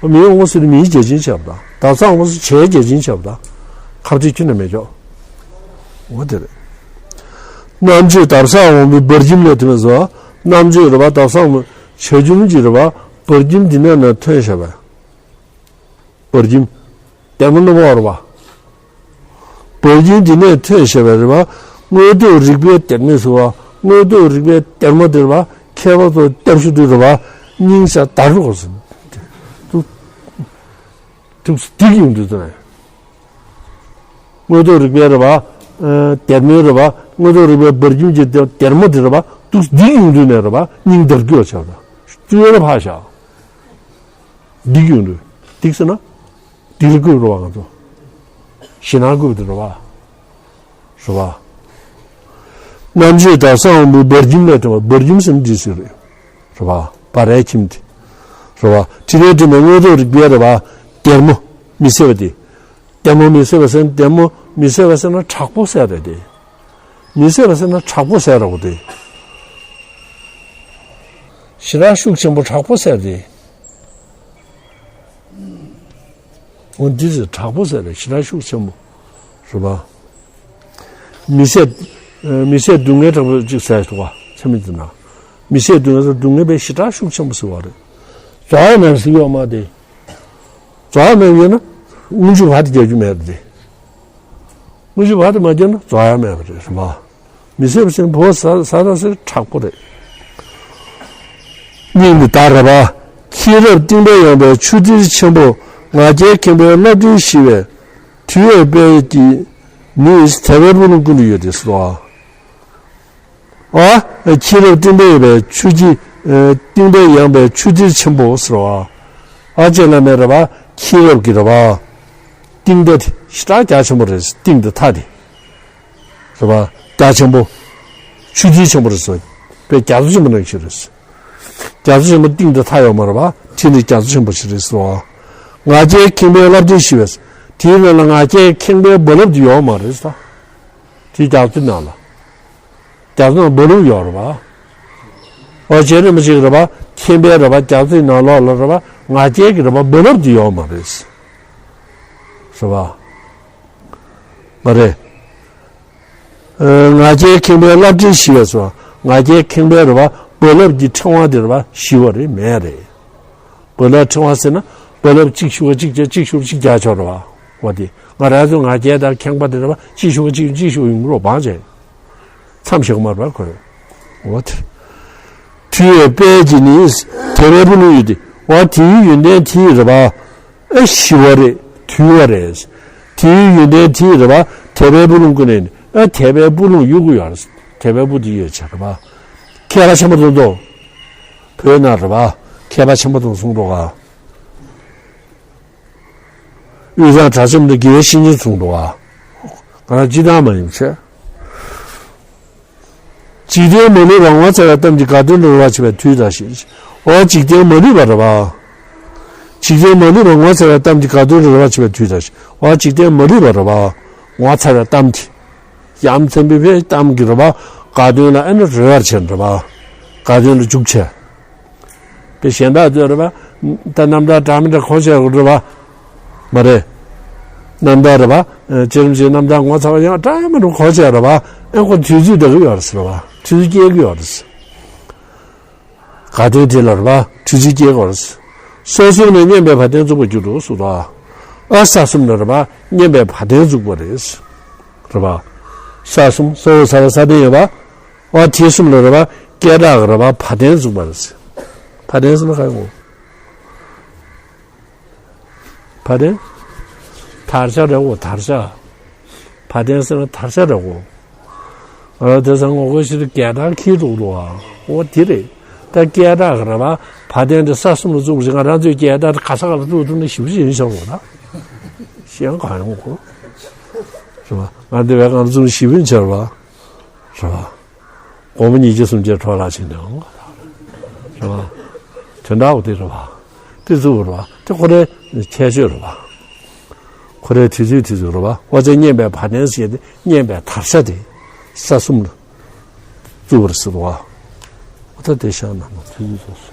བ། མིའི་དབང་པོ་ཟེར་ནི་མིའི་བརྒྱ་བྱིན་བྱ་བ་དང་། དར་ཟབ་དབང་པོ་ཟེར་བྱའི་བརྒྱ་བྱིན་བྱ་བ་དང་། ཁ་བྲིས་ཁྱོན་ནས་མེད་ཀྱོག་འོ་དེ་རེད། རྣམ་དཔྱོད་དར་ཟབ་དབང་པོའི་འབར་ཁྱིམ་ལས་ཐོན་པས་སོ། རྣམ་དཔྱོད་རེད་པ། དར་ཟབ་དབང་པོ་བྱ་ཁྱུང་གི་རེད་པ། འབར་ཁྱིམ་འདི་ནས་ནས་ཐོན་བཞག་པས། འབར་ཁྱིམ། སྡེར་མོ་རྣོན་པོ་རེད་པ། འབར་ཁྱིམ་འདི་ནས་ཐོན་བཞག་པས་རེད་པ། དངོས་སྟོབས་རིག་པའི་སྡེར་མོ་ཟེར་བ། དངོས་སྟོབས་རིག་པའི་སྡེར་མོ་དེ་རེད་པ། ཁྱད་པར་དུ་སྟོབས་ཤུགས་དེ་རེད་པ། སྙིང་ས་འདར་རོགས་ཟེར། ཐུགས་ཐུགས་སྡིག་ཡོང་དུས་ཙང་། དངོས་སྟོབས་རིག་པའི་རེད་པ། ཨ་སྡེར་མོའི་རེད་པ། དངོས་སྟོབས་རིག་པའི་འབར་ཁྱིམ་གྱི་སྡེར་མོ་དེ་རེད་པ། ཐུགས་སྡིག་ཡོང་དུས་ནས་རེད་པ། སྙིང་འདར་རྒྱུ་ཆགས་པ། སྤྱི་བོ་ལ་ཕར་བཞག་སྡིག་ཡོང་དུས། སྡིག་ཟེར་ན། སྡིག་ལ་བཀོད་རོགས་ང་ཚོ། ཞེད་སྣང་བཀོད་དེ་རེད་པ། རེད་པ། རྣམ་དཔྱོད་དར་ཟབ་དབང་པོའི་འབར་ཁྱིམ་ལས་ཐོན་པ། འབར་ཁྱིམ་ཟེར་ན་འདི་ཟེར་རེད། རེད་པ། འབར་བའི་ཁྱིམ་དེ། རེད་པ། དེ་ནས་ཐོན་པའི་དངོས་སྟོབས་རིག་པའི་རེད་པ། སྡེར་མོ་མི་ཟད་པ་དེ། སྡེར་མོ་མི་ཟད་པ་ཟེར་ན། སྡེར་མོ་མི་ཟད་པ་ཟེར་ན་དྲག་པོ་ཟེར་རེད་དེ། མི་ཟད་པ་ཟེར་ན་དྲག་པོ་ཟེར་རེད་པ་དེ། ཞེ་དྲག་ཤུགས་ཆེན་པོ་དྲག་པོ་ཟེར་དེ། འོ་འདི་ཟེར་དྲག་པོ་ཟེར་རེད། ཞེ་དྲག་ཤུགས་ཆེན་པོ། རེད་པ། མི་ཟད། མི་ཟད་སྡུག་བསྔལ་དྲག་པོ་ཅིག་ཟེར་འདུག་ག་མཚན་མི་འདི་ན། མི་ཟད་སྡུག་བསྔལ་ཟེར་སྡུག་བསྔལ་པའི་ཞེ་དྲག་ཤུགས་ཆེན་པོ་ཟེར་བ་རེད། རྫོགས་ཡ་མེད་ཟེར་ཡོད་མ་རེད། རྫོགས་ཡ་མེད་ཡོད་ན་སྔོན་འཇུག་བར་དུ་རྒྱག་རྒྱུ་མེད་རེད། སྔོན་འཇུག་བར་དུ་མ་རྒྱག་ན་རྫོགས་ཡ་མེད་པ་རེད། རེད་པ། མི་ཟད་པ་ཟེར་ན་བོ་ཟ་ཟ་ད་ཟེར་དྲག་པོ་རེད། སྙིང་འདི་ལྟར་རེད་པ། མཁྱེན་རབ་གཏིང་པའི་ཡངས་པའི་ཆུ་གཏེར་ཆེན་པོ། ང་རྒྱལ་ཁེངས་པའི་རླབས་ཕྲེང་ཞི་བས། དུལ་བའི་དཔལ་གྱིས་ནི། དད་པའི་སྤུ་ལོང་ཀུན་ཏུ་གཡོས་ཏེ་ཟེར་བ། ཨ། མཁྱེན་རབ་གཏིང་པའི་ཡངས་པའི་ཆུ་གི། གཏིང་པའི་ཡངས་པའི་ཆུ་གཏེར་ཆེན་པོ་ཟེར་བ། ཨ་ཅེ་བླ་མའི་རེད་པ། མཁྱེན་རབ་ཀྱི་རེད་པ། གཏིང་མཐའ་དེ་ཞེ་དྲག་རྒྱ་ཆེན་པོ་རེད། གཏིང་དེ་མཐའ་དེ། རེད་པ། རྒྱ་ཆེན་པོ། ཆུ་གཏེར་ཆེན་པོ་རེད་ཟེར། དཔེ་རྒྱ་མཚོ་ཆེན་པོ་ནང་བཞིན་རེད། རྒྱ་མཚོ་ཆེན་པོ་གཏིང་དེ་མཐའ་ཡོད་མ་རེད་པ། དེ་ནི་རྒྱ་མཚོ་ཆེན་པོ་ཞིག་རེད་ཟེར་བ། ང་རྒྱལ་ཁེངས་པའི་རླབས་ཕྲེང་ཞི་བས། དེའི་ནང་ལ་ང་རྒྱལ་ཁེངས་པའི་རྦ་རླབས་དེ་ཡོད་མ་རེད་ཟེར། དེ་རྒྱ་མཚོའི་ནང་ལ། རྒྱ་མཚོའི་ནང་རྦ་རླབས་ཡོད་རེད་པ། ཨོ་རྗེ་རིན་པོ་ཆེ་གི་རེད་པ། མཁྱེན་པའི་རེད་པ། རྒྱ་མཚོའི་ནང་ལོགས་ལ་རེད་པ། ང་རྒྱལ་གྱི་རེད་པ། རྦ་རླབས་དེ་ཡོད་མ་རེད། རེད་པ། མ་རེད། ཨ། ང་རྒྱལ་ཁེངས་པའི་རླབས་ཕྲེང་ཞི་བས་སོ། ང་རྒྱལ་ཁེངས་པའི་རེད་པ། རྦ་རླབས་ཀྱི་ཕྲེང་བ་དེ་རེད་པ། ཞི་བ་རེད། མེད་རེད། རྦ་རླབས་ཕྲེང་བ་ཟེར་ན་རྦ་རླབས་གཅིག་ཞུ་བ་གཅིག་བྱས། གཅིག་ཞུ་བ་གཅིག་རྒྱག་ཆོག་རེད་པ། འོ་དེ་ང་རང་ཚོ་ང་རྒྱལ་དང་ཁེངས་པ་དེ་རེད་པ། གཅིག་ཞུ་བ་གཅིག་གཅིག་ཞུ་བ་ཡོང་གི་རེད་པ། བྱས། མཚམས་བཞག་མ་རེད་པ་ཁོས། འོ་དེ། དུལ་བའི་དཔལ་གྱིས་ནི། དད་པའི་སྤུ་ལོང་གཡོས་ཏེ། འོ་དེའི་ཡོན་ཏན་དེ་རེད་པ། ཨེ་ཞི་བ་རེད། དུལ་བ་རེད། དེའི་ཡོན་ཏན་དེ་རེད་པ། དད་པའི་སྤུ་ལོང་ཀུན་ནས་ནི། ཨེ་དད་པའི་སྤུ་ལོང་གཡོ་གི་ཡོད་རེད། དད་པའི་སྤུ་དེ་ཡོད་ཆ་རེད་པ། མཁས་པ་ཆེན་པོ་དང་དུ། བོད་ནང་རེད་པ། མཁས་པ་ཆེན་པོ་དང་གསུངས་འདུག་ག་དབུས་གཙང་གྲགས་ཆེན་པོ་དང་དགེ་བའི་བཤེས་གཉེན་གསུངས་འདུག་ག་ང་རང་སྤྱི་བཏང་མ་ཡིན་ཆེ། འཇིག་རྟེན་མ་ལུས་པ་ངོ་མཚར་བའི་གཏམ་གྱིས། དགའ་སྟོན་ལ་རོལ་བར་བྱེད་པའི་དུས་དང་ཞེས། འོ་འཇིག་རྟེན་མ་ལུས་པ་རེད་པ། འཇིག་རྟེན་མ་ལུས་པ་ངོ་མཚར་བའི་གཏམ་གྱིས། དགའ་སྟོན་ལ་རོལ་བར་བྱེད་པའི་དུས་དང་ཞེས། འོ་འཇིག་རྟེན་མ་ལུས་པ་རེད་པ། ངོ་མཚར་བའི་གཏམ་གྱིས། ཡ་མཚན་པའི་གཏམ་གྱིས་རེད་པ། དགའ་སྟོན་ལ་ཨེ་ནི་རོལ་བར་བྱེད་རེད་པ། དགའ་སྟོན་ལ་འཇུག་བྱེད། དེ་གཞན་དག་ཚོས་རེད་པ། ད་རྣམ་ཐར་འདྲ་མི་འདྲ་གོ་བྱས་རེད་པ། མ་རེད། རྣམ་ཐར་རེད་པ། ཨ། རྗེ་རིན་པོ་ཆེའི་རྣམ་ཐར་ངོ་མཚར་བ་ཡང་འདྲ་མི་འདྲ་གོ་བྱས་རེད་པ། ཨེ་ཁོ་དུས་ཚོད་འདྲ་གི་ཡོད་རེད་ཟེར་བ། དུས་ཚོད་སྐྱེལ་གི་ཡོད་རེད། དགའ་སྟོན་དེ་ལ་རེད་པ། དུས་ཚོད་སྐྱེལ་གི་ཡོད་རེད། ས་གསུམ་ནས་སྙན་པའི་བ་དན་རྫོགས་པར་གྱུར་ཏོ་གསུངས་ཏོ། ཨ། ས་གསུམ་ནས་རེད་པ། སྙན་པའི་བ་དན་རྫོགས་པ་རེད། རེད་པ། ས་གསུམ། ས་འོག་ས་བར་ས་སྟེང་ཡོད་པ། ཨོ་དེ་གསུམ་ལ་རེད་པ། སྐད་གྲགས་ཀྱི་རེད་པ། བ་དན་བཙུགས་པ་རེད། བ་དན་ཟེར་ན་ག་རེ་གོ། བ་དན། དར་ཆ་རེད་གོ། དར་ཆ། བ་དན་ཟེར་ན་དར་ཆ་རེད་གོ། ཨ་དེ་ཚང་ངོ་རྒོལ་ཞིག་ཏུ་སྐད་གྲགས་ཁྱི་འདུག་འདུག་ཨ། ཨོ་དེ་རེད། ད་སྐད་གྲགས་ཀྱི་རེད་པ། བ་དན་དེ་ས་གསུམ་ལ་བཙུགས་ཤིང་། ང་རང་ཚོའི་སྐད་གྲགས་དེ་ག་ས་ག་ལ་བཙུགས་ཐུབ་ན་ཞེ་པོ་ཞིག་ཡིན་ཤག་འདུག་ད། ཤེས་ཡོན་གང་ཡོང་གོ། རེད་པ། ང་འདི་བའི་སྒང་ལ་བཙུགས་ཞེ་པོ་ཡིན་ཤག་རེད་པ། རེད་པ། སྒོར་མོ་ཉིས་བརྒྱ་སུམ་བརྒྱ་འཕྲོ་བརླག་བྱེད་འདོད་འོང་། རེད་པ། དོན་དག་འོ་དེ་རེད་པ། དེ་ཚོ་རེད་པ། དེ་ཁོ་རའི་ཁྱད་ཆོས་རེད་པ། ཁོ་རའི་དུས་ཚོད་དུས་ཚོད་རེད་པ། ཨོ་ཙེ་སྙན་པའི་བ་དན་ཟེར་ཏེ་སྙན་པའི་དར་ཆ་དེ་ས་གསུམ་ལ་བཙུགས་པ་རེད་ཟེར་འདུག་པ། ཨོ་ད་དེ་བཞག་ན་ན་དུས་ཚོད་ཚོ།